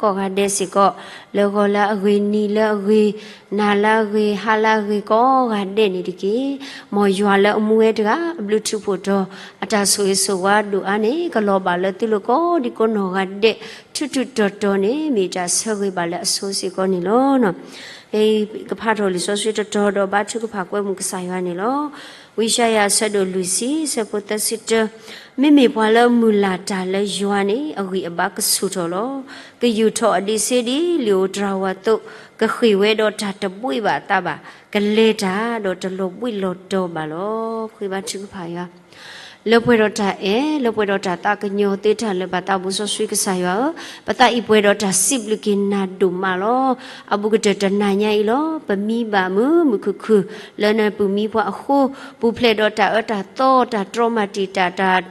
ကိးဂၤဒဲးစ့ၢ်ကီး, လၢဂီၤလၢအဂ့ၤ, နံၤလၢအဂ့ၤ, နၤလၢအဂ့ၤ, ဟါလၢအဂ့ၤ, ကိးဂၤဒဲးန့ၣ်တက့ၢ်. မ်ယွၤလၢအမူဝဲတဂၤ အဘျုးထူးဖှိၣ်တီၤ, အတၢ်ဆိၣ်ဂ့ၤဆိၣ်ဝါဒိၣ်အါန့ၣ် ကလီၤဘၣ်လၢသုလိၤကိးဒံကိးနီၢ်ဂၤဒဲး ထူးထူးတီၤတီၤန့ၣ် မ့ၢ်တၢ်ဆၢဂ့ၤဘၣ်လၢအဆိစ့ၢ်ကီးန့ၣ်လီၤ. ကဖးထီၣ်လံာ်စီဆှံတတီၤဒီးဘါထုကဖၣ်ကွဲမုာ်ကစၢ်ယွၤန့ၣ်လီၤ. ဝံယၡါယၤအဆၢဒိၣ်လွံၢ်ဆံ အဆၢဖိသၢဆံတၢ, မ့မ့ၢ်ပှၤလၢအမုၢ်လၢ်တၢ်လၢယွၤန့ၣ် အဂံၢ်အဘါကဆူၣ်ထီၣ်လီၤ. ကယူာ်ထီၣ်အဒံးဆှံဒ်လံာ်ဧိၤတြၤဝၤအသိး, ကဃ့ၢ်ဝဲဒီးတၢ်တဘှံးဘၣ်အသးဘၣ်, ကလဲၤတၢ်ဒီးတလီၤဘှံးလီၤတီၤဘၣ်လီၤ. ဃ့ဘါထုကဖၣ်ယွၤ လၢပှဲၤဒီးတၢ်အဲၣ်, လၢပှဲၤဒီးတၢ်သးကညီၤသ့တၢ်လၢာ်ဘၣ်သးဘိစီဆှံကစၢ်ယွၤဧၢ, ပသးအံၤပှဲၤဒီးတၢ်စံးဘျုးက့ၤနၤဒိၣ်မးလီၤ. အဘူးကတၢၢ်တနၤညါအံၤလီၤ. ပမံဘၣ်မုာ်မုာ်ခုၣ်ခုၣ် လၢနပူၤမံပှၤအဃိ, ပူၤဖျဲးဒီးတၢ်အၢတၢ်သီ တၢ်တြီမၤတံာ်တာ်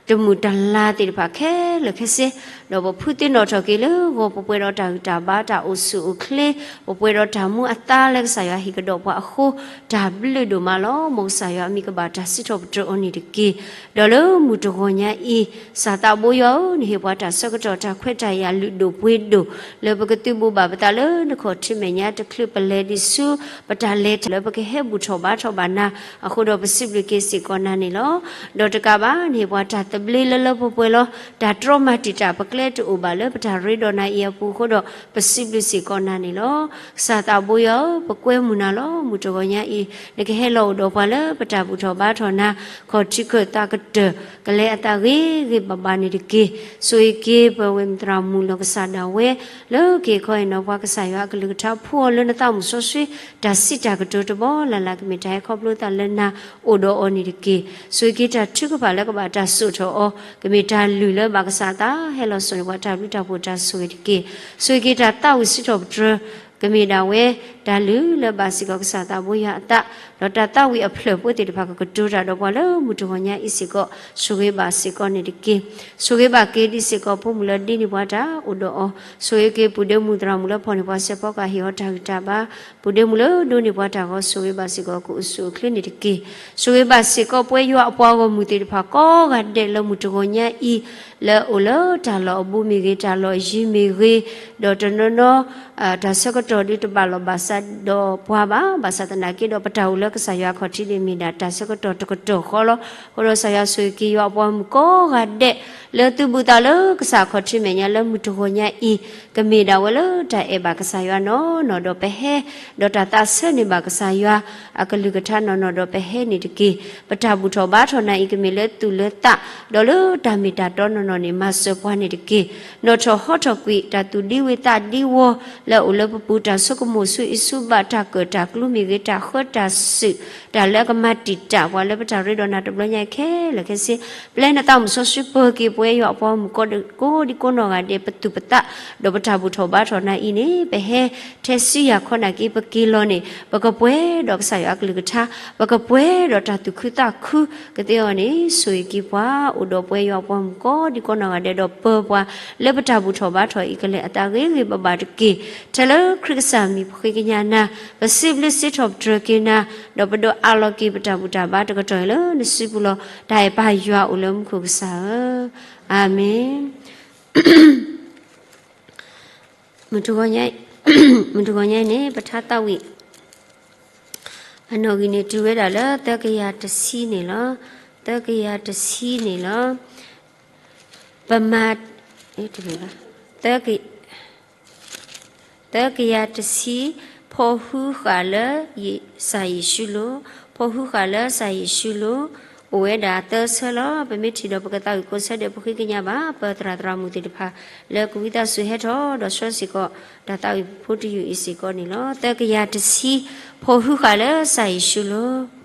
တၢ်တမုာ်တၢ်လၤသ့ၣ်တဖၣ်ခဲလၢာ်ခဲဆ့, ဒီးပဖုသ့ၣ်နီၣ်ထီၣ်က့ၤလၢဂီၤ ပပှဲၤဒီးတၢ်ဂံၢ်တၢ်ဘါ တၢ်အိၣ်ဆူၣ်အိၣ်ချ့, ပပှဲၤဒီးတၢ်မူအသါလၢကစၢ်ယွၤဟ့ၣ်ကဒီးပှၤအဃိ, တၢ်ဘျုးဒိၣ်မးလီၤ. မ်ကစၢ်ယွၤအမံၤကဘၣ်တၢ်စံးထီၣ်ပတြၢၤအီၤန့ၣ်တက့ၢ်. ဒီးလၢမုၢ်တဂီၤညါအံၤ, ကစၢ်သးဘိယွၤဧၢ, နဟ့ၣ်ပှၤတၢ်ဆၢကတီၢ် တၢ်ခွဲးတၢ်ယာ်လုၢ်ဒိၣ်ပှ့ၤဒိၣ် လၢပကသုးဘူးဘၣ်ပသးလၢနခီၣ်ထံးမဲာ်ညါတချုးပလဲၤဒံးဆူ ပတၢ်လဲၤတၢ်လၢပကဟဲဘူၣ်ထီၣ်ဘါထီၣ်ဘၣ်နၤအဃိဒီး ပစံးဘျုးက့ၤစ့ၢ်ကီးနၤန့ၣ်လီၤ. ဒီးတကးဘၣ် နဟ့ၣ်ပှၤတၢ်သဘျ့လၢလၢပှဲၤပှဲၤလီၤ. တၢ်တြီမၤတံာ်တာ် ပကျဲတအိၣ်ဘၣ်လၢပတၢ်ရ့ဒီးနၤအံၤအပူၤအဃိဒီး ပစံးဘျုးစ့ၢ်ကီးနၤန့ၣ်လီၤ. ကစၢ်သးဘိယွၤဧၢ, ပကွဲမုာ်နၤလီၤ. မုၢ်တဂီၤညါအံၤ နကဟဲလီၤအိၣ်ဒီးပှၤလၢပတၢ်ဘူၣ်ထီၣ်ဘါထီၣ်နၤ, ခီၣ်ထံးခၢၣ်သးကတၢၢ် ကလဲၤအသးဂ့ၤဂ့ၤဘၣ်ဘၣ်န့ၣ်တက့ၢ်. ဆိၣ်ဂ့ၤက့ၤပဝဲၢ်မုၢ်သရၣ်မုၣ်လီၢ်ကစၢ်ဒၣ်ဝဲ လၢက့ၤခီအံၤနီၤ ပှၤကစၢ်ယွၤအကလုၢ်ကထါ ဖှူအီၤလၢနသးမုၢ်စီဆှံ တၢ်စံးတၢ်ကတိၤတဘီလၢ်လၢ် ကမ့ၢ်တၢ်ဟဲခီဖျိသးလၢနၤအိၣ်ဒီးအီၤန့ၣ်တက့ၢ်. ဆိၣ်ဂ့ၤက့ၤတၢ်ထုကဖၣ်လၢကဘၣ်တၢ်စိာ်ထီၣ်အီၤ ကမ့ၢ်တၢ်လုၢ်လၢဘၣ်ကစၢ်အသး ဟဲလီၤစိာ်န့ၢ်ပှၤတၢ်ဘျုးတၢ်ဖှိၣ်တၢ်ဆိၣ်ဂ့ၤတက့ၢ်. ဆိၣ်ဂ့ၤက့ၤတၢ်သးဝံၣ်စံးထီၣ်ပတြၢၤ ကမ့ၢ်ဒၣ်ဝဲ တၢ်လုၢ်လၢဘၣ်စ့ၢ်ကီးကစၢ်သးဘိယွၤအသး, ဒီးတၢ်သးဝံၣ်အဖျၢၣ်ဖိသ့ၣ်တဖၣ်ကကတိၤတၢ်ဒီးပှၤလၢမုၢ်တဂီၤညါအံၤစ့ၢ်ကီး ဆိၣ်ဂ့ၤဘၣ်စ့ၢ်ကီးန့ၣ်တက့ၢ်. ဆိၣ်ဂ့ၤဘၣ်က့ၤဒံးစ့ၢ်ကီး ဖိမုၣ်လၢဒ့န့ၢ်ပှၤတၢ်အိၣ်ဒီးအီၤ, ဆိၣ်ဂ့ၤက့ၤပုၢ်ဒ့မုၣ်သရၣ်မုၣ်လၢဖီၣ်န့ၢ်ပှၤစဲးဖီကဟ့ၣ်အီၤတၢ်ဂံၢ်တၢ်ဘါ, ပုၢ်ဒ့မုၣ်လၢဒိးန့ၢ်ပှၤတၢ်ဂီၤ ဆိၣ်ဂ့ၤဘၣ်စ့ၢ်ကီးကအိၣ်ဆူၣ်အိၣ်ချ့န့ၣ်တက့ၢ်. ဆိၣ်ဂ့ၤဘၣ်စ့ၢ်ကီးပဝဲယွၤအပှၤဂီၢ်မုၢ်သ့ၣ်တဖၣ်ကိးဂၤဒဲးလၢမုၢ်တဂီၤညါအံၤ လၢအိၣ်လၢတၢ်လီၢ်အဘူးမ့ၢ်ဂ့ၤ တၢ်လီၢ်အယံၤမ့ၢ်ဂ့ၤ, ဒီးတနီၤနီၤ တၢ်ဆၢကတီၢ်ဒုးတဘၣ်လိာ်ဘၣ်စးဒီးပှၤဘၣ်, ဘၣ်ဆၣ်သနာ်က့ဒီး ပတၢ်အိၣ်လၢကစၢ်ယွၤအခီၣ်ထံးန့ၣ်မ့ၢ်ဒၣ်တၢ်ဆၢကတီၢ်တကတီၢ်ဃီလီၤ. အဃိဒီးကစၢ်ယွၤဆိၣ်ဂ့ၤက့ၤယွၤအပှၤမုၣ်ကိးဂၤဒဲး လၢသုဘူးသးလၢကစၢ်အခီၣ်ထံးမဲာ်ညါလၢမုၢ်တဂီၤညါအံၤ, ကမ့ၢ်ဒၣ်ဝဲလၢတၢ်အဲၣ်ဘၣ်ကစၢ်ယွၤနီၢ်နီၢ်ဒီးပဟဲ, ဒီးတၢ်သးဆၢန့ၢ်ဘၣ်ကစၢ်ယွၤအကလုၢ်ကထါနီၢ်နီၢ်ဒီးပဟဲန့ၣ်တက့ၢ်. ပတၢ်ဘူၣ်ထီၣ်ဘါထီၣ်နၤအံၤ ကမ့ၢ်လၢသူၣ်လၢသး, ဒီးလၢတၢ်မ့ၢ်တၢ်တီနီၢ်နီၢ်န့ၣ် မၤစၢၤပှၤန့ၣ်တက့ၢ်. နီၣ်ထီၣ်ဟီထီၣ်ကွံာ် တၢ်သူၣ်ဒံဝုၤသးဒံဝီၤ လၢအအိၣ်လၢပပူၤ တၢ်ဆိကမိၣ်ဆူအံၤဆူဘၣ် တၢ်ကၢၣ်တၢ်ကျူမ့ၢ်ဂ့ၤ တၢ်ဃၢတၢ်စုး တၢ်လၢအကမၤတံာ်တာ်ပှၤလၢပတၢ်ရ့ဒီးနၤတဘျီညါအံၤခဲလၢာ်ခဲဆ့, ပျဲနသးမုၢ်စီဆှံပၢၤက့ၤပဝဲယွၤအပှၤမုၣ်ကိးဒံကိးနီၢ်ဂၤဒဲး ပသူၣ်ပသး, ဒီးပတၢ်ဘူၣ်ထီၣ်ဘါထီၣ်နၤအံၤန့ၣ် ပဟဲထဲဆူယၤခီနာ်က့ ပက့ၤလီၤန့ၣ် ပကပှဲၤဒီးကစၢ်ယွၤအကလုၢ်ကထါ, ပကပှဲၤဒီးတၢ်သူၣ်ခုသးခုကသ့အဂီၢ်န့ၣ် ဆိၣ်ဂ့ၤက့ၤပှၤ အိၣ်ဒီးပဝဲယွၤအပှၤမုၣ်ကိးဒံကိးနီၢ်ဂၤဒဲး ဒီးပၢၤပှၤလၢပတၢ်ဘူၣ်ထီၣ်ဘါထီၣ်အံၤ ကလဲၤအသးဂ့ၤဂ့ၤဘၣ်ဘၣ်တက့ၢ်. ထဲလၢခရံာ်ကစၢ်မံၤပဃ့ကညးနၤ, ပစံးဘျုးစံးထီၣ်ပတြၢၤက့ၤနၤ, ဒီးပဒိးအးလီၤက့ၤပတၢ်ဘူၣ်တၢ်ဘါတကတီၢ်အံၤလၢနစုပူၤလီၤ. တၢ်အဲၣ်ပၢ်ယွၤအိၣ်လၢမူခိၣ်ကစၢ်ဧၢ, အၤမ့ၣ်. မုၢ်တဂီၤညါအံၤန့ၣ် ပထါသးဝံၣ် အနီၣ်ဂံၢ်န့ၣ် တုၤဝဲဒၣ်လၢသၢကယၤတဆံန့ၣ်လီၤ. သၢကယၤတဆံန့ၣ်လီၤ. ပမၤ သၢကယၤတဆံ, ဖီၣ်ဟုဃာ်လၢကစၢ်ယ့ၣ်ၡူးလိၤ, ဖီၣ်ဟုဃာ်လၢကစၢ်ယ့ၣ်ၡူးလိၤ, အိၣ်ဝဲဒၣ်သၢဆၢလီၤ. ပမ့ၢ်ထံၣ်ဒီးပကသးဝံၣ်ကိးဆၢဒဲး ပဃ့ကညးဘၣ် ပသရၣ်သရၣ်မုၣ်သ့ၣ်တဖၣ် လၢကဝံသးစူၤဟဲထီၣ်ဒီးဆှၢစ့ၢ်ကီး တၢ်သးဝံၣ်ဖိတယုၢ်အံၤစ့ၢ်ကီးန့ၣ်လီၤ. သၢကယၤတဆံ, ဖီၣ်ဟုဃာ်လၢကစၢ်ယ့ၣ်ၡူးလိၤ.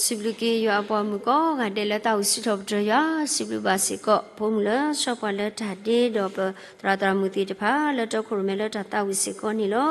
စံးဘျုးက့ၤယွၤအပှၤမုၣ်ကိးဂၤဒဲးလၢသးဝံၣ်စံးထီၣ်ပတြၢၤယွၤ, စံးဘျုးဘၣ်စ့ၢ်ကီး ဖိမုၣ်လၢဆှၢပှၤလၢတၢ်ဒ့ဒီးပသရၣ်သရၣ်မုၣ်သ့ၣ်တဖၣ် လၢတီခိၣ်ရိၣ်မဲလၢတၢ်သးဝံၣ်စ့ၢ်ကီးန့ၣ်လီၤ.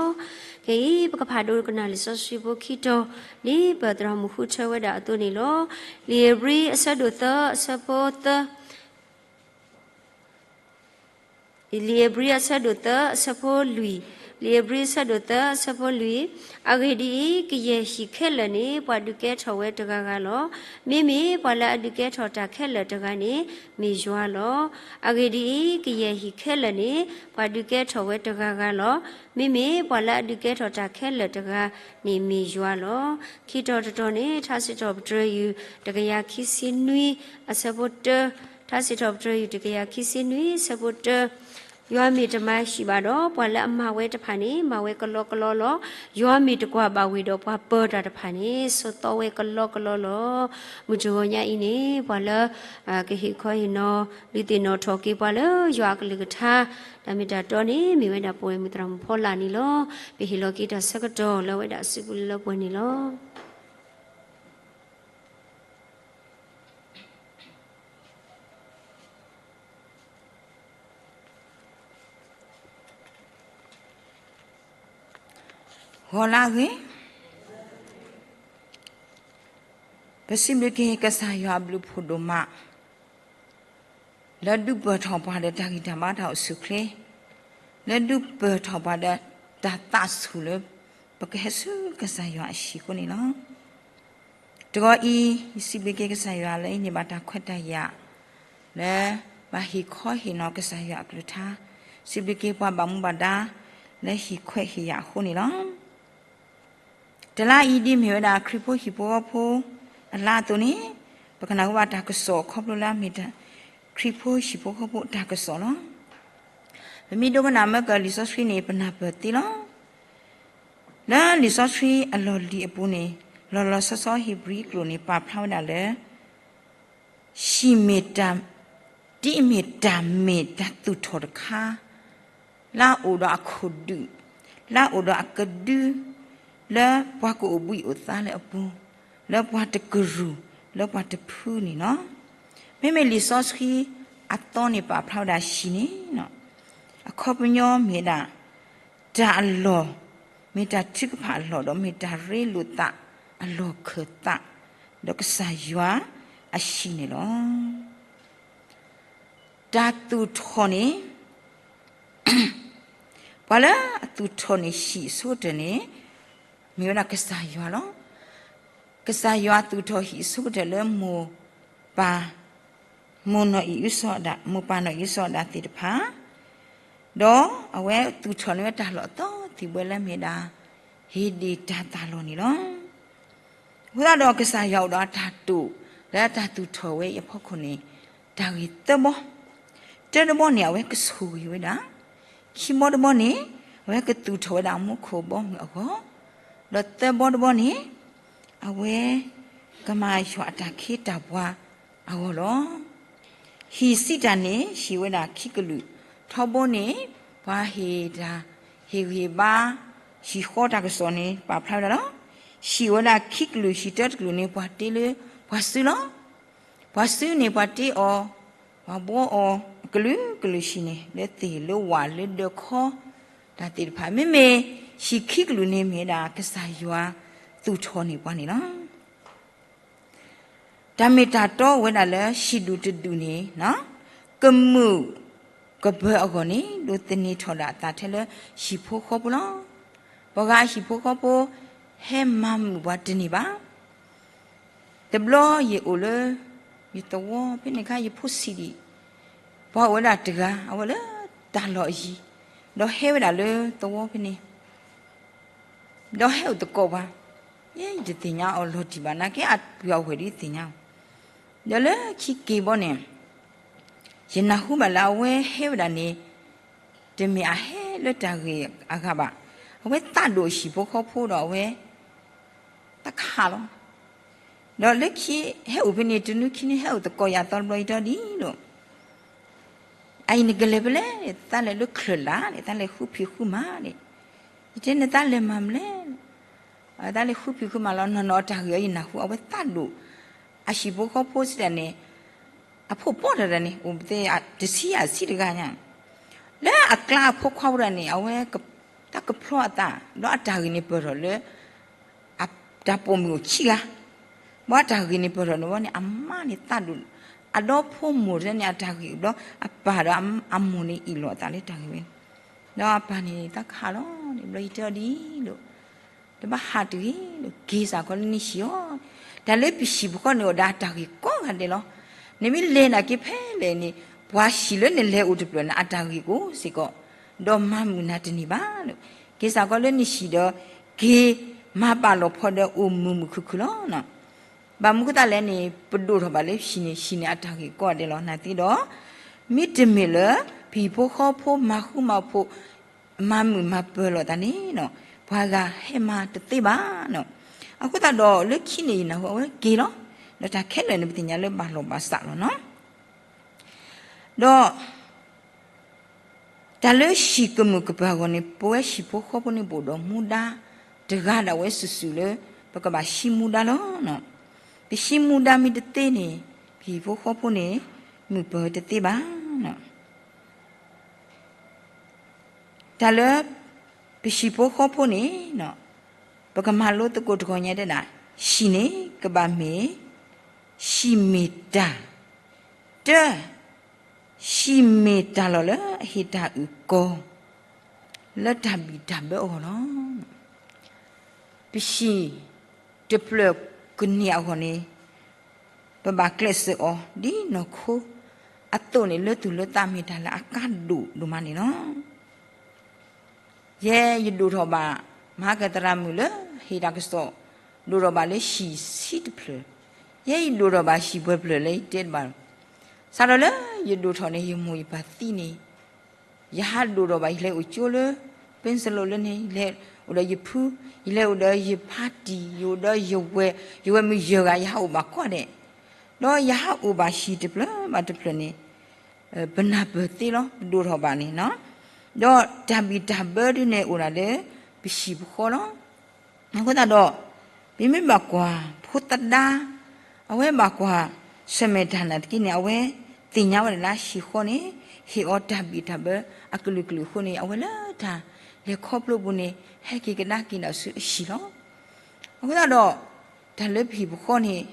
ခဲအံၤ ပကဖးဒိကနၣ်လံာ်စီဆှံဖိခံတီၤ ဒ်ပသရၣ်မုၣ်ဃုထၢဝဲဒၣ်အသိးန့ၣ်လီၤ. လံာ်ဧ့ၤဘြံၤအဆၢဒိၣ်သၢအဆၢဖိသၢ လံာ်ဧ့ၤဘြံၤအဆၢဒိၣ်သၢအဆၢဖိလွံၢ်, လံာ်ဧ့ၤဘြံၤအဆၢဒိၣ်သၢအဆၢဖိလွံၢ်, အဂ့ၢ်ဒ်အံၤ, ကယဲၢ်ဟံၣ်ခဲလၢာ်န့ၣ် ပှၤဒုးကဲထီၣ်ဝဲတဂၤဂၤလီၤ. မ့မ့ၢ်ပှၤလၢအဒုးကဲထီၣ်တၢ်ခဲလၢာ်တဂၤန့ၣ် မ့ၢ်ယွၤလီၤ. အဂ့ၢ်ဒ်အံၤ, ကယဲၢ်ဟံၣ်ခဲလၢာ်န့ၣ် ပှၤဒုးကဲထီၣ်ဝဲတဂၤဂၤလီၤ. မ့မ့ၢ်ပှၤလၢအဒုးကဲထီၣ်တၢ်ခဲလၢာ်တဂၤန့ၣ် မ့ၢ်ယွၤလီၤ. ခံတီၤတတီၤန့ၣ် ထါစံးထီၣ်ပတြၢၤယုၢ် တကယၤခံဆံနွံ အဆၢဖိတၢ, ထါစံးထီၣ်ပတြၢၤယုၢ် တကယၤခံဆံနွံ အဆၢဖိတၢ, ယွၤမ့ၢ်တမၤဟံၣ်ဘၣ်ဒီး ပှၤလၢအမၤဝဲတဖၣ်န့ၣ် မၤဝဲကလီကလီလီၤ. ယွၤမ့ၢ်တကွၢ်ဘၣ်ဝ့ၢ်ဒီးပှၤပၢၤတၢ်တဖၣ်န့ၣ် စိာ်သီဝဲကလီကလီလီၤ. မုၢ်တဂီၤညါအံၤန့ၣ် ပှၤလၢ ကဟ့ၣ်ခီဟ့ၣ်နီၤ ဒုးသ့ၣ်နီၣ်ထီၣ်က့ၤပှၤလၢယွၤအကလုၢ်ကထါ တၢ်မ့ၢ်တၢ်တီန့ၣ် မ့ၢ်ဝဲဒၣ်ပဝဲၢ်မုၣ်သရၣ်မုၣ်ဖီလာ်န့ၣ်လီၤ. ပဟ့ၣ်လီၤက့ၤတၢ်ဆၢကတီၢ်လၢအဝဲဒၣ်အစုပူၤလၢပှဲၤန့ၣ်လီၤ. ဂီၤလၢအဂ့ၤ, ပစံးဘျုးက့ၤကစၢ်ယွၤအဘျုးဖးဒိၣ်မး လၢဒုးပၢၢ်ထီၣ်ပှၤဒီးတၢ်ဂံၢ်တၢ်ဘါတၢ်အိၣ်ဆူၣ်အိၣ်ချ့, လၢဒုးပၢၢ်ထီၣ်ပှၤဒီးတၢ်သးဆူၣ်လၢ ပကဟဲဆူကစၢ်ယွၤအဟံၣ်အဃိန့ၣ်လီၤ. တဂီၤအံၤ ယစံးဘျုးက့ၤကစၢ်ယွၤလၢအဟ့ၣ်န့ၢ်ဘၣ်တၢ်ခွဲးတၢ်ယာ် လၢဘၣ်ဟ့ၣ်ခီဟ့ၣ်နီၤကစၢ်ယွၤအကလုၢ်ကထါ, စံးဘျုးက့ၤပှၤဘၣ်မူဘၣ်ဒါ လၢဟ့ၣ်ခွဲးဟ့ၣ်ယာ်အဃိန့ၣ်လီၤ. တလါအံၤဒ်မ့ၢ်ဝဲဒၣ်ခရံာ်ဖိဟံၣ်ဖိဃီဖိအလါအသိးန့ၣ်, ပကနၣ်ဝဲဘၣ်တၢ်ကစီၣ်ခီဖျိလၢအမ့ၢ် ခရံာ်ဖိဟံၣ်ဖိဃီဖိအတၢ်ကစီၣ်လီၤ. ပမ့ၢ်ဒိကနၣ်မၢကလံာ်စီဆှံန့ၣ် ပနၢ်ပၢၢ်သ့လီၤ. လၢလံာ်စီဆှံအလီၢ်လံၤအပူၤန့ၣ်, လီၤလီၤဆီဆီဟ့ၣ်ဘြံၤကျိာ်န့ၣ် ပာ်ဖျါဝဲဒၣ်လၢ ဟံၣ်မ့ၢ်တၢ်, ဒ်အမ့ၢ်တၢ်မ့ၢ်တၢ်သူၣ်ထီၣ်တခါ လၢအအိၣ်ဒီးအခိၣ်ဒုၣ်, လၢအအိၣ်ဒီးအကဒု, လၢပှၤကအိၣ်ဘှံးအိၣ်သါလၢအပူၤ, လၢပှၤတကရူၢ်, လၢပှၤတဖုန့ၣ်လီၤ. မ့မ့ၢ်လံာ်စီဆှံအသီန့ၣ် ပာ်ဖျါဝဲဒၣ်ဟံၣ်န့ၣ်, အခီပညီမ့ၢ်ဝဲဒၣ် တၢ်အလီၢ်, မ့ၢ်တၢ်ထုကဖၣ်အလီၢ် ဒီးမ့ၢ်တၢ်ရ့လိာ်သးအလီၢ်ခၢၣ်သး, ဒီးကစၢ်ယွၤအဟံၣ်န့ၣ်လီၤ. တၢ်သူၣ်ထီၣ်န့ၣ်, ပှၤလၢအသူၣ်ထီၣ်န့ၢ်ဟံၣ်အဆိကတၢၢ်န့ၣ် မ့ၢ်ဝဲဒၣ်ကစၢ်ယွၤလီၤ. ကစၢ်ယွၤသူၣ်ထီၣ်ဟံၣ်အဆိကတၢၢ်လၢမိၢ်ပၢ်, မိၢ်နီၢ်အံၣ်အုစီၤဒၣ်, မိၢ်ပၢ်နီၢ်အံၣ်အုစီၤဒၣ်သ့ၣ်တဖၣ်, ဒီးအဝဲသူၣ်ထီၣ်န့ၢ်ဝဲတၢ်လီၢ်အသီသံၣ်ဘှဲလၢမ့ၢ်ဒၣ် ဧ့ဒ့ၣ်တၢ်သၣ်လီၢ်န့ၣ်လီၤ. အဃိသတးဒီးကစၢ်ယွၤအိၣ်ဒီးအတၢ်တိာ် လၢအတၢ်သူၣ်ထီၣ်ဝဲအံၤအဖီခိၣ်န့ၣ် တၢ်ဂ့ၢ်သၢဘီ, တၢတဘီန့ၣ် အဝဲကဆိၣ်ဂ့ၤဝဲဒၣ်, ခံဘီတဘီန့ၣ် အဝဲကသူၣ်ထီၣ်ဝဲဒၣ်အမူခိၣ်ဘီမုၢ်အဂီၢ်, ဒီးသၢဘီတဘီန့ၣ် အဝဲကမၤယွၤအတၢ်ခ့တၢ်ပှၤအဂီၢ်လီၤ. ဟံၣ်စံးတၢ်န့ၣ် ဟံၣ်ဝဲဒၣ်ခံကလုာ်, ထီဘိန့ၣ် ပှၤဟ့ၣ်တၢ်, ဟ့ၣ်ဂံၢ်ဟ့ၣ်ဘါ, ဟံၣ်ဃီတၢ်ကစီၣ်န့ၣ် ပာ်ဖျါဝဲဒၣ်လီၤ. ဟံၣ်ဝဲဒၣ်ခံကလုာ်, ဟံၣ်တၢတကလုာ်န့ၣ် ပှၤတ့လၢပှၤစုလီၤ. ပှၤစုန့ၣ် ပှၤတ့အီၤ, ပှၤဘှီအီၤအကလုာ်ကလုာ်ဟံၣ်န့ၣ် လၢသ့ၣ်လၢဝၣ်လၢဒၢခီ တၢ်သ့ၣ်တဖၣ်, မ့မ့ၢ်ဟံၣ်ခံကလုာ်န့ၣ်မ့ၢ်ဝဲဒၣ်ကစၢ်ယွၤသူၣ်ထီၣ်န့ၢ်ပှၤန့ၣ်လီၤ. တၢ်မ့ၢ်တၢ်တီအိၣ်ဝဲဒၣ်လၢဟံၣ်ဒူၣ်တဒူၣ်န့ၣ်, ကမုာ်ကဘၢအဂီၢ်န့ၣ် ဒိးသန့ၤထီၣ်ဒၣ်အသးထဲလၢဟံၣ်ဖိဃီဖိလီၤ. ပှၤဂၤအဟံၣ်ဖိဃီဖိ ဟဲမၤမုာ်ပှၤတန့ၢ်ဘၣ်. တဘျီယအိၣ်လၢ ယသဝီဖဲန့ၣ်ခါ ယဖိဆံးဒံး, ပှၤအိၣ်ဝဲဒၣ်တဂၤ အဝဲလၢတၢ်လီၢ်အယံၤ, ဒီးဟဲဝဲဒၣ်လၢသဝီဖဲန့ၣ် ဒီးဟဲအိၣ်သကိးပှၤ, ယဲယတသ့ၣ်ညါအီၤလီၤတံၢ်ဘၣ် နာ်က့အပုၢ်အဝဲၢ်ဒ်သ့ၣ်ညါ, ဒီးလၢခံက့ၤဘီန့ၣ် ယနၢ်ဟူဘၣ်လၢအဝဲဟဲဝဲဒၣ်န့ၣ် တမ့ၢ်အဟဲလၢတၢ်ဂ့ၢ်အဂၤဘၣ်, အဝဲသးဒိၣ်ဟံၣ်ဖိဃီဖိဒီးအဝဲ သးခးလီၤ. ဒီးလၢခံ ဟဲအိၣ်ဖဲန့ၣ် တနွံခံနွံ ဟဲအိၣ်သကိးယၤသီတဘျီ ယတဲဒ်အံၤလီၤ, အအံၤနကလဲၤဖဲလဲၣ်, သးလဲၤလၢချၢၣ်လၢ်န့ၣ် သးလဲၤဃုဖံးဃုမၤန့ၣ်, ယတဲနသးလဲၤမၤမနုၤလဲၣ်, တၢ်လဲၤဃုဖံးဃုမၤလီၤ နီၢ်နီၢ်အတၢ်ဂ့ၢ်အံၤ ယနၢ်ဟူအဝဲသးဒိၣ်, အဟံၣ်ဖိဃီဖိစံးတၢ်န့ၣ် အဖိပီၢ်တၢ်တၢ်န့ၣ် အိၣ်ပသ့ တဆံယဲၢ်ဆံတဂၤညါ, လၢအကျါအဖိခွါဖိတၢ်န့ၣ် အဝဲ တၢ်ကဖျီအသး ဒီးအတၢ်ဂ့ၢ်န့ၣ်ပၢၢ်ထီၣ်လၢ တၢ်ပိာ်မုၣ်အိၣ်ခံဂၤ, ဘၣ်တၢ်ဂ့ၢ်န့ၣ်ပၢၢ်ထီၣ်န့ၣ်ဝဲန့ၣ် အမါန့ၣ်သးဒိၣ်, အဒီဖိမိၢ်တန့ၣ် အတၢ်ဂ့ၢ်ဘျီ အပၢ်ဒီးအမိၢ်န့ၣ်အ့ၣ်လိာ်အသးလၢတၢ်ဂ့ၢ်ဝဲန့ၣ်, ဒီးအပၢ်န့ၣ်သးကဟးလီၤန့ၣ် ဘျီယတဲအီၤဒ်အံၤလိၤ တဘၣ်ဟးတဂ့ၤလၢ က့ၤစ့ၢ်ကီးလၢနဟံၣ်အီၤ, တၢ်လၢပဟံၣ်ပဃီန့ၣ်အိၣ်ဒီးအတၢ်ဂ့ၢ်ကိးဂၤဒဲးလီၤ. နမ့ၢ်လဲၤနာ်က့ဖဲလဲၣ်န့ၣ် ပှၤဟံၣ်လၢနလဲၤအိၣ်တဖျၢၣ်န့ၣ် အတၢ်ဂ့ၢ်ကအိၣ်စ့ၢ်ကီး, ဒီးမၤမုာ်နၤတန့ၢ်ဘၣ်လီၤ. က့ၤစ့ၢ်ကီးလၢနဟံၣ်ဒီး က့ၤမၤပာ်လီၤဖီဒီးအိၣ်မုာ်မုာ်ခုၣ်ခုၣ်လီၤ. ဘၣ်မနုၤဃိသတးလဲၣ်န့ၣ် ပဒိၣ်ထီၣ်ဘၣ်လၢဟံၣ်န့ၣ် ဟံၣ်န့ၣ်အတၢ်ဂ့ၢ်ကိးဂၤဒဲးလီၤ. နာ်သက့ဒီး မ့တမ့ၢ်လၢ ပဟံၣ်ဖိဃီဖိမၤဃူမၤဖိး မၤမုာ်မၤပၢၤလိာ်သးန့ၣ် ပှၤဂၤဟဲမၤတသ့ဘၣ်. အဃိသတးဒီးလၢခံန့ၣ် ယနၢ်ဟူအဝဲက့ၤလီၤ. ဒီးတၢ်ခဲလၢာ်န့ၣ် ပသ့ၣ်ညါလၢဘၣ်လီၢ်ဘၣ်စးလီၤနီၤ. ဒီး တၢ်လၢဟံၣ်ကမုာ်ကပၢၤအဂီၢ်န့ၣ် ပဝဲဟံၣ်ဖိဃီဖိန့ၣ် ပအိၣ်ဒီးမူဒါတဂၤဒၣ်ဝဲစုာ်စုာ်လၢ ပကဘၣ်ဟံးမူဒါလီၤ. ပဟံးမူဒါမ့ၢ်တသ့န့ၣ် ပဟံၣ်ဖိဃီဖိန့ၣ် မုာ်ပၢၤတသ့ဘၣ်. တၢ်လၢ ပဟံၣ်ဖိဃီဖိန့ၣ် ပကမၤလိသကိးတဂီၤညါတဲဒၣ် ဟံၣ်န့ၣ် ကဘၣ်မ့ၢ် ဟံၣ်မ့ၢ်တၢ် တၢ ဟံၣ်မ့ၢ်တၢ်လီၢ်လၢအဟ့ၣ်တၢ်အုၣ်ကီၤ လၢတၢ်ဘံၣ်တၢ်ဘၢအဂီၢ်လီၤ. ပဟံၣ်တဖျၢၣ်ကန့ၢ်အဂီၢ်န့ၣ် ပဘၣ်ကျဲးစၢးအီၤ ဒ်နီၢ်ခိအသိးန့ၣ် လၢသူၣ်လၢသးမ့ၢ်တၢ်လၢအကါဒိၣ်ဒိၣ်မးန့ၣ်လီၤ. ယဲယဒိၣ်ထီၣ်ဘၣ် မဟါကတရၣ်မုၣ်လၢဟ့ၣ်တၢ်ကစီၣ် ဒိၣ်ထီၣ်ဘၣ်လၢဟံၣ်ဆံတဖျၢၣ်, ယဲယဒိၣ်ထီၣ်ဘၣ်ဟံၣ်ပှဲၤဖျၢၣ်လၢယတဲတဘၣ်လီၤ. စးထီၣ်လၢယဒိၣ်ထီၣ်န့ၣ် ယမိၢ်ယပၢ်သံန့ၣ် ယဟးဒိၣ်ထီၣ်ဘၣ် ယလဲၤအိၣ်ကၠိလၢ ပ့စလိလၢန့ၣ် ယလဲၤအိၣ်ဒီးယဖု, ယလဲၤအိၣ်ဒီးယဖါတံၢ်, ယအိၣ်ဒီးယဝဲၢ်, ယဝဲၢ်မုၣ်ယဲၢ်ဂၤ ယဟးအိၣ်ဘၣ်ကိးဂၤဒဲး, ဒီးယဟးအိၣ်ဘၣ်ဟံၣ်တဖျၢၣ်ဘၣ်တဖျၢၣ်န့ၣ် ပနၢ်ပၢၢ်သ့လီၤ ပဒိၣ်ထီၣ်ဘၣ်န့ၣ်နီၤ, ဒီးတၢ်ဘံၣ်တၢ်ဘၢဒ်န့ၣ်အိၣ်ဒၣ်လၢ ပဟံၣ်ပဃီလီၤ. အဃိသတးဒီး ပမ့ၢ်ဘၣ်ကွၢ်ဖိသဒါ အဝဲဘၣ်ကွၢ်ဆၢၣ်မဲာ်တၢ်နာ်သက့န့ၣ် အဝဲသ့ၣ်ညါဝဲဒၣ်လၢဟံၣ်ဃီန့ၣ် ဟ့ၣ်အီၤတၢ်ဘံၣ်တၢ်ဘၢအကလုာ်ကလုာ်အဃိန့ၣ် အဝဲလၢတၢ်လဲၤခီဖျိပူၤန့ၣ် ဟဲက့ၤကဒါက့ၤဒီးဆူအဟံၣ်လီၤ. အဃိသတးဒီး တၢ်လၢပဟံၣ်ပဃီန့ၣ်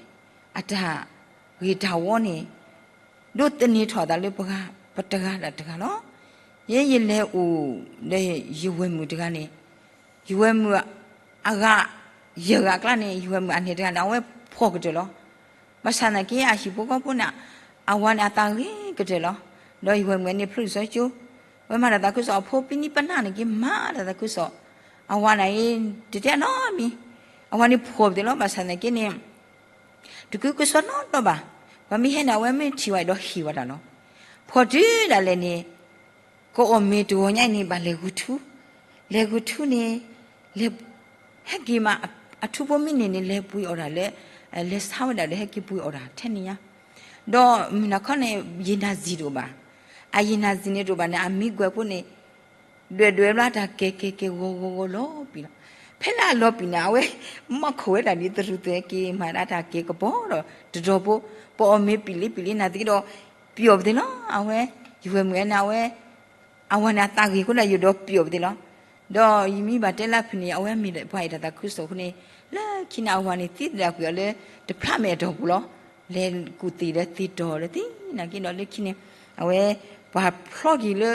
အတၢ်ဂ့ၤတၢ်ဝီန့ၣ် ဒိးသန့ၤထီၣ်အသးလၢပှၤ ပတဂၤဒီးတဂၤလီၤ. ယဲယလဲၤအိၣ်ဒီးယဝဲၢ်မုၣ်တဂၤန့ၣ် ယဝဲၢ်မုၣ်အဂၤ ယဲၢ်ဂၤအကျါန့ၣ် ယဝဲၢ်မုၣ်အန့ၣ်တဂၤန့ၣ် အဝဲဖှီၣ်ကတၢၢ်လီၤ. ဘၣ်ဆၣ်သနာ်က့ အဟံၣ်ဖိဃီဖိန့ၣ် အဝၤန့ၣ်အသးဂ့ၤကတၢၢ်လီၤ. ဒီးယဝဲၢ်မုၣ်န့ၣ်ဖျိလံာ်စီဆှံကၠိ ဝဲမၤတၢ်သးခုကစီၣ် အဖိပနံာ်ပနၢ်န့ၣ်က့ၤမၤတၢ်သးခုကစီၣ်, အဝၤန့ၣ် တတဲနီတမံၤ, အဝၤန့ၣ်ဖှီၣ်ပသ့ၣ်လီၤ. ဘၣ်ဆၣ်သနာ်က့န့ၣ် တကုကစီၣ်နီတဘျီဘၣ်. ပှၤမ့ၢ်ဟဲန့ၣ် အဝဲမ့ၢ်ထံၣ်ဝဲဒီးဟ့ၣ်ဝဲဒၣ်လီၤ. ဖှီၣ်တုၤဒၣ်လဲာ်န့ၣ် ကအီၣ်မ့ၤတဂီၤညါအံၤန့ၣ် ဘၣ်လဲၤဂုာ်ထူ, လဲၤဂုာ်ထူန့ၣ် လဲၤ ဟဲက့ၤမး အထူဖိမ့ၢ်န့ၢ်န့ၣ် လဲၤပှ့ၤအီၣ်တၢ်လၢ လဲၤဆါဝဲဒၣ်ဒီး ဟဲက့ၤပှ့ၤအီၣ်တၢ်ထဲန့ၣ်ညါ, ဒီးမုၢ်နၤခီန့ၣ် ယံာ်နၤစံာ်တအိၣ်ဘၣ်. အယံာ်နၤစံာ်န့ၣ်တအိၣ်ဘၣ်န့ၣ် အမံၤကွဲးဖိန့ၣ် ဒွဲၣ်ဒွဲၣ်ဘျီ တၢ်ကဲၤကဲၤကဲၤဂီၤဂီၤဂီၤလီၤပံာ်လီၤ. ဖဲလၢအလီၤပံာ်န့ၣ် အဝဲမၤခိၣ်ဝဲဒၣ်ဒ်သရူးသဲက့ၤမၤဒၣ်တၢ်ကဲၤကပီၤဒီး တတီၤဖိ ပအီၣ်မ့ၤပံာ်လံပံာ်လံနာ်သက့ဒီး ပျီၣ်ပသ့ၣ်လီၤ. အဝဲ ယဝဲၢ်မုၣ်န့ၣ် အဝဲ အဝၤန့ၣ်အသးဂ့ၤအဃိဒီး ယဒီးပျီၣ်ပသ့ၣ်လီၤ. ဒီးယမ့ၢ်ဘၣ်တဲလၢဖုၣ်န့ၣ် အဝဲမ့ၢ်ပှၤအဲၣ်တၢ်သးခုကစီၣ်အဃိန့ၣ် လၢခံန့ၣ် အဝၤန့ၣ်သံသဒၣ်ကွံာ်အီၤလၢ တဖျးမဲာ်အတီၢ်ပူၤလီၤ. လဲၤကူၣ်သ့ၣ်ဒီးသ့ၣ်တီၢ်ဒီးသ့ၣ်နာ်က့ဒီး လၢခံန့ၣ် အဝဲ ပှၤဖျီက့ၤလၢ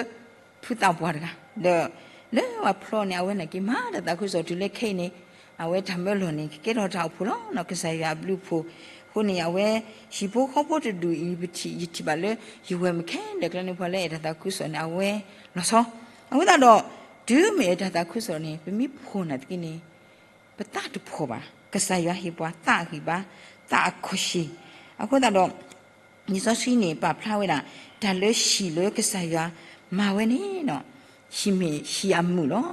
ဖုသးပှၢ်တဂၤ ဒီး လၢပှၤဖျီန့ၣ် အဝဲနာ်က့မၤတၢ်သးခုကစီၣ်တုၤလၢခဲအံၤန့ၣ် အဝဲတၢ်မၢလီၢ်န့ၣ် ကကဲထီၣ်တၢ်အိၣ်ဖှိၣ်လီၤ. ကစၢ်ယွၤအဘျုးအဖှိၣ်အဃိန့ၣ် အဝဲ ဟံၣ်ဖိဃီဖိတဒူၣ်အံၤ ပထံၣ် ယထံၣ်ဘၣ်လၢ ယဝဲၢ်မုၣ်ခဲလၢာ်ကျါန့ၣ် ပှၤလၢအဲၣ်တၢ်သးခုကစီၣ်န့ၣ် အဝဲလီၤဆီ. အဃိသတးဒီး တုၤမ့ၢ်အဲၣ်တၢ်သးခုကစီၣ်န့ၣ် ပမ့ၢ်ဖှီၣ်နာ်သက့န့ၣ် ပသးတဖှီၣ်ဘၣ်. ကစၢ်ယွၤဟ့ၣ်ပှၤသးအဂံၢ်ဘါ သးအခီၣ်ရှ့ၣ်. အဃိသတးဒီး လံာ်စီဆှံန့ၣ် ပာ်ဖျါဝဲဒၣ် တၢ်လၢဟံၣ်လၢကစၢ်ယွၤမၤဝဲန့ၣ် ဟံၣ်မ့ၢ်ဟံၣ်အမုာ်လီၤ.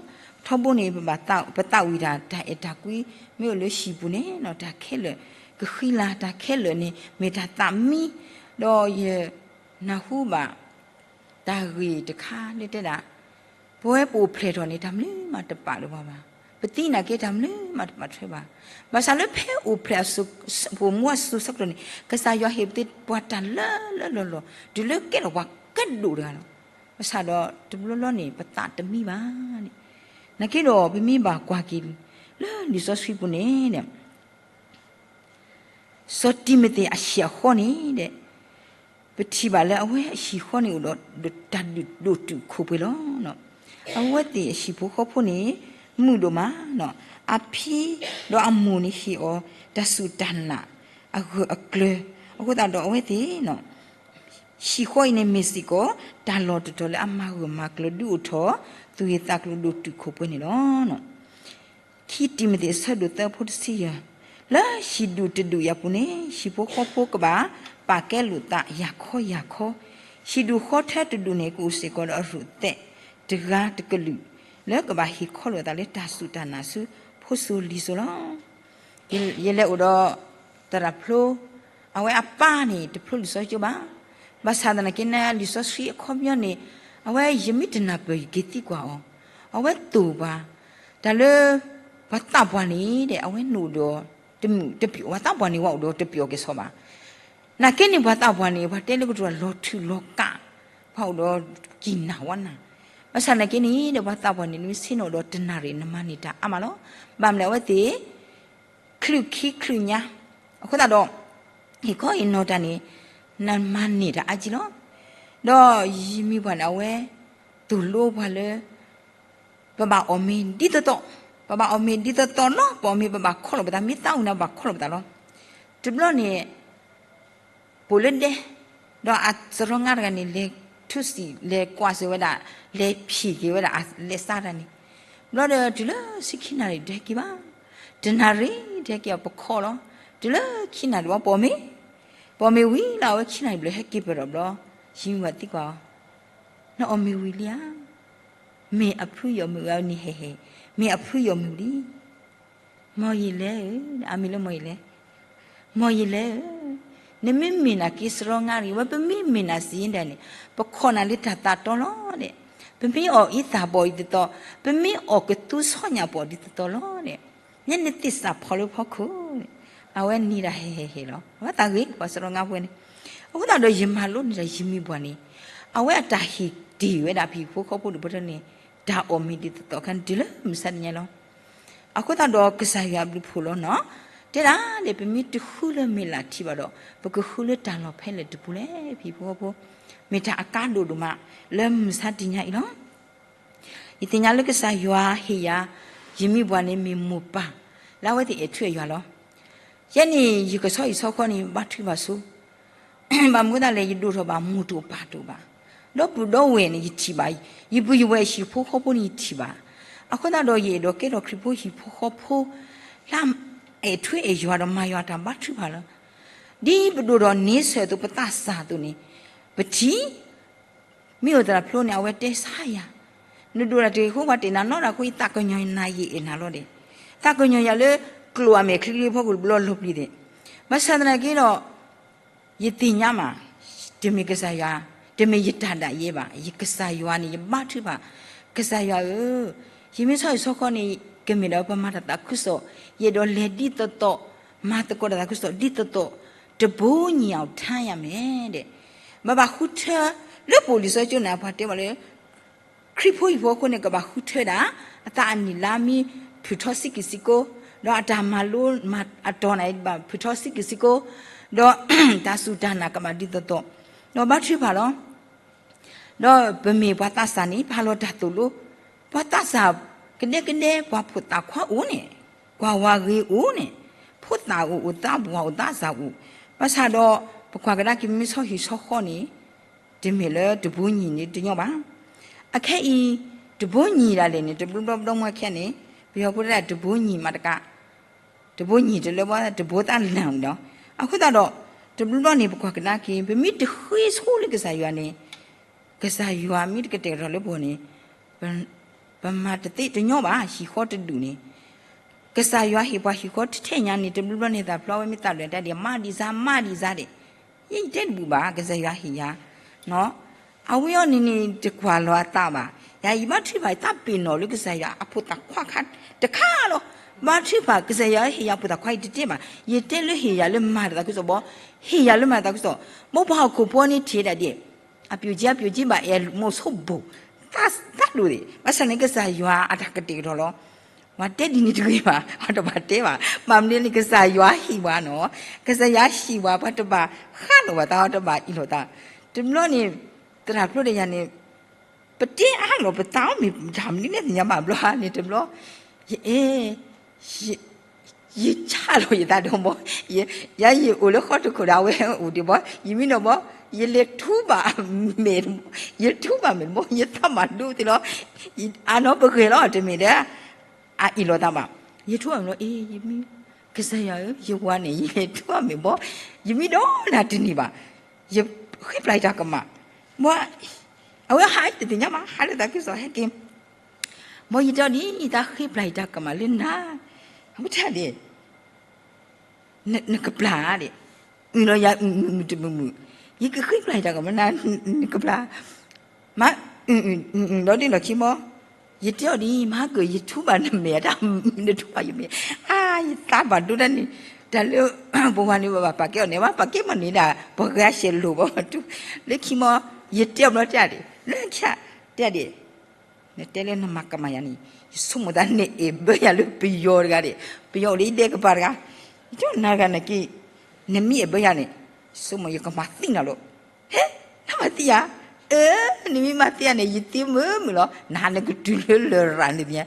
ထီဘိန့ၣ် ပဘၣ်သး ပသးဝံၣ်တၢ် တၢ်အဲၣ်တၢ်ကွံ မ့ၢ်အိၣ်လၢဟံၣ်ပူၤန့ၣ် တၢ်ခဲလၢာ် ကဃံလၤ တၢ်ခဲလၢာ်န့ၣ် မ့ၢ်တၢ်သးမံ. ဒီးယနၢ်ဟူဘၣ် တၢ်ဂ့ၢ်တခါလၢတဲဒၣ် ပဝဲပအိၣ်ဖျဲၣ်ထီၣ်န့ၣ် တၢ်မနုၤမးတပာ်လၢၤဘၣ်ဘၣ်. ပသံနာ်က့တၢ်မနုၤမးတပာ်ထွဲဘၣ်. ဘၣ်ဆၣ်လၢဖဲအိၣ်ဖျဲၣ်အစိၤ ပအိၣ်မူအစိၤဆၢကတီၢ်န့ၣ် ကစၢ်ယွၤဟ့ၣ်ပသ့ပှၤတၢ်လၢလၢလီၢ်လီၢ် တုၤလၢကဲထီၣ်ပှၤကဲဒိၣ်တဂၤလီၤ. ဘၣ်ဆၣ်ဒီးတဘျီလီၤန့ၣ် ပသးတမံဘၣ်န့ၣ်. နာ်က့ဒီးပမ့ၢ်ဘၣ်ကွၢ်က့ၤ လၢလံာ်စီဆှံပူၤန့ၣ် စီၤတံၤမသ့းအဟံၣ်အဃီန့ၣ်ဒီး ပထံၣ်ဘၣ်လၢအဝဲအဟံၣ်ဃီန့ၣ်အိၣ်ဒီးတၢ်ဒုးဒိၣ်တုာ်ခိၣ်ပှဲၤလီၤ. အဝဲသ့ၣ်အဟံၣ်ဖိဃီဖိန့ၣ် မုာ်ဒိၣ်မး, အဖံဒီးအမိၢ်န့ၣ်ဟ့ၣ်အီၤတၢ်စူၢ်တၢ်နာ်အဂၢၢ်အကျၢၤ, အဃိသတးဒီးအဝဲသ့ၣ် ဟံၣ်ဃီအံၤန့ၣ်မ့ၢ်စ့ၢ်ကီး တၢ်လီၢ်တတီၤလၢအမၤဂၢၢ်မၤကျၢၤဒုးအိၣ်ထီၣ် သူၣ်ဂ့ၤသးကျိၤဒိၣ်တုာ်ခိၣ်ပှဲၤန့ၣ်လီၤ. ခံတံၤမသ့းအဆၢဒိၣ်သၢဖိတဆံယဲၢ်, လၢဟံၣ်ဒူၣ်တဒူၣ်အံၤအပူၤန့ၣ် ဟံၣ်ဖိဃီဖိကဘၣ်ပာ်ကဲလိာ်သးယၤခီယၤခီ, ဟံၣ်ဒူၣ်ဃီထၢတဒူၣ်န့ၣ် ကအိၣ်စ့ၢ်ကီးဒီးအရိၣ်သဲးတဂၤတကလုာ် လၢကဘၣ်ဟ့ၣ်ခီလိာ်သးလၢတၢ်စူၢ်တၢ်နာ်ဆူဖိစိၤလံၤစိၤလီၤ. ယလဲၤအိၣ်ဒီး သရၣ်ဖျိ အဝဲအပၢ်န့ၣ် တဖျိလံာ်စီဆှံကၠိဘၣ်. ဘၣ်ဆၣ်သနာ်က့န့ၣ် လံာ်စီဆှံအခီပညီန့ၣ် အဝဲယမ့ၢ်တနၢ်ပၢၢ်ယက့ၤသံကွၢ်အီၤ, အဝဲသိၣ်ပှၤ တၢ်လၢ ပှၤသးပှၢ်န့ၣ်ဒီး အဝဲနုာ်ဒီး တမုာ်တပျီၤ, ပှၤသးပှၢ်န့ၣ် ဝဲအိၣ်ဒီးတပျီၤက့ၤဆီဘၣ်. နာ်က့န့ၣ် ပှၤသးပှၢ်န့ၣ် ပှၤတဲလၢကတိၤလီၤထုးလီၤကး, ပှၤအိၣ်ဒီးကံၢ်နၢ်ဝါနၢ်. ဘၣ်ဆၣ်နာ်က့န့ၣ်ဒီး ပှၤသးပှၢ်န့ၣ် နမ့ၢ်ဆ့ၣ်နီၤဒီးတနၣ်ရံၣ် နမၤန့ၢ်တၢ်အါမးလီၤ. ဘၣ်မနုၤလဲၣ် အဝဲသ့ၣ် ချုးခံချုးညါ, အဃိသတးဒီး ဟ့ၣ်ခီဟ့ၣ်နီၤတၢ်န့ၣ် နမၤန့ၢ်တၢ်အါကံလီၤ. ဒီးယမံၤပှၢ်န့ၣ် အဝဲသိၣ်လိပှၤလၢ ပဘၣ်အီၣ်မ့ၤဒ်သိးသိး, ပဘၣ်အီၣ်မ့ၤဒ်သိးသိးလီၤ. ပအီၣ်မ့ၤပဘၣ်ခီလိာ်ပသး, မ့ၢ်သးဝံၣ်န့ၣ် ပဘၣ်ခီလိာ်ပသးလီၤ. တဘျီန့ၣ် ပိာ်လၢဒဲ, ဒီးအစရီငါတဂၤန့ၣ် လဲၤထူစံာ် လဲၤကွၢ်စၢၤဝဲဒၣ်, လဲၤဖံးက့ၤဝဲဒၣ်အလဲၤစးတၢ်န့ၣ်, ဘျီဒီးတုၤလၢဆံခံနၣ်ရံၣ်တဟဲက့ၤဘၣ်, တနၣ်ရံၣ်တဟဲက့ၤအီၤ ပခီလီၤ. တုၤလၢခံနၣ်ရံၣ်ဝံၤပိာ်မ့ၤ, ပိာ်မ့ၤဝံၤလီၤ အဝဲခံနၣ်ရံၣ်ဘျီဟဲက့ၤပၢၢ်ဒီးဘျီ, ယမံၤပှၢ်သံကွၢ်အီၤ, နအီၣ်မ့ၤဝံၤလံဧါ. မ့ၢ်အဖုယီၢ်မ့ၤဝံၤ အဝဲန့ၣ်ဟဲဟဲ, မ့ၢ်အဖုယီၢ်မ့ၤဝံၤလံ. မ်ယလဲၣ်ဧၢ, အမံၤလၢမ်ယလဲၣ်, မ်ယလဲၣ်ဧၢ, နမ့ၢ်မ့ၢ်နၤက့စရီငါရံၣ်ဝဲ, ပမ့ၢ်မ့ၢ်နၤစံးဒၣ်န့ၣ်, ပခီၣ်နၤလၢတၢ်သးတီလီၤဒဲး. ပမ့ၢ်အီၣ်အံသၣ်ပအီၣ်ဒ်သိးသိး, ပမ့ၢ်အီၣ်ကသူဆီညၣ်ပအီၣ်ဒ်သိးသိးလီၤဒဲး. ညါနသ့ၣ်စၢ်ဖီၣ်လၢဖီခိၣ်န့ၣ်, အဝဲန့ၢ်ဒၣ်ဟဲဟဲဟဲလီၤ. အဝဲသးဂ့ၤ ပှၤစရီငါဖိန့ၣ်, အဃိသတးဒီးယမၤလိန့ၢ်တၢ်ယမံၤပှၢ်န့ၣ်, အဝဲအတၢ်ဟ့ၣ်တ့ၢ်ဝဲဒၣ်ဖံဖိဃီဖိဒံးဖိတၢ်န့ၣ်, တၢ်အီၣ်မ့ၤဒ်သိးသိးခါန့ၣ် တုၤလၢမုၢ်ဆါတနံၤညါလီၤ. အဃိသတးဒီးကစၢ်ယွၤအဘျုးဖှိၣ်လီၤနီၤ, တဲဒၣ်န့ၣ် ပမ့ၢ်တဃုလၢမ့ၢ်လၢ်ထံဘၣ်ဒီး ပကဃုလၢတၢ်လီၢ်ဖဲလဲၣ်တပူၤလဲၣ် ဖံဖိဃီဖိ, မ့ၢ်တၢ်အကါဒိၣ်ဒိၣ်မး လၢမုၢ်ဆါတနံၤညါအံၤလီၤ. ယသ့ၣ်ညါလၢကစၢ်ယွၤဟ့ၣ်ယၤ ယမံၤပှၢ်န့ၣ်မ့ၢ်မိၢ်ပၢ် လၢအဝဲသ့ၣ်အဲၣ်ထူအဲၣ်ယွၤလီၤ. ယဲန့ၣ် ယကဆီဟံၣ်ဆီဃီန့ၣ် ဘါထုကဖၣ်ဆိ, ဘၣ်မနုၤအဃိလဲၣ် ယဒိၣ်ထီၣ်ဘၣ်မိၢ်တအိၣ်ပၢ်တအိၣ်ဘၣ်, ဒီပုၢ်ဒီဝဲၢ်န့ၣ်ယထံၣ်ဘၣ်, ယပုၢ်ယဝဲၢ်ဟံၣ်ဖိဃီဖိန့ၣ်ယထံၣ်ဘၣ်. အဃိသတးဒီးယအဲၣ်ဒိးကဲထီၣ်ခရံာ်ဖိဟံၣ်ဖိဃီဖိ လၢအဲၣ်ထူအဲၣ်ယွၤဒီးမၤယွၤတၢ်ဘါထုကဖၣ်လီၤ. ဒ်ပဒိၣ်ထီၣ်န့ဆၢၣ်အသိး ပသးစၢ်အသိးန့ၣ်, ပထံၣ် မ့ၢ်အိၣ်သရၣ်ဖျိန့ၣ် အဝဲတဲဆါယၤ, နဒိၣ်တၢ်တဂ့ၤအဃိ ပှၤတအဲၣ်နၤနီတဂၤအဃိ ယသးကညီၤနၤယအဲၣ်နၤလီၤဒဲး. သးကညီၤယၤလၢ ကျိာ်အမဲာ်ချံကလံၤဖီခိၣ်တဘျီလီၤပျံၤသ့ၣ်. ဘၣ်ဆၣ်သနာ်က့ဒီး ယသ့ၣ်ညါမး, တမ့ၢ်ကစၢ်ယွၤ, တမ့ၢ်ယတၢ်ဒၣ်ယဲဘၣ်, ယကစၢ်ယွၤန့ၣ် ယဘါထုကဖၣ်, ကစၢ်ယွၤဧၢ, ယမ့ၢ်ဆီဟံၣ်ဆီဃီန့ၣ် ကမ့ၢ်ဒၣ်ပမၤတၢ်သးခုကစီၣ်, ယအဲၣ်ဒိးလဲၤဒ်သိးသိး, မၤသကိးတၢ်သးခုကစီၣ်ဒ်သိးသိး, တဘိညၣ်အီၤထါယၤမဲာ်ဒဲး. ဘၣ်ဘၣ်ဃုထၢ လၢပအိၣ်လံာ်စီဆှံကၠိန့ၣ် ပှၤတဲဝဲလၢ ခရံာ်ဖိဟံၣ်ဖိဃီဖိန့ၣ် ကဘၣ်ဃုထၢဒၣ် အသးအနံၣ်လါမ့ၢ်ဖုၣ်ထီစံးက့ၤစ့ၢ်ကီး, ဒီးအတၢ်မၤလိမၤအတီၢ်န့ၣ် ဘၣ်ဖုၣ်ထီစံးက့ၤစ့ၢ်ကီး, ဒီးတၢ်စူၢ်တၢ်နာ်ကဘၣ်ဒ်သိးသိး, ဒီးဘါထုကဖၣ်လီၤ. ဒီးပမ့ၢ်ပှၤသးစၢ်န့ၣ် ပာ်လီၤတၢ်သိၣ်လိ, ပှၤသးစၢ်ကဒဲကဒဲ ပှၤဖိသၣ်ခွါအိၣ်န့ၣ်, ကွၢ်ဝါဂ့ၤအိၣ်န့ၣ်, ဖိသၣ်အိၣ် အိၣ်သးပှၢ်အိၣ်သးစၢ်အိၣ်, ဘၣ်ဆၣ်ဒီး ပကွၢ်ကဒါက့ၤ ပမ့ၢ်ဆီဟံၣ်ဆီဃီန့ၣ် တမ့ၢ်လၢတဘိညၣ်န့ၣ်တညီဘၣ်. အခဲအံၤ တဘိညၣ်ဒၣ်လဲာ်န့ၣ် တဘျီဘျီဘျီမွဲခဲန့ၣ် ပယီၤဖိတဲဒၣ်တဘိညၣ်မးတကး, တဘိညၣ်တလၢဘၣ် တဘိသၣ်လၢာ်ဒီး, အဃိသတးဒီး တဘျီဘျီန့ၣ် ပကွၢ်ကဒါက့ၤ ပမ့ၢ်တဃ့ဆိလၢကစၢ်ယွၤန့ၣ် ကစၢ်ယွၤမ့ၢ်တကတဲာ်ကတီၤလၢပဂီၢ်န့ၣ် ပမၤတသ့တညီဘၣ် ဟံၣ်ဃီတဒူၣ်န့ၣ်, ကစၢ်ယွၤဟ့ၣ်ပှၤဟံၣ်ဃီထဲညါန့ၣ် တဘျီဘျီန့ၣ် သးဖျါဝဲမ့ၢ်သးဒွဲၣ်တၢ်ဒ် မၤဒံးစါ မၤဒံးစါဒဲး, ယဲယတဲတဘူၣ်ဘၣ် ကစၢ်ယွၤဟ့ၣ်ယၤ, အဝဲအံၤန့ၣ်န့ၣ် တကွၢ်လီၤအသးဘၣ်, ယၤယဘါထုကဖၣ်သးပ့ၤနီၣ်လၢကစၢ်ယွၤအဖိသၣ်ခွါခါတခါလီၤ. ဘါထုကဖၣ်ကစၢ်ယွၤဟ့ၣ်ယၤဖိသၣ်ခွါအံၤတတဲဘၣ်. ယတဲလၢဟ့ၣ်ယၤလၢမၤတၢ်သးခုကစီၣ်ဘီ, ဟ့ၣ်ယၤလၢမၤတၢ်သးခုကစီၣ်, မိၢ်ပှၢ်ဟီၣ်ခိၣ်ဖိန့ၣ်ထံၣ်ဒၣ်ဒ် အပျိာ်က့အပျိာ်က့ဘၣ်အဲၣ်မိၢ်ဆိဘိၣ်, သးဒိၣ်သ့ၣ်, ဘၣ်ဆၣ်န့ၣ်ကစၢ်ယွၤအတၢ်ကတဲာ်ကတီၤလီၤ. ပှၤတဲဒ်န့ၣ်တဂ့ၤဘၣ်, ပှၤတဘၣ်တဲဘၣ်, ဘၣ်မနုၤန့ၣ် ကစၢ်ယွၤဟ့ၣ်ပှၤနီၤ, ကစၢ်ယွၤဟ့ၣ်ပှၤ ပှၤတဘၣ်ဃးလိာ်ဘၣ်သး တဘၣ်အ့ၣ်လိာ်သး. တဘျီန့ၣ် သရၣ်ဖျိဒီးယၤန့ၣ် ပတဲအါလီၤပသးအီၤမ့ၢ်တၢ်မနုၤလဲၣ်သ့ၣ်ညါဘၣ်ဘျီန့ၣ်တဘျီ, ယအဲ ယဆၣ်လီၤယသးဒီးဘီ, ယၤယအိၣ်လၢဃီတခိၣ်ဒီးအဝဲအိၣ်ဒံးဘီ, ယမံဒီးဘီ, ယလဲၤထူဘၣ်မဲာ်, ယထူဘၣ်မဲာ်တဘီ, ယသးဘၣ်ဒိသ့လီၤ. အနီၢ်ပဂဲၤလီၤ တမ့ၢ်ဒီး အအ့ၣ်လိာ်သးဘၣ်. ယထူဘၣ်မဲာ်လီၤ အ့ ယမံ, ကစၢ်ယွၤဧၢ ယဝၤန့ၣ် ယလဲၤထူဘၣ်မဲာ်ဘီ, ယမံဒီးနၤတန့ၢ်ဘၣ်, ယဃ့ပျၢ်ယတၢ်ကမၣ်, ဘီ အဝဲဟးတသ့ၣ်ညါမး ဟးလၢသးခုကစီၣ်ဟဲက့ၤ, ဘီယတဲအီၤဒ် ယသးဃ့ပျၢ်ယတၢ်ကမၣ်လၢနၤ, အဝဲတဲဒ် နကပျၢ်ဧါဒံး, အုၣ်လီၤယၤအုၣ်မုာ်တမုာ်မုာ်, ယကဃ့ပျၢ်ယတၢ်ကမၣ်လၢနၤ, နကပျၢ်, မၤ, လီၤဒ့လီၤခံဘီ, ယတဲအီၤဒ် မၤကၢၢ် ယထူဘၣ်နမဲာ် တၢ်နထူဘၣ်ယမဲာ်, အါ ယသးဘၣ်ဒိတၢ်န့ၣ်, တၢ်လၢ ပဝၤန့ၣ် ပဘၣ်ပာ်ကဲအီၤန့ၣ် ဘၣ်ပာ်ကဲမ့ၢ်န့ၣ်ဒၣ် ပှၤဂၤဆဲးလိာ်ဘၣ်တူၢ်, လၢခံဘီ, ယတဲအီၤဘျီတဲဒံး လၢခံ, တဲဒံး နတဲလၢနမၤကမၣ်ယၤန့ၣ် ယဆိကမိၣ်သးနအဲၣ်ဘၢယၤလၢပယီၤတဂၤဒံး, ပယီၤအိၣ်လၢယဒဲကပၤတဂၤ, ယတဲနၤတဂၤန့ၣ်က့, နမ့ၢ်အဲၣ်ဘၢယၤန့ၣ် ဆိကမိၣ်ယကမၤသံနၤလီၤ. ဟဲ, နမၤသံယၤ, အၢ, နမ့ၢ်မၤသံယၤန့ၣ် ယသံမုာ်မုာ်လီၤ, နၤနကတုၤလၢလရာ်န့ၣ်သ့ၣ်ညါ,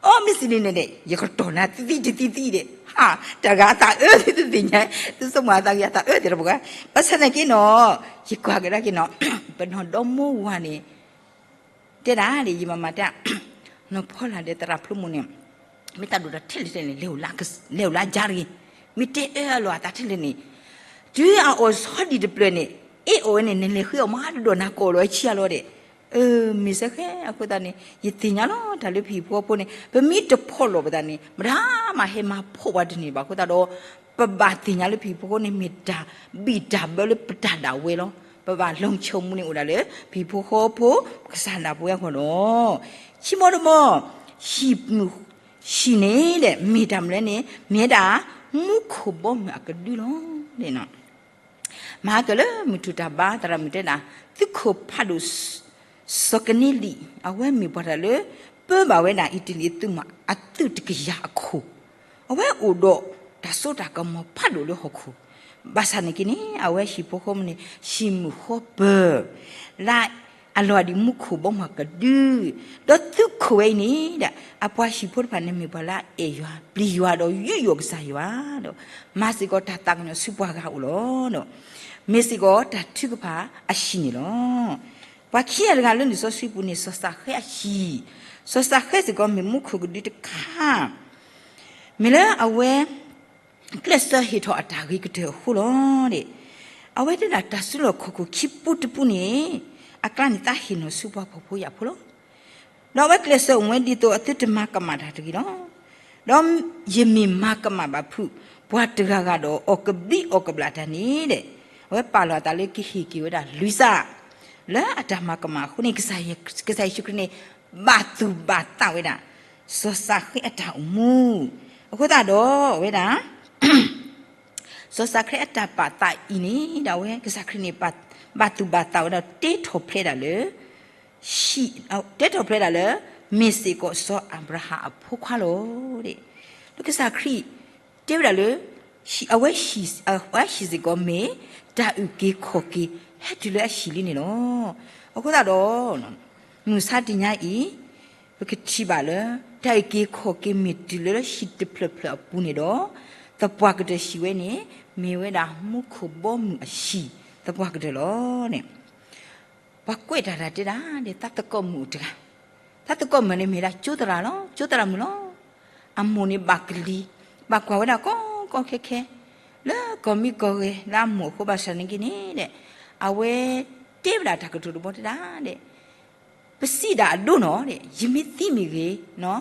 အိ မ့ၢ်စံးန့ၣ်န့ၣ် ယကတီၢ်နၤသံသံတသံသံဒံး, ဟး, တဂၤအသးအၢသ့ၣ်တသ့ၣ်ညါ, သုဆိကမိၣ်အသးဂ့ၤအသးအၢသ့ၣ်တပှၤ, ဘၣ်ဆၣ်သနာ်က့နီၤ, ယကွၢ်ကဒါက့ၤနီၤ, ပနီၢ်ဒီမိၢ်ဝၤန့ၣ် တဲဒၣ်ဒ် ယမၤမၤတၢ်, နီၢ်ဖီလာ်ဒီးသရၣ်ဖျိမိၢ်န့ၣ်, မ့ၢ်တၢ်ဒိၣ်တၢ်ထဲလဲၣ်ထဲလဲၣ်န့ၣ် လဲၤအိၣ်လၢကစၢ်, လဲၤအိၣ်လၢအကစၢ်တဂ့ၤ, မ့ၢ်တဲအၢအလီၤအသးထဲလဲၣ်န့ၣ်, တုၤအအိၣ်ဆီဒံၣ်တဖျၢၣ်န့ၣ်, အ့ၣ်အီၤဝဲန့ၣ် နလဲၤဃ့အီၤမးတဒီးနၤကိးလီၤဆံးအလီၤဒံး, အၢ မ့ၢ်စ့ၢ်ကီးအဃိသတးန့ၣ် ယသ့ၣ်ညါလီၤ တၢ်လၢပဟံၣ်ဖိဃီဖိန့ၣ် ပမ့ၢ်တဖီၣ်လိာ်ပသးန့ၣ် မတၤမၤဟဲမၤဖှိၣ်ပှၤတန့ၢ်ဘၣ်အဃိသတးဒီး ပဘၣ်သ့ၣ်ညါလၢပဟံၣ်ဖိဃီဖိန့ၣ် မ့ၢ်တၢ်ဘံၣ်တၢ်ဘၢလၢပတၢ်ဒၣ်ဝဲလီၤ. ပဘၣ်လီၤဆိမိၣ်န့ၣ်အိၣ်ဒၣ်လၢ ပဟံၣ်ဖိဃီဖိ ကစၢ်ဒၣ်ပဝဲအဂီၢ်လီၤ. ခံဘီတဘီ, ဟံၣ်န့ၣ်ဒီး မ့ၢ်တၢ်မနုၤလဲၣ်န့ၣ် မ့ၢ်ဝဲဒၣ် မူခိၣ်ဘီမုၢ်အကဒုလီၤ. မဟါကၢ်လၢမုၢ်ထူၣ်တၢ်ဘါ သရၣ်မုၣ်တဲဒၣ် သုးခိၣ်ဖးဒိၣ် စီၤကန့လံၣ် အဝဲမ့ၢ်ပှၤတၢ်လၢ ပၢဘၣ်ဝဲဒၣ်အံၣ်တလံၣ်အသုးမုၢ်အသုးတကယၤအခိၣ်, အဝဲအိၣ်ဒီးတၢ်စိတၢ်ကမီၤဖးဒိၣ်လၢဟီၣ်ခိၣ်, ဘၣ်ဆၣ်န့ၣ်က့န့ၣ် အဝဲဟံၣ်ဖိဃီဖိန့ၣ် ဟံၣ်မုာ်ဃီပၢၤ လၢအလီၤဂာ်ဒ်မူခိၣ်ဘီမုၢ်အကဒု, ဒီးသုးခိၣ်ဝဲအံၤန့ၣ်ဒီး အပှၤဟံၣ်ဖိတဖၣ်န့ၣ်မ့ၢ်ပှၤလၢအအဲၣ်ယွၤ ပျံၤယွၤဒီးယူးယီၣ်ကစၢ်ယွၤဒီး မၤစ့ၢ်ကီးတၢ်သးကညီၤဆူပှၤဂၤအအိၣ်လီၤ. မ့ၢ်စ့ၢ်ကီးတၢ်ထုကဖၣ်အဟံၣ်န့ၣ်လီၤ. ပှၤခံဂၤတဂၤလၢလံာ်စီဆှံပူၤန့ၣ် စီၤစးဃဲအဟံၣ်, စီၤစးဃဲစ့ၢ်ကီးမ့ၢ်မူခိၣ်ကဒုတခါ မ့ၢ်လၢအဝဲ ကျဲးစၢးဟ့ၣ်ထီၣ်အတၢ်ဂ့ၤကတၢၢ်အဃိလီၤ. အဝဲတဲဒၣ်တၢ်စုလီၢ်ခီၣ်ခိၣ်ခံပူတပူန့ၣ် အကျါန့ၣ်သးဟ့ၣ်နီၤဆူပှၤဖှီၣ်ဖိယာ်ဖိလီၤ. ဒီးအဝဲကျဲးစၢးအိၣ်ဝဲဒ်သိးအသုတမၤကမၣ်တၢ်တဂ့ၤလီၤ. ဒီးယမ့ၢ်မၤကမၣ်ဘၣ်ဖုး ပှၤတဂၤဂၤဒီးအီၣ်ကဘျံးအီၣ်ကဘျၣ်တၢ်န့ၣ်ဒီး အဝဲပာ်လီၤအသးလၢကဟ့ၣ်က့ၤဝဲဒၣ်လွံၢ်စး လၢအတၢ်မၤကမၣ်အဃိန့ၣ် ကစၢ်ယ့ၣ်ၡူးခရံာ်န့ၣ် ဘၣ်သူၣ်ဘၣ်သးဝဲဒၣ် စီၤစးဃဲအတၢ်အိၣ်မူ အဃိသတးဒီးအဝဲဒၣ် စီၤစးဃဲအတၢ်ပာ်သးအံၤန့ၣ် ဒီးအဝဲကစၢ်ခရံာ်န့ၣ် ဘၣ်သူၣ်ဘၣ်သးဝဲဒီး တဲထီၣ်ဖျဲးဒၣ်လၢ တဲထီၣ်ဖျဲးဒၣ်လၢ မ့ၢ်စ့ၢ်ကီးစီၤအၤဘြၤဟၣ်အဖိခွါလီၤ. ဒီးကစၢ်ခရံာ်တဲဝဲဒၣ်လၢ အဝဲဟံၣ်စ့ၢ်ကီးမ့ၢ် တၢ်အုၣ်က့ၤခီၣ်က့ၤ ဟဲတုၤလၢအဟံၣ်လံန့ၣ်လီၤ. အဃိသတးဒီး မုၢ်ဆါတနံၤအံၤ ပကထံၣ်ဘၣ်လၢ တၢ်အုၣ်က့ၤခီၣ်က့ၤမ့ၢ်တုၤလၢဟံၣ်တဖျၢၣ်ဖျၢၣ်အပူၤန့ၣ်ဒီး သပှၢ်ကတၢၢ်ဟံၣ်ဝဲန့ၣ် မ့ၢ်ဝဲဒၣ်မူခိၣ်ဘီမုၢ်အဟံၣ်သပှၢ်ကတၢၢ်လီၤန့ၣ်. ပှၤကွဲးတၢ်တၢ်တဲဒၣ် ဒီးသးသကိးမုၣ်တဂၤ, သးသကိးမုၣ်န့ၣ်မ့ၢ်ဒၣ်ကၠိသရၣ်လီၤ, ကၠိသရၣ်မုၣ်လီၤ. အမိၢ်န့ၣ်ဘၣ်ကလံၤ, ဘၣ်ကွၢ်ဝဲဒၣ်ကီကီခဲခဲ လၢကီၢ်မံကီၢ်ဂဲၤလၢအမိၢ်အဃိ ဘၣ်ဆၣ်န့ၣ်က့န့ၣ်ဒီး အဝဲတဲဝဲဒၣ်တၢ်ကတိၤတဘီတဲဒၣ်ဒီး ပစံးဒၣ်အဒိနီၤဒီး ယမ့ၢ်သံမ့ၢ်ဂ့ၤ,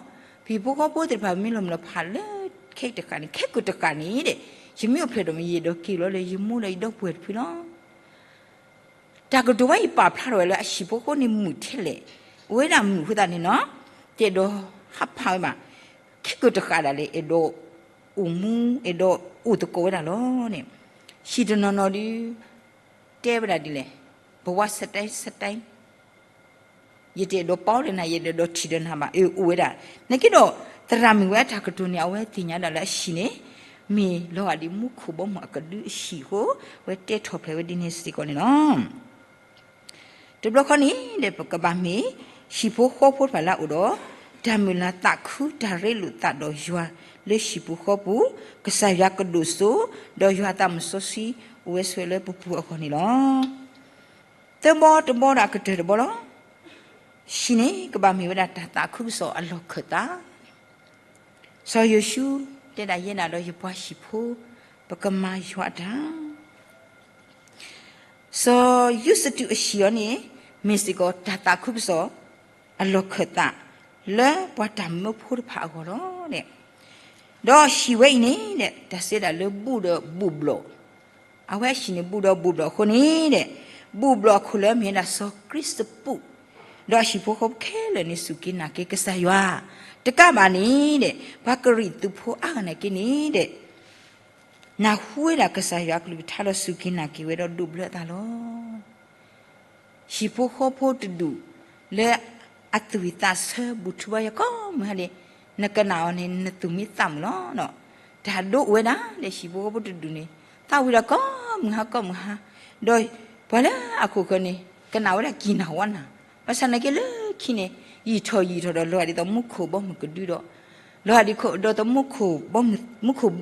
ပဟံၣ်ဖိဃီဖိသ့ၣ်တဖၣ်မ့ၢ်လီၤမုၢ်လီၤဖးလၢခဲတခါန့ၣ် ခဲကိာ်တခါန့ၣ်ဒီး ယမ့ၢ်အိၣ်ဖျဲၣ်ဒီးမ့ၢ်ယအဲၣ်ဒိးက့ၤလီၤလၢယမိၢ်ဒီးယဒီပုၢ်ဝဲၢ်တဖုလီၤ. တၢ်ကတိၤဝဲအံၤပာ်ဖျါထီၣ်ဝဲလၢအဟံၣ်ဖိဃီဖိန့ၣ်မုာ်ထဲလဲၣ် အိၣ်ဝဲဒၣ်မုာ်အဃိသတးန့ၣ်နီၤ, တအဲၣ်ဒိးဟးဖးဝဲဘၣ်, ခဲကတဃးဒၣ်လဲာ် အဲၣ်ဒိးအိၣ်မူ အဲၣ်ဒိးအိၣ်သကိးဝဲဒၣ်လီၤန့ၣ်, ဟံၣ်တနီၤနီၤဒုး တဲဝဲဒၣ်ဒ်လဲၣ်, ဘဝ စတဲ စတဲ ယတအဲၣ်ဒိးပီၣ်ဒီးနၤ ယတအဲၣ်ဒိးထံၣ်ဒီးနၤဘၣ်, အၢ အိၣ်ဝဲဒၣ်, နာ်က့ဒီး သရၣ်မုၣ်ဝဲအတၢ်ကတိၤန့ၣ် အဝဲသ့ၣ်ညါဒၣ်လၢအဟံၣ်န့ၣ် မ့ၢ်လီၤဂာ်ဒ်မူခိၣ်ဘီမုၢ်အကဒုအဟံၣ်အဃိ အဝဲတဲထီၣ်ဖျဲးဝဲဒ်န့ၣ်စ့ၢ်ကီးန့ၣ်လီၤ. တဘျီဃီန့ၣ်ဒီး ပကဘၣ်မ့ၢ် ဟံၣ်ဖိဃီဖိတဖၣ်လၢအအိၣ်ဒီး တၢ်မုၢ်လၢ်သးခု တၢ်ရ့လိာ်သးဒီးယွၤလၢဟံၣ်ပူၤဃီပူၤ, ကစၢ်ယွၤကဒိၣ်စိ ဒီးယွၤအသးမုၢ်စီဆှံအိၣ်ဝဲဆိးဝဲလၢပပူၤအဂီၢ်န့ၣ်လီၤ. သၢဘီတဘီဒီးအကတၢၢ်တဘီလီၤ. ဟံၣ်န့ၣ် ကဘၣ်မ့ၢ်ဝဲဒၣ်တၢ်သးခုကစီၣ်အလီၢ်ခၢၣ်သး စီၤယိၤၡူတဲဒၣ်ယဲဒၣ်ဒီးယပှၤဟံၣ်ဖိ ပကမၤယွၤအတၢ်, စီၤယူစတူးအဟံၣ်အီၤန့ၣ် မ့ၢ်စ့ၢ်ကီးတၢ်သးခုကစီၣ်အလီၢ်ခၢၣ်သး လၢပှၤတၢ်မၢဖိတဖၣ်အဂီၢ်လီၤ. ဒီးဟံၣ်ဝဲအံၤန့ၣ် တၢ်စံးဒၣ်လၢဘူၣ်ဒီးဘူၣ်ဘျီၣ်, အဝဲဟံၣ်န့ၣ်ဘူၣ်ဒီးဘူၣ်ဘျီၣ်အဃိန့ၣ်ဒီး ဘူၣ်ဘျီၣ်အခိၣ်လၢမ့ၢ်ဝဲဒၣ်စီၤခရံာ်စပူၣ်, ဒီးအဟံၣ်ဖိဃီဖိခဲလၢာ်န့ၣ် စူၢ်က့ၤနာ်က့ၤကစၢ်ယွၤ, တကးဘၣ်န့ၣ်ဒီး ပှၤကရံၣ်သူးဖိအါဂၤနာ်က့န့ၣ်ဒီး နၢ်ဟူဝဲဒၣ်ကစၢ်ယွၤအကလုၢ်ကထါဒီးစူၢ်က့ၤနာ်က့ၤဝဲဒီးဒိးဘျၢအသးလီၤ. ဟံၣ်ဖိဃီဖိတဒူၣ် လၢအသူၣ်ဝံၣ်သးဆၢ ဘူၣ်ထီၣ်ဘါယွၤကိးမုၢ်ဟါန့ၣ် နကနၣ်အီၤန့ၣ် နသူၣ်မံသးမုာ်လီၤ. တၢ်ဒိအိၣ်ဝဲဒၣ်ဒီး ဟံၣ်ဖိဃီဖိတဒူၣ်န့ၣ် သးဝံၣ်ဒီးကိးမုၢ်ဟါကိးမုၢ်ဟါ, ဒီးပှၤလၢအခိၣ်ဃၢၤန့ၣ် ကနၣ်ဝဲဒၣ်ကံၢ်နၢ်ဝါနၢ်, ဘၣ်ဆၣ်နာ်က့လၢခံန့ၣ် ယံာ်ထီၣ်ယံာ်ထီၣ်ဒီး လီၤဂာ်ဒ်သိးမူခိၣ်ဘီမုၢ်ကဒုဒီး လီၤဂာ်ဒ်သိးသမူခိၣ်ဘီမုၢ် မူခိၣ်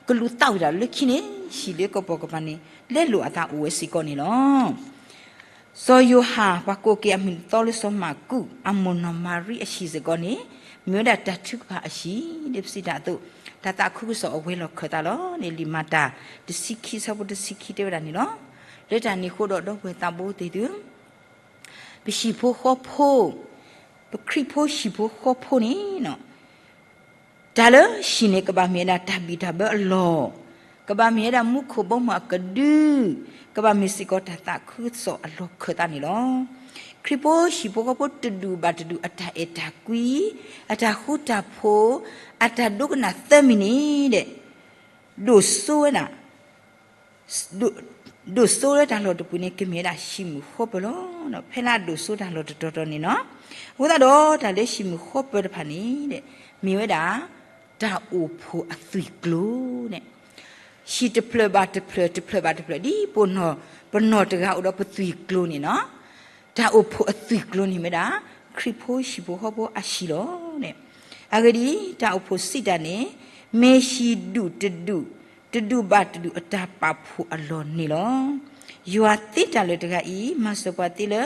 ကလူးသးဝံၣ်တၢ်လၢခံန့ၣ် ဟံၣ်လၢကပိာ်ကပၤန့ၣ် လဲလိာ်အသးအိၣ်ဝဲစ့ၢ်ကီးန့ၣ်လီၤ. စီၤယိၤဟၣ် ပှၤကိးက့ၤအမံၤသီလၢစီၤမၢ်ကူး အမိၢ်နီၢ်မၤရံအဟံၣ်စ့ၢ်ကီးန့ၣ် မ့ၢ်ဝဲဒၣ်တၢ်ထုကဖၣ်အဟံၣ် လၢပစံးတၢ်အသိး တၢ်သးခုကစီၣ်အဝဲၤလီၢ်ခၢၣ်သးလီၤန့ၣ် လံာ်မၤတၢ် တဆံခံ ဆၢဖိတဆံခံတဲဝဲဒၣ်န့ၣ်လီၤ. လၢတၢ်န့ၣ်အဃိဒီး ဒီပုၢ်ဝဲၢ်သးဘိသ့ၣ်သု ပဟံၣ်ဖိဃီဖိ, ပခရံာ်ဖိဟံၣ်ဖိဃီဖိန့ၣ် တၢ်လၢဟံၣ်န့ၣ် ကဘၣ်မ့ၢ်ဝဲဒၣ်တၢ်ဘံၣ်တၢ်ဘၢအလီၢ်, ကဘၣ်မ့ၢ်ဝဲဒၣ်မူခိၣ်ဘီမုၢ်အကဒု, ကဘၣ်မ့ၢ်စ့ၢ်ကီးတၢ်သးခုကစီၣ်အလီၢ်ခၢၣ်သးန့ၣ်လီၤ. ခရံာ်ဖိဟံၣ်ဖိဃီဖိတဒူၣ်ဘၣ်တဒူၣ် အတၢ်အဲၣ်တၢ်ကွံ, အတၢ်ဃူတၢ်ဖိး, အတၢ်ဒိကနၣ်သၢမံၤန့ၣ်ဒီး ဒိၣ်စိဝဲဒၣ် ဒိၣ်စိလၢတၢ်လီၢ်တပူၤန့ၣ် ကမ့ၢ်ဝဲဒၣ်ဟံၣ်မုၢ်ဃီပၢၤလီၤ. ဖဲလၢအဒိၣ်စိတၢ်လီၢ်တတီၤတီၤန့ၣ်လီၤ. အဃိသတးဒီး တၢ်လၢဟံၣ်မုၢ်ဃီပၢၤတဖၣ်န့ၣ် မ့ၢ်ဝဲဒၣ် တၢ်အိၣ်ဖှိၣ်အသွံၣ်ကျိၤန့ၣ် ဟံၣ်တဖျၢၣ်ဘၣ်တဖျၢၣ် တဖျၢၣ်ဘၣ်တဖျၢၣ် ဒ်ပနီၢ် ပနီၢ်တဂၤအိၣ်ဒီးပသွံၣ်ကျိၤန့ၣ်လီၤ. တၢ်အိၣ်ဖှိၣ်အသွံၣ်ကျိၤန့ၣ်မ့ၢ်ဒၣ် ခရံာ်ဖိဟံၣ်ဖိဃီဖိအဟံၣ်လီၤ. အဂ့ၢ်ဒ်အံၤ, တၢ်အိၣ်ဖှိၣ်စံးတၢ်န့ၣ် မ့ၢ်ဟံၣ်ဒူၣ်တဒူၣ် တဒူၣ်ဘၣ်တဒူၣ်အတၢ်ပာ်ဖှိၣ်အလီၢ်န့ၣ်လီၤ. ယွၤသ့တၢ်လၢာ်တဂၤအံၤ မၤစၢၤပှၤသ့လၢ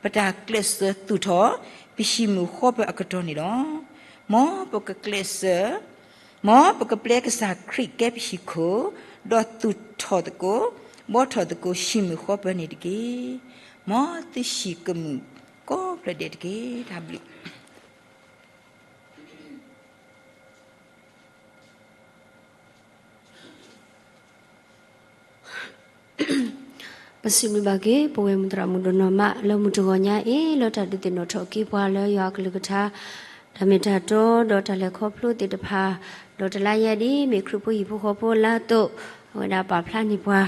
ပတၢ်ကျဲးစၢးသူၣ်ထီၣ် ပဟံၣ်မုၢ်ဃီပၢၤအကတီၢ်န့ၣ်လီၤ. မ်ပကကျဲးစၢး မ်ပကပျဲကစၢ်ခရံာ်ကဲပဟံၣ်ခိၣ်, ဒီးသူၣ်ထီၣ်သကိး ဘှီထီၣ်သကိး ဟံၣ်မုၢ်ဃီပၢၤန့ၣ်တက့ၢ်. မ်သုဟံၣ်ကမုာ်ကိးဖျၢၣ်ဒဲးတက့ၢ်. တၢ်ဘျုး ပစံးဘျုးဘၣ်က့ၤ ပဝဲမုၢ်သရၣ်မုၣ်ဒိၣ်နီၢ်မး လၢမုၢ်တဂီၤညါအံၤ လၢတၢ်ဒုးသ့ၣ်နီၣ်ထီၣ်က့ၤပှၤလၢယွၤအကလုၢ်ကထါ တၢ်မ့ၢ်တၢ်တီ ဒီးတၢ်လဲၤခီဖျိသ့ၣ်တဖၣ် ဒီးတလါယဲဒ် မ့ၢ်ခရံာ်ဖိဟံၣ်ဖိဃီဖိလါအသိး အဝဲဒၣ်ပာ်ဖျါန့ၢ်ပှၤ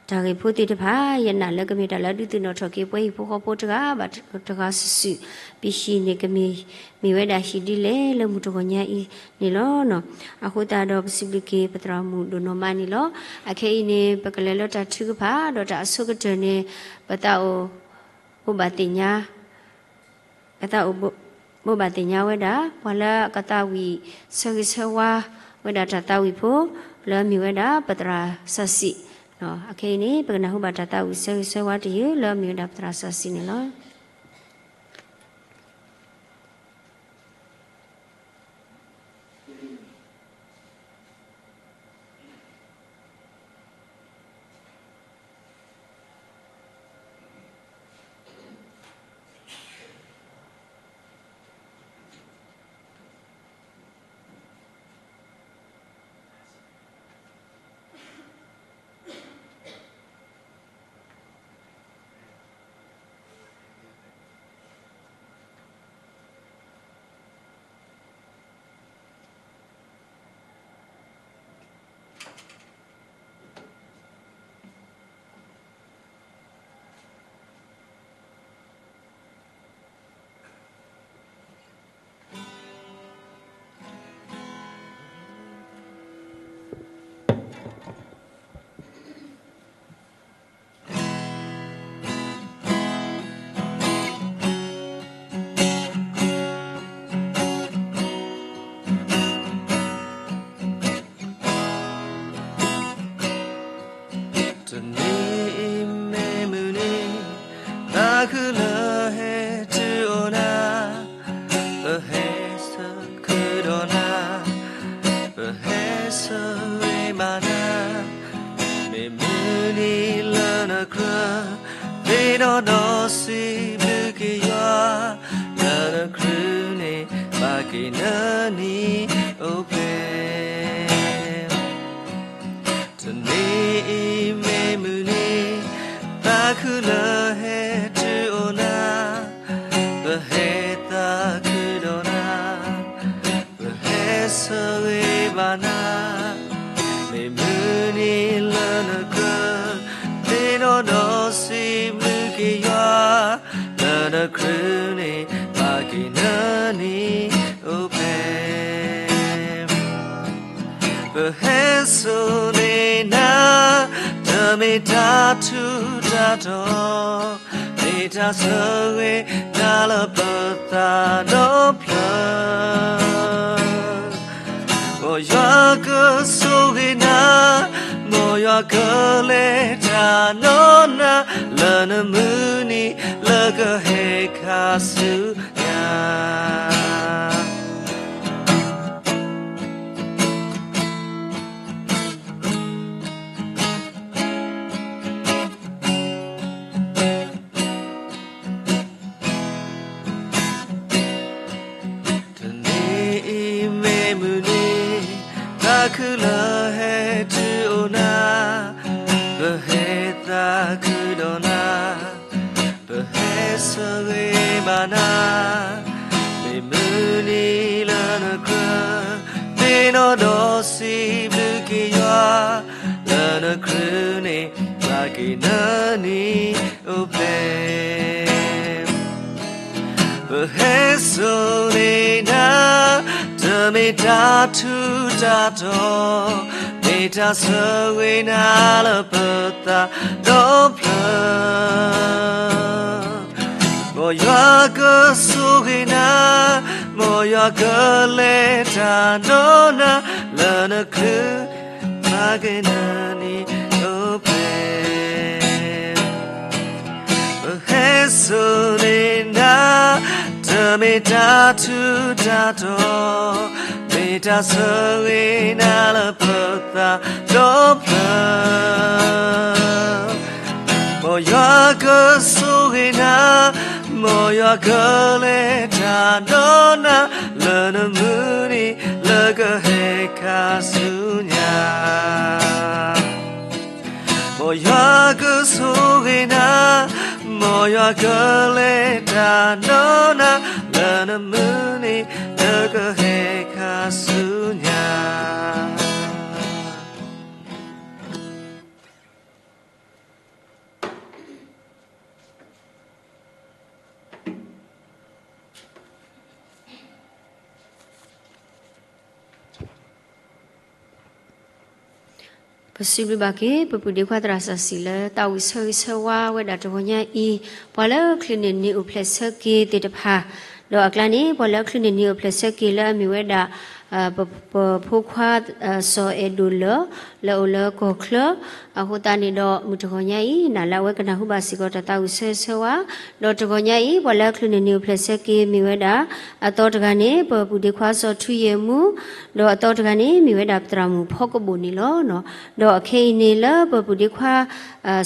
တၢ်ဂ့ၢ်ဖိသ့ၣ်တဖၣ် ယနာ်လၢကမ့ၢ်တၢ်လၢဒုးသ့ၣ်နီၣ်ထီၣ်က့ၤပှၤဟံၣ်ဖိဃီဖိတဂၤဘၣ်တဂၤစုာ်စုာ် ပဟံၣ်န့ၣ်ကမ့ၢ် မ့ၢ်ဝဲဒၣ်ဟံၣ်ဒ်လဲၣ်လၢမုၢ်တဂီၤညါအံၤန့ၣ်လီၤ. အဃိသတးဒီးပစံးဘျုးက့ၤပသရၣ်မုၣ်ဒိၣ်နီၢ်မးန့ၣ်လီၤ. အခဲအံၤန့ၣ် ပကလဲၤလၢတၢ်ထုကဖၣ် ဒီးတၢ်အဆိကတၢၢ်န့ၣ် ပသးအိၣ် ဘိးဘၣ်သ့ၣ်ညါ ပသးအိၣ်ဘိးဘၣ်သ့ၣ်ညါဝဲဒၣ် ပှၤလၢအကသးဝံၣ်ဆၢဂ့ၤဆၢဝါဝဲဒၣ်တၢ်သးဝံၣ်ဖိ လၢအမ့ၢ်ဝဲဒၣ်ပသရၣ်စီၤစံၣ်. အခဲအံၤန့ၣ် ပကနၢ်ဟူဘၣ်တၢ်သးဝံၣ်ဆၢဂ့ၤဆၢဝါတယုၢ် လၢအမ့ၢ်ဝဲဒၣ်ပသရၣ်စီၤစံၣ်န့ၣ်လီၤ. တနံၤအံၤမ့ၢ်မုၢ်နံၤ, သးခုလၢဟဲတုၤအိၣ်နၤ, ပဟဲဆၢခုဒီးနၤ, ပဟဲဆၢဂ့ၤဘၣ်နၤ, မ့ၢ်မုၢ်နံၤလၢနကြၢး, သ့ၣ်နီၣ်ဒီးစံးဘျုးက့ၤယွၤ, လၢနကြၢးန့ၣ် ဘၣ်က့ၤနၤနံၤအိၣ်ဖျဲၣ် တနံၤအံၤမ့ၢ်မုၢ်နံၤ, သးခုလၢဟဲတုၤအိၣ်နၤ, ပဟဲသးခုဒီးနၤ, ပဟဲဆၢဂ့ၤဘၣ်နၤ, မ့ၢ်မုၢ်နံၤလၢနကြၢး, သ့ၣ်နီၣ်ဒီးစံးဘျုးက့ၤယွၤ, လၢနကြၢးန့ၣ် ဘၣ်က့ၤနၤနံၤအိၣ်ဖျဲၣ် ပဟဲစိာ်န့ၢ်နၤ, တမ့ၢ်တၢ်ထူးတၢ်တီၤ, မ့ၢ်တၢ်ဆၢဂ့ၤနၤလၢပသးဒီဖျၢၣ်, မ်ယွၤကဆိၣ်ဂ့ၤနၤ, မ်ယွၤကလဲၤတၢ်နီၢ်နၤ, လၢနမုၢ်နံၤလၢကဟဲခါဆူညါ တနံၤအံၤမ့ၢ်မုၢ်နံၤ, သးခုလၢဟဲတုၤအိၣ်နၤ, ပဟဲသးခုဒီးနၤ, ပဟဲဆၢဂ့ၤဘၣ်နၤ, မ့ၢ်မုၢ်နံၤလၢနကြၢး, သ့ၣ်နီၣ်ဒီးစံးဘျုးက့ၤယွၤ, လၢနကြၢးန့ၣ် ဘၣ်က့ၤနၤနံၤအိၣ်ဖျဲၣ် ပဟဲစိာ်န့ၢ်နၤ, တမ့ၢ်တၢ်ထူးတၢ်တီၤ, မ့ၢ်တၢ်ဆၢဂ့ၤနၤလၢပသးဒီဖျၢၣ်, မ်ယွၤကဆိၣ်ဂ့ၤနၤ, မ်ယွၤကလဲၤတၢ်နီၢ်နၤ, လၢနကြၢး ဘၣ်က့ၤနၤနံၤအိၣ်ဖျဲၣ် ပဟဲစိာ်န့ၢ်နၤ, တမ့ၢ်တၢ်ထူးတၢ်တီၤ, မ့ၢ်တၢ်ဆၢဂ့ၤနၤလၢပသးဒီဖျၢၣ်, မ်ယွၤကဆိၣ်ဂ့ၤနၤ, မ်ယွၤကလဲၤတၢ်နီၢ်နၤ, လၢနမုၢ်နံၤလၢကဟဲခါဆူညါ မ်ယွၤကဆိၣ်ဂ့ၤနၤ, မ်ယွၤကလဲၤတၢ်နီၢ်နၤ, လၢနမုၢ်နံၤလၢကဟဲခါဆူညါပစံးဘျုးဘၣ်က့ၤ ပပုၢ်ဒ့ခွါသရၣ်စီဆှံလၢသးဝံၣ်ဆၢဂ့ၤဆၢဝါဝဲဒၣ် တဂီၤညါအံၤ, ပှၤလၢချုးန့ၢ်နံၤအိၣ်ဖျဲၣ်ဆၢက့ၤသ့ၣ်တဖၣ်, ဒီးအကျါန့ၣ် ပှၤလၢချုးန့ၢ်နံၤအိၣ်ဖျဲၣ်ဆၢက့ၤလၢအမ့ၢ်ဝဲဒၣ် ပဖိခွါ စီၤအဲၣ်ဒိၣ်လၢာ် လၢအိၣ်လၢကီၢ်ချၢ, အဃိသတးန့ၣ်ဒီး မုၢ်တဂီၤညါအံၤ နာ်လၢအဝဲကနၢ်ဟူဘၣ်စ့ၢ်ကီးတၢ်သးဝံၣ်ဆၢဂ့ၤဆၢဝါ, ဒီးတဂီၤညါအံၤ ပှၤလၢချုးန့ၢ်နံၤအိၣ်ဖျဲၣ်ဆၢက့ၤမ့ၢ်ဝဲဒၣ် အသီတဂၤန့ၣ် ပပုၢ်ဒ့ခွါစီၤထူယဲၢ်မူ, ဒီးအသီတဂၤန့ၣ် မ့ၢ်ဝဲဒၣ်ပသရၣ်မုၣ်ဖီကဘိၣ်န့ၣ်လီၤ. ဒီးအခဲအံၤန့ၣ်လၢပပုၢ်ဒ့ခွါ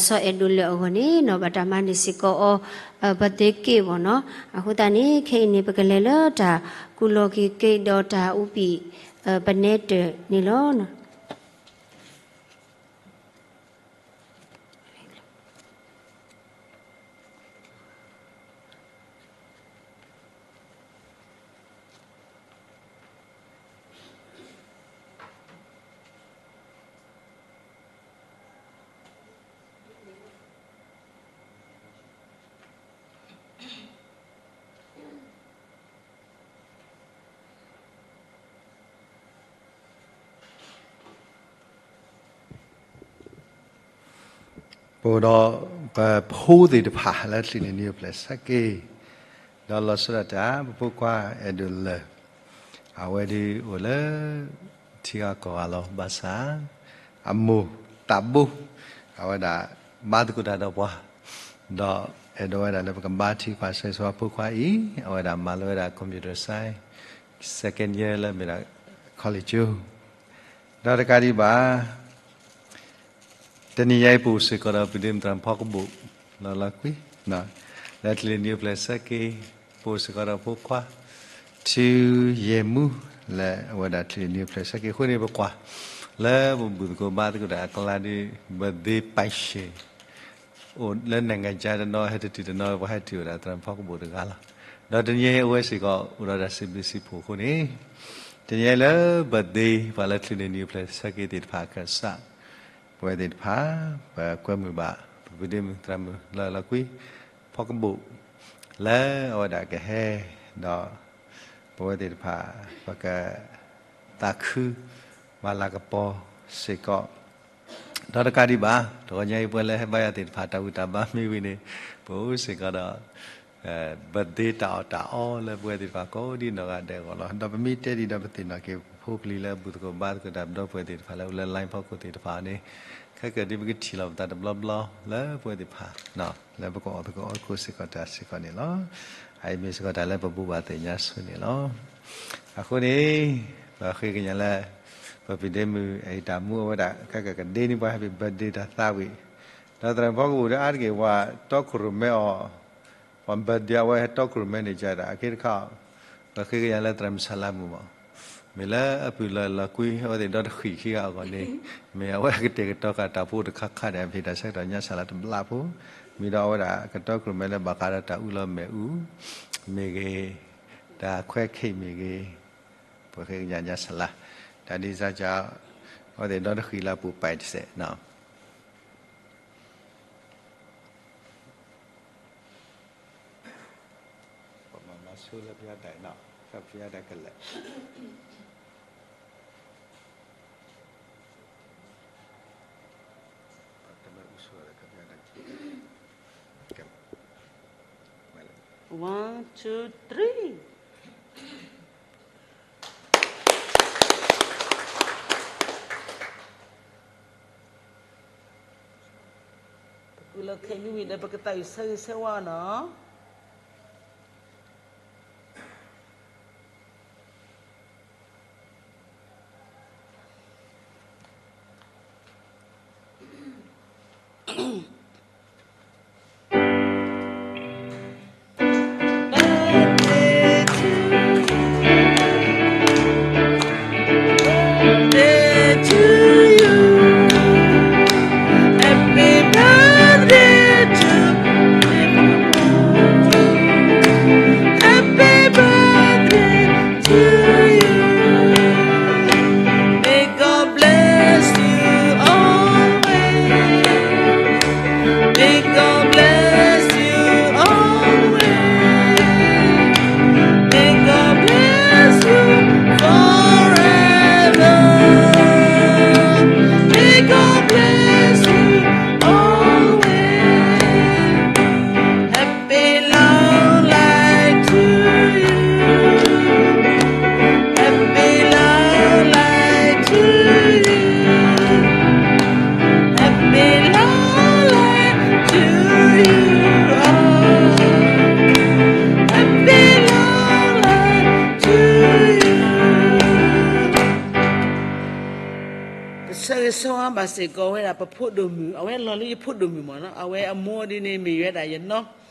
စီၤအဲၣ်ဒိၣ်လၢာ်အဂီၢ်န့ၣ် ဘၣ်တၢ်မၤန့ၢ်စ့ၢ်ကီးအီၤ ပသ့က့ၢ်ဘၣ်နီၤ. အဃိသတးန့ၣ် ခဲအံၤန့ၣ် ပကလဲၤလၢတၢ်ကူၣ်လီၤက့ၤက့ၤဒီးတၢ်အူပံၣ် ပနဲတၢၢ်န့ၣ်လီၤ. ပအိၣ်ဒီးပဖိသ့ၣ်တဖၣ်လၢချံးန့ၢ်နံၤအိၣ်ဖျဲၣ်ဆၢက့ၤ, ဒီးလီၤဆီဒၣ်တၢ် ပဖိခွါအဲၣ်ဒိးလၢာ်, အဝဲဒၣ်အိၣ်လၢ ထံဂၤကီၢ်ဂၤလီၤ. ဘၣ်ဆၣ် အမိၢ်သးဘိ အဝဲဒၣ်ဘါသကိးတၢ်ဒီးပှၤ, ဒီးအဲၣ်ဒိးဝဲဒၣ်လၢပကဘါထုကဖၣ်ဆၢဂ့ၤဆၢဝါဖိခွါအံၤ, အဝဲဒၣ်မၤလိဝဲဒၣ် computer science second year လၢမ့ၢ်ဒၣ် college ဒီးတကးဒံးဘၣ် တနံၤညါအံၤ ပအိၣ်စ့ၢ်ကီးဒီးပဒ့မုၣ်သရၣ်ဖီကဘိၣ် လီၤလီၤကွံာ် လၢချံးန့ၢ်နံၤအိၣ်ဖျဲၣ်ဆၢက့ၤ, ပအိၣ်စ့ၢ်ကီးဒီးဖိခွါ ထူယဲၢ်မူ လၢအဝဲဒၣ်ချံးန့ၢ်နံၤအိၣ်ဖျဲၣ်ဆၢက့ၤအဃိန့ၣ် ပကွၢ် လၢပဘူၣ်သကိးဘါသကိးတၢ်အကျါဒီး birthday ပၢ်ရှ့ၣ် အိၣ်လၢ နိုင်ငံခြား တနီၤ ဟဲတတုၤတနီၤ ပှၤဟဲတုၤဝဲဒၣ်သရၣ်ဖီကဘိၣ်တဂၤလီၤ. ဒီးတနံၤအံၤအဝဲစ့ၢ်ကီး အိၣ်ဒီးတၢ်စံးဘျုးစံးဖှိၣ်အဃိန့ၣ် တနံၤအံၤလၢ birthday ပှၤလၢချံးန့ၢ်နံၤအိၣ်ဖျဲၣ်ဆၢက့ၤသ့ၣ်တဖၣ်အခၢၣ်စး ပဝဲသ့ၣ်တဖၣ် ပကွဲမုာ်ဘၣ် ပပဒ့မုၣ်သရၣ်မုၣ်လီၤလီၤကွံာ် ဖီကဘိၣ် လၢအဝဲဒၣ်ကဟဲ ဒီး ပဝဲသ့ၣ်တဖၣ် ပက သးခု မၤလၤကပီၤစ့ၢ်ကီး ဒီးတကးဒံးဘၣ် တဂီၤညါအံၤ ပှၤလၢဟဲဘါယွၤသ့ၣ်တဖၣ် တၢ်ဝံၣ်တၢ်ဘါမ့ၢ်ဝံၤန့ၣ် ပအိၣ်စ့ၢ်ကီးဒီး birthday တၢ်အီၣ်တၢ်အီလၢပဝဲသ့ၣ်တဖၣ်ကိးဒံနီၢ်ဂၤဒဲးအဂီၢ်လီၤ. ဒီးပမ့ၢ်တဲဒံးဒီးပသ့ၣ်နီၣ်က့ၤ ပဖိပလံၤလၢအဘူၣ်သကိးဘါသကိးတၢ် ဒီပုၢ်ဝဲၢ်သ့ၣ်တဖၣ်လၢအိၣ်လၢ line ဖီခိၣ်သ့ၣ်တဖၣ်န့ၣ် ခဲကၢၤဒ်ပကထံၣ်လီၤပသးတဘျီဘျီ လၢပဝဲသ့ၣ်တဖၣ် လၢပကအီၣ်သကိးအီၣ်သကိးစ့ၢ်ကီးတၢ်စ့ၢ်ကီးန့ၣ်လီၤ. အအံၤမ့ၢ်စ့ၢ်ကီးတၢ်လၢပဘူၣ်ဘၣ်သ့ၣ်ညါဆိန့ၣ်လီၤ. အဃိန့ၣ် ပဃ့ကညးလၢ ပပဒ့မုၣ်အံၤတၢ်မူအဝဲဒၣ် ခဲကၢၤကဒ့န့ၣ် ပှၤ happy birthday တၢ်သးဝံၣ် ဒီးသရၣ်ဖီကဘိၣ်ဒီးအါတက့ၢ် ပှၤတီခိၣ်ရိၣ်မဲအီၤ ပှၤ birthday အဝဲဟဲတီခိၣ်ရိၣ်မဲန့ၣ် ကဒၣ်အခ့တခါ ပဃ့ကညးလၢသရၣ်မုၣ်ဆၣ်လါမုၣ်မး မ့ၢ်လၢအပုၢ်လီၤလီၤကွံ အဝဲသ့ၣ်ဒီတဃံးခံဂၤအဂီၢ်န့ၣ် မ့ၢ်အဝဲကတဲာ်ကတီၤဃာ်တၢ်ဖိတခါခါဒီး ပဟ့ၣ်တၢ်ဆၢကတီၢ်ညါဆၣ်လါတဘျီဖိ မ့ၢ်ဒီးအဝဲဒၣ်ကတီခိၣ်ရိၣ်မဲလၢဘၣ်ဃးဒီးတၢ်အူလီၤမဲာ်အူ မ့ၢ်ဂ့ၤ တၢ်ခွဲခ့ၣ်မ့ၢ်ဂ့ၤ ပဃ့ကညးညါဆၣ်လါ တၢ်ဒ်စၢ်ကီး အဝဲသ့ၣ်ဒီတဃံးလၢအပူၤပာ်တစဲးနီၤ ပမၤမၤဆိလၢဖယါဒၣ်နီၤ ဖယါဒၣ်ကလဲာ် One, two, three. ပကူလၢခဲမုၢ်မံၤဒီး ပကသးဝံၣ်ဆၢဂ့ၤဆၢဝါနီၤ. ပဆၢဂ့ၤဆၢဝါဘၣ်စ့ၢ်ကီးဝဲဒၣ် ပဖိဒိၣ်မုၣ် အဝဲလီၤလၢယဖိဒိၣ်မုၣ်မ့ၢ်နီၤ အဝဲအမိၢ်ဒ်န့ၣ်မ့ၢ်ဝဲဒၣ်ယနီၢ်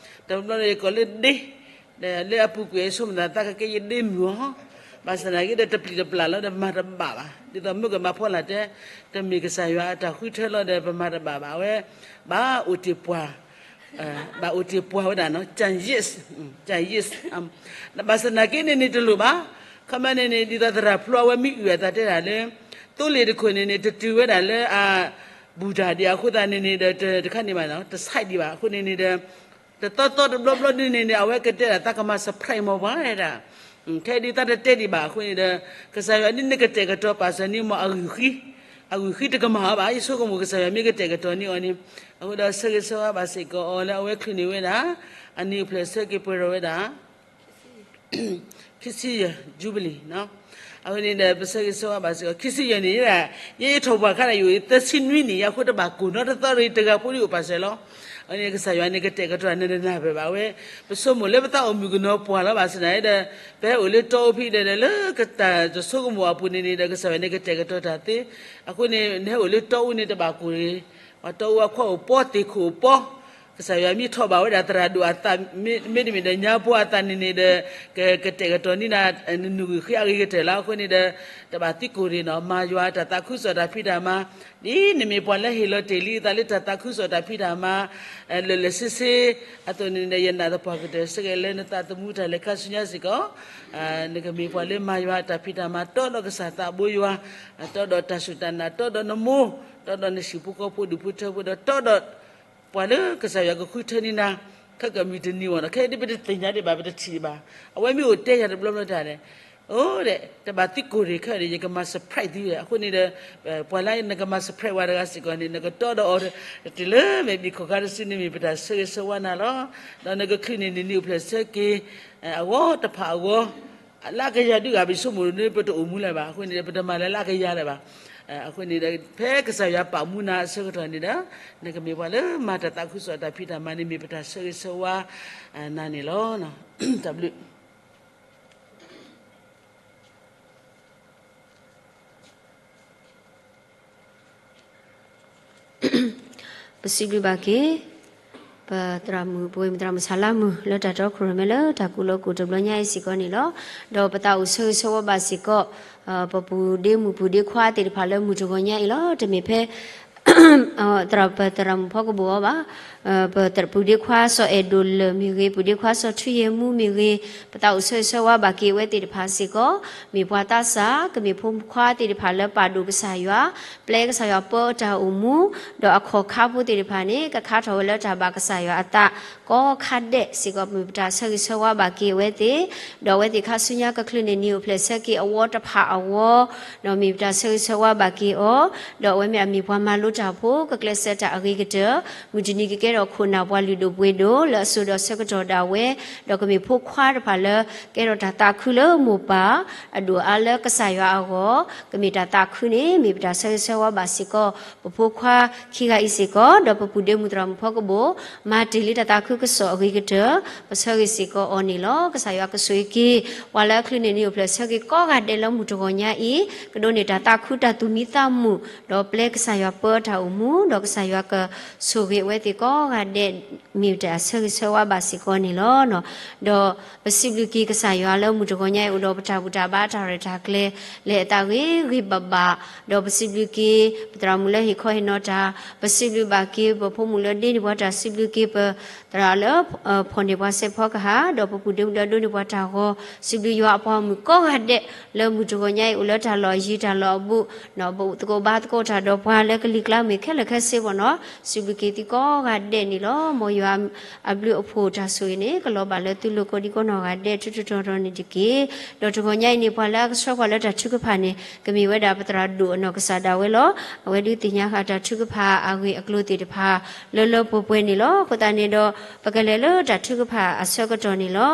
တဘျီလၢယကိးလၢဒ့ ဒီးလၢအပူၤကွံာ်အဆိကမိၣ်သး သးကကဲယဒ့မုၣ်အီၤ ဘၣ်ဆၣ်သနာ်က့ဒီး တပျံၤတပျၢ်လီၤဒီး မၤတဘၣ်ဘၣ် ဒ်သိးမုၢ်ကမၤဖီလာ်တဲ တမ့ၢ်ကစၢ်ယွၤအတၢ်ဃုထၢလီၤဒီး ပမၤတဘၣ်ဘၣ် အဝဲ ဘၣ်အိၣ်တ့ၢ်ပှၢ် ဘၣ်အိၣ်တ့ၢ်ပှၢ်ဝဲဒၣ်နီၤ ကၠၢ်ယ့း ကၠၢ်ယ့း ဘၣ်ဆၣ်သနာ်က့န့ၣ်န့ၣ်တလိၣ်ဘၣ် ခီမ့ၢ်န့ၣ်န့ၣ် ဒ်သိးသရၣ်ဖျိအဝဲမ့ၢ်အုၣ်အသးတဲဒၣ်လၢ သိလ့ၣ်တခိၣ်န့ၣ်န့ၣ် တတုၤဝဲဒၣ်လၢအ ဘူၣ်တၢ်ဒံးအဃိသတးန့ၣ်န့ၣ်ဒီး တခါန့ၣ်ဘၣ်နီၤ တဆဲးဒံးဘၣ် အဃိန့ၣ်န့ၣ်ဒီး တသီသီတဘျီဘျီဒ်န့ၣ်န့ၣ် အဝဲကတဲဒၣ်သးကမၤ surprise မ့ၢ်ပှၤဒၣ် ထဲဒ်သးတတဲဒံးဘၣ်အဃိန့ၣ်ဒီး ကစၢ်ယွၤဒ်န့ၣ်ကတဲာ်ကတီၤပာ်စၢၤန့ၢ်မ့ၢ်အဂံၢ်ဃံ အဂုာ်ဃံတကမၣ်အီၤဘၣ်. ယဆိကမိၣ်ကစၢ်ယွၤမ့ၢ်ကတဲာ်ကတီၤန့ၢ်အီၤန့ၣ်, အဃိဒီးဆၢဂ့ၤဆၢဝါဘၣ်စ့ၢ်ကီးအီၤလၢအဝဲချုးန့ၢ်ဝဲဒၣ် အနံၣ်အိၣ်ဖျဲၣ်ဆၢက့ၤပှဲၤထီၣ်ဝဲဒၣ် ခံဆံယဲၢ် jubilee အဃိန့ၣ်ဒီး ပဆၢဂ့ၤဆၢဝါဘၣ်စ့ၢ်ကီး ခံဆံယဲၢ်န့ၣ် ယဲယထီၣ်ပှၢ်ခါဒီး ယအိၣ်သၢဆံနွံနံၣ် ယၤဃိတဘၣ်ကိၢ်နီတသီရ့ၣ် တဂၤဖိဒ်အိၣ်ပာ်စၢၤလီၤ. အဃိန့ၣ် ကစၢ်ယွၤန့ၣ်ကတဲာ်ကတီၤနတနၢ်ပၢၢ်ဘၣ်ဝဲ, ပဆိကမိၣ်လၢပသးအိၣ်မုၣ်ကနီၤပှၢ်လီၤဘၣ်ဆၣ်သနာ်က့ဒီး ပဟဲအိၣ်လၢတီအူဖဲဒီး လၢကတၢ်တဆိကမိၣ်အပူၤန့ၣ်န့ၣ်ဒီး ကစၢ်ယွၤန့ၣ်ကတဲာ်ကတီၤတၢ်သ့. အဃိန့ၣ် နဟဲအိၣ်လၢတီအူန့ၣ်တဘၣ်ကိၢ်ရ့ၣ်, ပှၤတီအူအခွါအိၣ်ပီ သ့ၣ်ခိၣ်အိၣ်ပီ ကစၢ်ယွၤမ့ၢ်ထီၣ်ဘၣ်ဝဲဒၣ်သရၣ်ဒိၣ်အသး မ့တမ့ၢ်ဒီးညါပှၤအသးန့ၣ်န့ၣ်ဒီး ကကတဲာ်ကတီၤန့ၢ်နၤ နနုာ်ဂံၢ်ဃ့အဂ့ၤကတၢၢ်လီၤ. အဃိန့ၣ်ဒီး တဘၣ်သံကိၢ်ရ့ၣ်နီၤ, မၤယွၤတၢ်သးခုကစီၣ်တၢ်ဖံးတၢ်မၤ, ဒ်နမ့ၢ်ပှၤလၢဟ့ၣ်လီၤတ့ၢ်လံအသးလၢတၢ်သးခုကစီၣ်တၢ်ဖံးတၢ်မၤ လၢာ်လၢာ်ဆ့ဆ့ အသိးန့ၣ်ဒီး ယနာ်သပှၢ်ကတၢၢ် ဆၢဂ့ၤလၢနသးသမူတၢ်လဲၤခါဆူညါစ့ၢ်ကီး နကမ့ၢ်ပှၤလၢမၤယွၤတၢ်ဖံးတၢ်မၤ တီဒီးကစၢ်သးဘိယွၤ, တီဒီးတၢ်စူၢ်တၢ်နာ်, တီဒီးနမိၢ်, တီဒီးနဟံၣ်ဖိဃီဖိဒူၣ်ဖိထၢဖိဒီး တီဒီးပှၤလၢကစၢ်ယွၤကဃုထၢန့ၢ်နၤ ခဲကမုၢ်တနံၤအဂီၢ်နီၤ. ခဲအံၤဒ်ပတသ့ၣ်ညါဒံးဘၣ် ပတထံၣ်ဘၣ်. အဝဲမ့ၢ်အိၣ်တဲယၤတဘျီဘျီတၢ်န့ၣ် အိၣ်ဒီး တဘၣ်သံကိၢ်ရ့ၣ်ခဲအံၤန့ၣ် ယကမၤ surprise သုဝဲ. အဃိန့ၣ်ဒီး ပှၤလၢနကမၤ surprise ဝဲတဂၤစ့ၢ်ကီးန့ၣ် နကတီဒီးအီၤ တုၤလၢမဲာ်ဘံၣ်ခိၣ်ခါတစုန့ၣ် မ့ၢ်ပတၢ်ဆၢဂ့ၤဆၢဝါနၤလီၤ. ဒီးနကချုးန့ၢ်နနံၣ်အိၣ်ဖျဲၣ်ဆၢက့ၤ အဂီၢ်တဖၣ်အဂီၢ် လၢအကယၤဒုးဂၤ ပဆိကမိၣ်န့ၣ် ပတအိၣ်မူလၢၤဘၣ်. အဃိန့ၣ်ဒီး ပတမၤလၢလၢအကယၤလၢၤဘၣ်. အဃိန့ၣ်ဒီး ဖဲကစၢ်ယွၤပာ်မူနၤအဆၢကတီၢ်န့ၣ်ဒီး နကမ့ၢ်ပှၤလၢမၤတၢ်သးခုကစီၣ်တၢ်ဖံးတၢ်မၤန့ၣ် မ့ၢ်ပတၢ်ဆၢဂ့ၤဆၢဝါနၤန့ၣ်လီၤ. တၢ်ဘျုး ပစံးဘျုးဘၣ်က့ၤ ပသရၣ်မုၣ် ပဝဲမုၢ်သရၣ်မုၣ်ဆၣ်လါမုၣ် လၢတၢ်တီခိၣ်ရိၣ်မဲလၢတၢ်ကူၣ်လီၤကူၣ်တဘျီညါအံၤစ့ၢ်ကီးန့ၣ်လီၤ. ဒီးပသးအိၣ်ဆၢဂ့ၤဆၢဝါဘၣ်စ့ၢ်ကီး ပပူၤဒ့မုၣ်ပူၤဒ့ခွါသ့ၣ်တဖၣ်လၢမုၢ်တဂီၤညါအံၤလီၤ. တမ့ၢ်ဖဲ သရၣ်ပသရၣ်မုၣ်ဖီကဘိၣ်အီၤဘၣ်. ပူၤဒ့ခွါစီၤအဲၣ်ဒိးလၢာ်မ့ၢ်ဂ့ၤ, ပူၤဒ့ခွါစီၤထူယဲၢ်မူမ့ၢ်ဂ့ၤ, ပသးအိၣ်ဆၢဂ့ၤဆၢဝါဘၣ်က့ၤအဝဲသ့ၣ်တဖၣ်စ့ၢ်ကီး မ့ၢ်ပှၤသးစၢ် ကမ့ၢ်ဖိမုၣ်ခွါသ့ၣ်တဖၣ်လၢပာ်ဒိၣ်ကစၢ်ယွၤ, ပျဲကစၢ်ယွၤပၢအတၢ်အိၣ်မူ, ဒီးအခီၣ်ခါဖိသ့ၣ်တဖၣ်န့ၣ် ကခါထီၣ်ဝဲလၢတၢ်ဘၣ်ကစၢ်ယွၤအသး ကိးခါဒဲးစ့ၢ်ကီး မ့ၢ်ပတၢ်ဆၢဂ့ၤဆၢဝါဘၣ်က့ၤအဝဲသ့ၣ်, ဒီးအဝဲသ့ၣ်ခါဆူညါကချုးန့ၢ်နံၣ်အိၣ်ဖျဲၣ်ဆၢက့ၤအဝီတဖၣ်အဂီၢ်, ဒီးမ့ၢ်ပတၢ်ဆၢဂ့ၤဆၢဝါဘၣ်က့ၤအီၤ, ဒီးအဝဲမ့ၢ်အမ့ၢ်ပှၤမၤလိတၢ်ဖိ ကကျဲးစၢးတၢ်အဂ့ၤကတၢၢ်, မုၢ်တနံၤကကဲထီၣ်ခိၣ်နၢ်ပှၤလုၢ်ဒိၣ်ပှ့ၤဒိၣ်လၢအစိၤဒီးဆၢကတီၢ်ဒၣ်ဝဲ, ဒီးကမ့ၢ်ဖိခွါတဖၣ်လၢ ကဲထီၣ်တၢ်သးခုလၢမိၢ်ပၢ် အဒိၣ်အါလၢကစၢ်ယွၤအဂီၢ်, ကမ့ၢ်တၢ်သးခုန့ၣ် မ့ၢ်ပတၢ်ဆၢဂ့ၤဆၢဝါဘၣ်စ့ၢ်ကီး ပဖိခွါခံဂၤအံၤစ့ၢ်ကီး, ဒီးပပူၤဒ့မုၣ်သရၣ်မုၣ်ဖီကဘိၣ် မၤတ့ၢ်လံတၢ်သးခုကစီၣ်အဂ့ၤကတၢၢ်, ပဆၢဂ့ၤစ့ၢ်ကီးအီၤန့ၣ်လီၤ. ကစၢ်ယွၤကဆိၣ်ဂ့ၤက့ၤ ပှၤလၢအချုးန့ၢ်နံၣ်အိၣ်ဖျဲၣ်ဆၢက့ၤကိးဂၤဒဲးလၢမုၢ်တဂီၤညါအံၤ, ကဒိးန့ၢ်တၢ်သးခုတၢ်သူၣ်မံသးမုာ်, ဒီးပျဲကစၢ်ယွၤပၢအတၢ်အိၣ်မူ, ဒီးကစၢ်ယွၤကဆိၣ်ဂ့ၤအဝဲသ့ၣ်ကိးဂၤဒဲး မ့ၢ်ပတၢ်ဆၢဂ့ၤဆၢဝါဘၣ်စ့ၢ်ကီးန့ၣ်လီၤ. ဒီးပစံးဘျုးက့ၤကစၢ်ယွၤလၢမုၢ်တဂီၤညါအံၤအိၣ်ဒီးပတၢ်ဘူၣ်တၢ်ဘါတၢ်ရဲၣ်တၢ်ကျဲၤ လဲၤအသးဂ့ၤဂ့ၤဘၣ်ဘၣ်, ဒီးပစံးဘျုးက့ၤ ပသရၣ်မုၣ်လၢဟ့ၣ်ခီဟ့ၣ်နီၤတၢ်, ပစံးဘျုးဘၣ်က့ၤ ပဖိမုၣ်လၢဒ့န့ၢ်ပှၤတၢ် စံးဘျုးက့ၤပသရၣ်လၢ ဖီၣ်န့ၢ်ပှၤစဲးဖီကဟၣ်, ဒီးပပူၤဒ့မုၣ်လၢဒိးန့ၢ်ပှၤတၢ်ဂီၤ, စံးဘျုးယွၤအပှၤဂီၢ်မုၢ်ကိးဂၤဒဲး လၢမုၢ်တဂီၤညါအံၤအိၣ်လၢတၢ်လီၢ်အယံၤတၢ်လီၢ်အဘူး, ဒီးပသကိးဘါသကိးတၢ်ဒီးပှၤလၢကလံၤကျါမ့ၢ်ခဲလၢာ်ခဲဆ့ဘၣ်နီၤ, စံးဘျုးက့ၤသုကိးဂၤဒဲးန့ၣ်လီၤ. မ်ယွၤအဘျုးအဖှိၣ်တၢ်ဆိၣ်ဂ့ၤန့ၣ် ကလီၤဘၣ်လၢသုလိၤကိးဒံကိးနီၢ်ဂၤဒဲး ထူထူတီၤတီၤန့ၣ်တက့ၢ်. ဒီးတဂီၤညါအံၤန့ၣ် ပှၤလၢအကဆှၢပှၤလၢတၢ်ထုကဖၣ်န့ၣ် ကမ့ၢ်ဝဲဒၣ်ပသရၣ်ဒိၣ်အနီၢ်ကစၢ်ဒၣ်ဝဲလီၤ. အဝဲဒုးသ့ၣ်ညါဃာ်တၢ်ထုကဖၣ်အဂ့ၢ်အကျိၤသ့ၣ်တဖၣ် လၢလၢပှဲၤပှဲၤန့ၣ်လီၤ. အဃိသတးန့ၣ်ဒီး ပကလဲၤလၢတၢ်ထုကဖၣ်အဆၢကတီၢ်န့ၣ်လီၤ.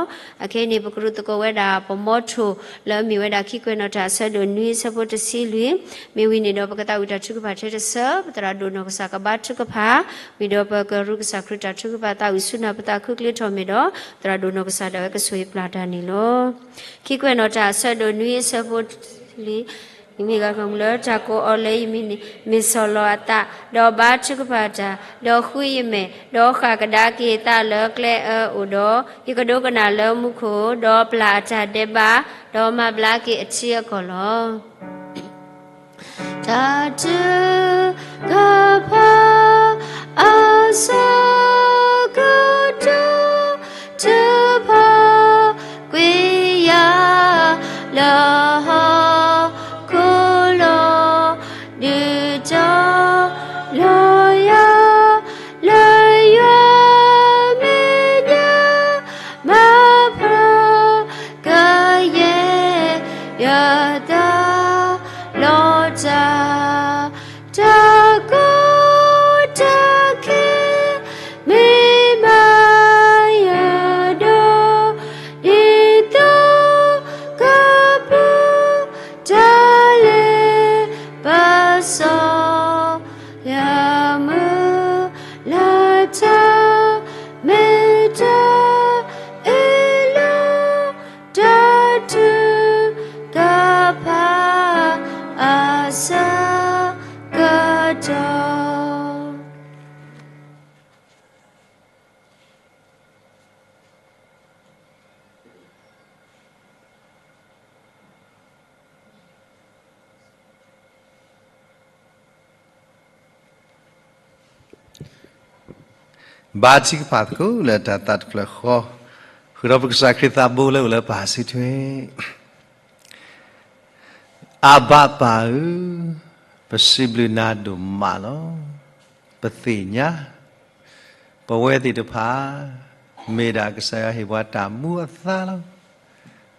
အခဲအံၤန့ၣ် ပကရူၢ်သကိးဝဲဒၣ် ပမီထိၣ် လၢအမ့ၢ်ဝဲဒၣ်ခံကွဲးနီၣ်တၢ်အဆၢဒိၣ်နွံအဆၢဖိတဆံလွံၢ်, မ့ၢ်ဝံၤန့ၣ်ဒီး ပကသးဝံၣ်တၢ်ထုကဖၣ်ထဲတဆၢ, ပသရၣ်ဒိၣ်နီၢ်ကစၢ်ကဘါထုကဖၣ်, ဝံၤဒီးပကရူၢ်ကစၢ်ခရံာ်တၢ်ထုကဖၣ်သးဝံၣ်ဆူနၢ်ပသးခုကျ့ထီၣ်မဲာ်ဒီး သရၣ်ဒိၣ်နီၢ်ကစၢ်ဒၣ်ဝဲကဆိၣ်ဂ့ၤပျၢ်တၢ်န့ၣ်လီၤ. ခံကွဲးနီၣ်တၢ်အဆၢဒိၣ်နွံအဆၢဖိလွံၢ်, ယမ့ၢ်ဂၤကမူၣ်လၢတၢ်ကိးအီၤလၢယမံၤန့ၣ် မ့ၢ်ဆီၣ်လီၤအသး, ဒီးဘါထုကဖၣ်တၢ်, ဒီးဃုယမဲာ်, ဒီးဃၣ်ကဒါက့ၤအသးလၢကျဲအၢအိၣ်ဒီး, ယကဒိကနၣ်လၢမူခိၣ်, ဒီးပျၢ်အတၢ်ဒဲးဘး, ဒီးမၤဘျါက့ၤအထံအကီၢ်လီၤ. တၢ်ထုကဖၣ်အဆၢကတီၢ် ထုကဖၣ်ကွံာ်ယၤ လၢဟီၣ်ခိၣ်လီၤ ဒုးတီၤလီၤယၤ လၢယွၤမဲာ်ညါ မၤဖျါကယဲၢ်ယသးလီၤတၢ် တၢ် ဘါထုကဖၣ်သကိးလၢတၢ်သးတဖျၢၣ်ဃီ, ဃုာ်ဒီးပကစၢ်ခရံာ်သးဘိလၢအိၣ်လၢပဟၣ်စုထွဲ အဘၣ်ပၢ်ဧၢ, ပစံးဘျုးနၤဒိၣ်မးလီၤ. ပသ့ၣ်ညါ ပဝဲသ့ၣ်တဖၣ် မ့ၢ်ဒၣ်ကစၢ်ယွၤဟ့ၣ်ပှၤတၢ်မူအသါလီၤ.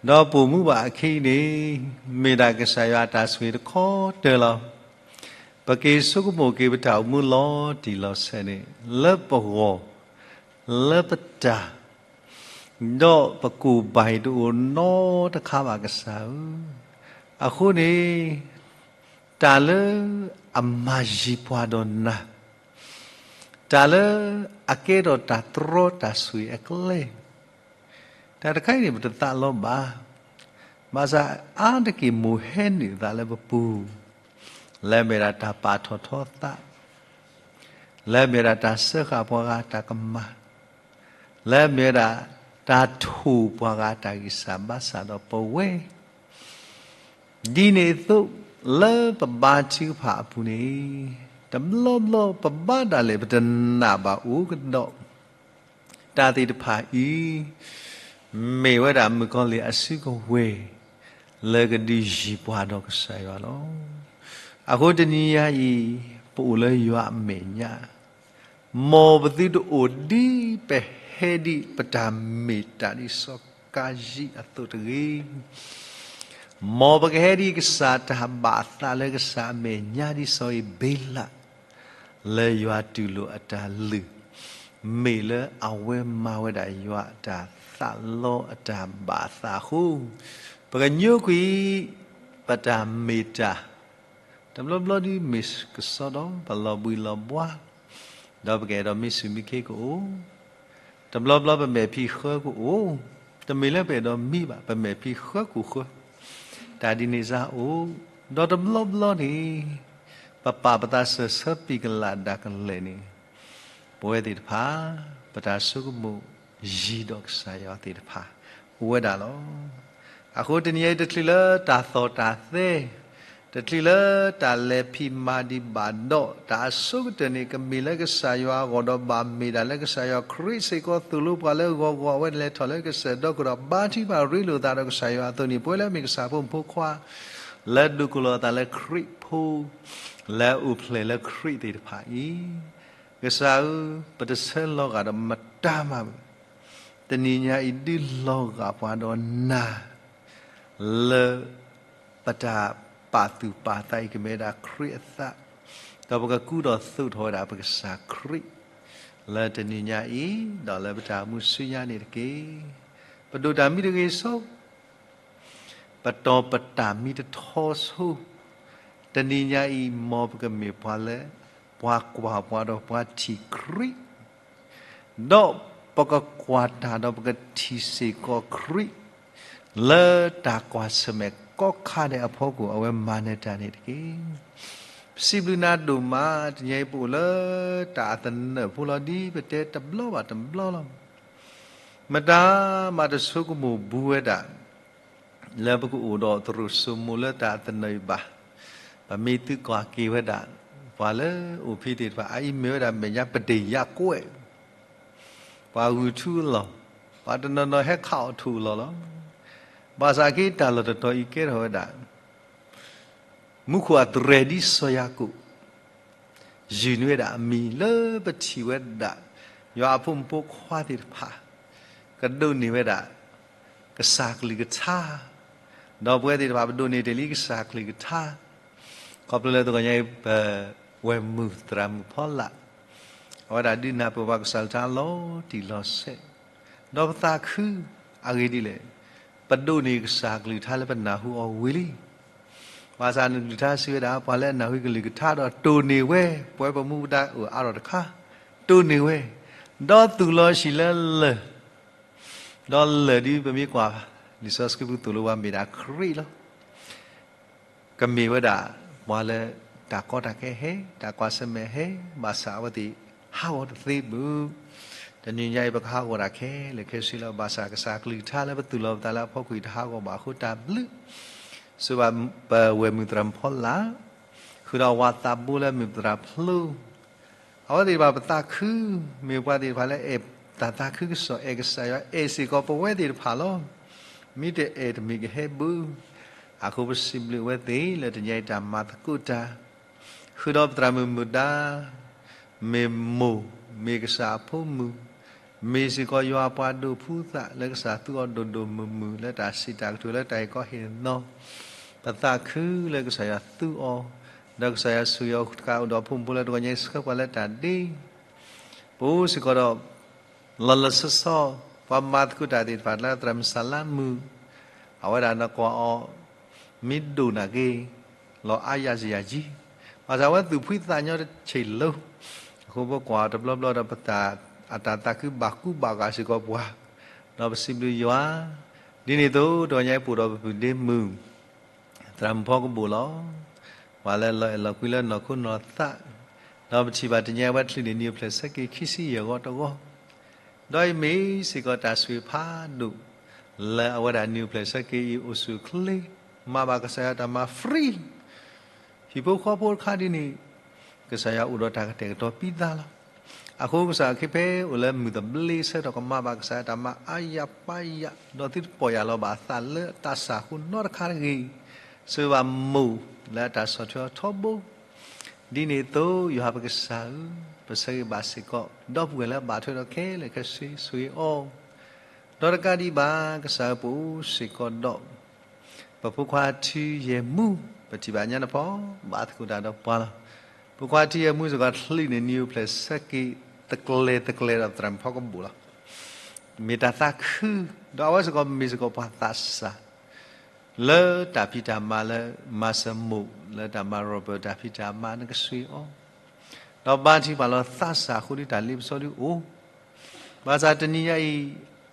ဒီးပိာ်မူဘၣ်အခံန့ၣ် မ့ၢ်ဒၣ်ကစၢ်ယွၤအတၢ်ဆိၣ်ဂ့ၤတခီတၢၤလီၤ. ပက့ၤဆိကမိၣ်က့ၤပတၢ်အိၣ်မူလီၤတံၢ်လီၤဆဲးန့ၣ် လၢပဂီၢ် လၢပတၢ် ဒီးပကိၣ်ဘၣ်အံၤတအိၣ်နီတခါဘၣ်ကစၢ်ဧၢ. အဃိန့ၣ် တၢ်လၢအမၤယံၤပှၤဒီးနၤ, တၢ်လၢအကဲထီၣ်တၢ်တြီတၢ်ဆိၣ်ဂ့ၤအကျဲ, တၢ်တခါအံၤန့ၣ် ပတသးလီဘၣ်. ဘၣ်ဆၣ်အါတက့ၢ်မိၣ်ဟဲနုာ်သးလၢပပူၤ, လၢအမ့ၢ်ဒၣ်တၢ်ပာ်ထီၣ်ထီသး, လၢအမ့ၢ်ဒၣ်တၢ်စၢဃာ်ပှၤဂၤတၢ်ကမၣ်, လၢအမ့ၢ်ဝဲဒၣ် တၢ်ထိၣ်ပှၤဂၤတၢ်ဂံၢ်စၢ်ဘါစၢ်ဒီးပဝဲ ဒ်န့ၣ်အသိး လၢပဘါထုကဖၣ်အပူၤန့ၣ် တဘျီဘျီပဘါဒၣ်လဲာ်ပတနာ်ဘၣ်အိၣ်ကဒီး တၢ်သ့ၣ်တဖၣ်အံၤ မ့ၢ်ဝဲဒၣ်မုၣ်ကီၤလံၢ်အစုကဝဲၤ လၢကဒုးယံၤပှၤဒီးကစၢ်ယွၤလီၤ. အဃိတနံၤညါအံၤ ပအိၣ်လၢယွၤအမဲာ်ညါ မ်ပသုတအိၣ်ဒ်ပဟဲဒံးပတၢ်မ့ၢ်တၢ်ဒ်စီၤကၤယံအသိးတဂ့ၤ. မ်ပကဟဲဒံးကစၢ်တၢ်ဘၣ်အသးလၢကစၢ်အမဲာ်ညါဒ်စီၤဧ့ၤဘ့လး လၢယွၤတူၢ်လိာ်အတၢ်လုၢ် မ့ၢ်လၢအဝဲမၤဝဲဒၣ်ယွၤအတၢ်သးလီအတၢ်ဘၣ်အသးအဃိ ပကညိကွံာ် ပတၢ်မ့ၢ်တၢ် တဘျီဘျီဒ်မ့ၢ်ကစီဒီ ပလီၤဘှံးလီၤဘှါ ဒီးပကအဲၣ်ဒိးမံဆူၣ်မံခ့ကအိၣ်, တဘျီဘျီပမဲာ်ဖံးဃၢကအိၣ်, တမ့ၢ်လၢပအဲၣ်ဒိးမံဘၣ် ပမဲာ်ဖံးဃၢကအိၣ်ဃၢ, တၢ်ဒ်န့ၣ်စ့ၢ်အိၣ်, ဒီးတဘျီဘျီန့ၣ် ပပာ်ပသးစၢၢ်ဆၢပံာ်ကလၣ်ဒၣ်ကလဲာ်န့ၣ် ပဝဲသ့ၣ်တဖၣ် ပတၢ်ဆိကမိၣ်ယံၤဒီးကစၢ်ယွၤသ့ၣ်တဖၣ် အိၣ်ဝဲဒၣ်လီၤ. အဃိတနံၤအံၤတချုးလၢတၢ်သီၣ်တၢ်သဲ, တချုးလၢတၢ်လဲၤဖံးမၤဒံးဘၣ်ဒီး တၢ်အဆိကတၢၢ်န့ၣ် ကမ့ၢ်လၢကစၢ်ယွၤအဂီၢ်ဒီးဘၣ်မ့ၢ်ဒၣ်လၢကစၢ်ယွၤခရံာ်စ့ၢ်ကီးသိၣ်လိပှၤလၢဂီၤဂီၤ အဝဲလဲၤထီၣ်လၢကစၢၢ်ဒီခိၣ်ဒီးဘါထုကဖၣ်ရ့လိာ်သးဒီးကစၢ်ယွၤအသိးန့ၣ် ပဝဲလၢအမ့ၢ်ကစၢ်ဖိမုၣ်ဖိခွါ လၢဒိးကလီၤအသးလၢခရံာ်ဖိ လၢအအိၣ်ဖျဲၣ်လၢခရံာ်သ့ၣ်တဖၣ်အံၤ, ကစၢ်ဧၢ, ပတဆၢလီၤဂာ်ဒီးမတၤမးဘၣ်, တနံၤညါအံၤဒုးလီၤဂာ်ပှၤဒီးနၤ လၢပတၢ်ပာ်သူၣ်ပာ်သးအံၤ ကမ့ၢ်ဝဲဒၣ်ခရံာ်အသး, ဒီးပကကူဒီးသိးထီၣ်ဝဲဒၣ်ပကစၢ်ခရံာ် လၢတနံၤညါအံၤ ဒီးလၢပတၢ်အိၣ်မူဆူညါန့ၣ်တက့ၢ်. ပဒိၣ်တၢ်မံတဂ့ၤဆိ ပတီၢ်ပတၢ်မံတထီဆိ, တနံၤညါအံၤ မ်ပကမ့ၢ်ပှၤလၢ ပှၤကွၢ်ပှၤဒီးပှၤထံၣ်ခရံာ်, ဒီးပကကွၢ်တၢ်ဒီးပကထံၣ်စ့ၢ်ကီးခရံာ်, လၢတၢ်ကွၢ်ဆၢၣ်မဲာ်ကိးခါဒဲးအဖီခိၣ် အဝဲမၤနၢၤတၢ်န့ၣ်တက့ၢ်. ပစံးဘျုးနၤဒိၣ်မး တနံၤအံၤပအိၣ်လၢတၢ်အသနၢၣ်ဖိလီၤ ဒ်ပတဲတဘျီဘၣ်တဘျီလီၤ. မတၤမးတဆိကမိၣ်ဘူးဝဲဒၣ် လၢပကအိၣ်ဒီးသရိာ်စိမိၤလၢတၢ်အသနၢၣ်အံၤဘၣ်. ပမ့ၢ်သုကွၢ်က့ၤဝဲဒၣ် ပှၤလၢအိၣ်ဖဲသ့ၣ်တဖၣ် အအံၤမ့ၢ်ဝဲဒၣ်မဲာ်ညါပဒ့ၣ်ယါကွဲး, ပှၤဂုာ်ထူအလီၢ်, ပှၤတနီၤနီၤဟဲခးအီၣ်ထူၣ်အလီၢ်လီၤ. ဘၣ်ဆၣ်က့တၢ်လီၢ်တတီၤအံၤကဲထီၣ်ဝဲဒၣ် မူခိၣ်အတြဲၤဒ်စီၤယၤကိာ် ယုၢ်န့ၢ်ဝဲဒၣ်အမံၤလၢပထံၣ်ဝဲဒၣ် ယွၤအဖိမုၣ်ဖိခွါသ့ၣ်တဖၣ် ကဒိးန့ၢ်ဝဲဒၣ် ကစၢ်ကလုၢ်ကထါ, ဒီးပဝဲသ့ၣ်တဖၣ်ပဒိးန့ၢ်တ့ၢ်လံကစၢ်ကလုၢ်ကထါ, ခီဖျိလၢတဂီၤညါအံၤ ပဝဲၢ်မုၣ်သရၣ်မုၣ်ဖီလာ် အဝဲဒၣ်ဒုးနၢ်ပၢၢ်ပှၤကစၢ်ကလုၢ်ကထါလီၤတံၢ်လီၤဆဲး, ဒီးပသးခုအဂ့ၢ်ဒ်လဲၣ်, ပဒိးန့ၢ်ကစၢ်ကလုၢ်ကထါလၢပနၢ်ဟူအီၤဝံၤလံ. ဘၣ်ဆၣ်နကလုၢ်ကထါစံးဝဲဒၣ် ပှၤလၢအနၢ်ဟူကလုၢ်ကထါဒီးတိၢ်န့ၢ်ဝဲ, ပဝဲပမူပဒါအိၣ်အါထီၣ်တခါ, တိၢ်န့ၢ်ဝဲ, ဒီးသူၣ်လီၤဆံးလၢလၢၢ်, ဒီးလၢၢ်ဒ်ပမ့ၢ်ကွၢ် လံာ်စီဆှံပူၤသိၣ်လိပှၤမ့ၢ်ဒၣ်ခရံာ်လီၤ. ကမ့ၢ်ဝဲဒၣ် ပှၤလၢ တၢ်ကီတၢ်ခဲဟဲ, တၢ်ကွၢ်ဆၢၣ်မဲာ်ဟဲ, ဘၣ်ဆၣ်အဝဲသ့ၣ်ဟးဂီၤတသ့ဘၣ်. တနံၤညါအံၤ ပကဟးဂီၤတၢ်ခဲလၢာ်ခဲဆ့လၢ ဘၣ်ဆၣ်ကစၢ်ကလုၢ်ကထါလၢပသူၣ်လီၤပသးလၢအဖီခိၣ်အံၤ တဟးဂီၤဘၣ်အဃိတၢ်ဘျုး, စံးဘၣ်ပဝဲၢ်မုၢ်သရၣ်မုၣ်ဖီလာ်, ဃုာ်ဒီးဝၤသးဘိလၢမ့ၢ်ပသရၣ်ဖျိ အဝဲသ့ၣ်တဖၣ်ပသးခု, မ့ၢ်ပှၤသ့ၣ်တဖၣ်လၢအဲၣ်တၢ်သးခုကစီၣ် အဲၣ်ကစၢ်ယွၤ အဲၣ်စ့ၢ်ကီးပဝဲသ့ၣ်တဖၣ်လီၤ. မ့ၢ်တအဲၣ်တမ့ၢ်ကဟဲဘၣ်. အဃိပစံးဘျုးအဝဲသ့ၣ်လၢတနံၤညါအံၤတၢ်မၤသကိးတၢ် ဃုာ်ဒီးပသရၣ်မုၣ်မုၢ်ဒါ, မ့ၢ်မိၢ်, မ့ၢ်ကစၢ်အဖိမုၣ်, မ့ၢ်စ့ၢ်ကီးယွၤအပှၤဒိးဖုသးလၢကစၢ်သူအီၤဒိၣ်ဒိၣ်မုၢ်မုၢ် လၢတၢ်စံးတၢ်ကတိၤလၢတၢ်ဟ့ၣ်ကီဟ့ၣ်နီၤ, ပသးခုလၢကစၢ်ယွၤသူအီၤ, ဒီးကစၢ်ယွၤဆိၣ်ဂ့ၤအီၤတကးအိၣ်ဒီးဖိမုၣ်ဖိလၢတဂီၤညါအံၤဆှၢပှၤလၢတၢ်ဒ့ ပအိၣ်စ့ၢ်ကီးဒီး လီၤလီၤဆီဆီ ပှၤမၤသကိးတၢ်သ့ၣ်တဖၣ်လၢသရၣ်မုၣ်စၢ်လါမုၣ်, အဝဲဒၣ်နကွၢ်အီၤ မ့ၢ်ဒိၣ်နာ်က့ၤ လီၤအါယၤစယၤယံၤ, ဘၣ်ဆၣ်အဝဲသူၣ်ဖှံသးညီတဆံးလိၤ, အဃိပကွၢ်အီၤတဘျီဘျီဒီးပတၢ် အတၢ်သးခုဘၣ်ကူဘၣ်ဂာ်စ့ၢ်ကီးပှၤ, ဒီးပစံးဘျုးယွၤ, ဒ်န့ၣ်အသိး တဂီၤညါအံၤပအိၣ်ဒီးပပုၢ်ဒ့မုၣ် သရၣ်မုၣ်ဖီကဘိၣ်လီၤ. ပှၤလၢလီၤအဲၣ်လီၤကွံလၢနီၢ်ခိနီၢ်သး, ဒီးပထံၣ်ဘၣ်တနံၤညါအံၤ အဝဲချံးန့ၢ်နံၣ်အိၣ်ဖျဲၣ်ဆၢက့ၤခံဆံယဲၢ်ဂီၤတဂီၤ, ဒီးအံၤမ့ၢ်စ့ၢ်ကီးတၢ်ဆိၣ်ဂ့ၤဖးဒိၣ် လၢအဝဲဒၣ်နံၣ်အိၣ်ဖျဲၣ်ဆၢက့ၤအံၤအိၣ်ဆူၣ်အိၣ်ချ့, မၤဘၣ်ကစၢ်ယွၤတၢ်မၤ free ဟံၣ်ဖိဃီဖိတခါဒ်န့ၣ်, ကစၢ်ယွၤအိၣ်ဒီးတၢ်ကတဲာ်ကတီၤပံသးလီၤ. အဃိကစၢ်ခ့ဖဲအိၣ်လၢမုၢ်သဘျ့ဆၢကတီၢ် ကမၤဘၣ်ကစၢ်ယွၤတၢ်မၤအါယၤပါယၤ, ဒီးသုတပီၢ်ယၢ်လီၤဘၣ်အသးလၢအသးစၢ်အဃိနီတခါတဂ့ၤ, စံးဘၣ်မိၢ်လၢအတၢ်ဆီၣ်ထွဲအီၤထီဘိ, ဒ်န့ၣ်အသိး ယွၤပကစၢ်ဧၢ, ပဆၢဂ့ၤဘၣ်စ့ၢ်ကီး ဒီပုၢ်ဝဲၢ်လၢအဘၣ်ထွဲဒီးခဲလၢာ်ခဲဆ့ ဆိၣ်ဂ့ၤအီၤ, ဒီးတကးဒံးဘၣ် ကစၢ်ဧၢ ပအိၣ်စ့ၢ်ကီးဒီး ပဖိခွါထံယဲၢ်မူ, ပထံၣ်ဘၣ်ညါနဖီ, ဘၣ်သကိးတၢ်ဒီးပှၤလီၤ. ဖိခွါထံယဲၢ်မူစ့ၢ်ကီး ချံးန့ၢ်နံၣ်အိၣ်ဖျဲၣ်ဆၢက့ၤ တကျဲၤတကျဲၤဒီးသရၣ်မုၣ်ဖီကဘိၣ်လီၤ. မ့ၢ်တၢ်သးခု, ဒီးအဝဲစ့ၢ်ကီးမ့ၢ်စ့ၢ်ကီးပှၤသးစၢ် လၢတၢ်ဖံးတၢ်မၤလၢ မၤစၢၤမိၢ်လၢတၢ်မၤ Robert တၢ်ဖံးတၢ်မၤ နကဆိၣ်ဂ့ၤအီၤ, ဒီးဘါထုကဖၣ်လီၤသးစၢ်အဃိဒီးတၢ်လ့ပစီဒုအိၣ်, ဘၣ်ဆၣ်တနံၤညါ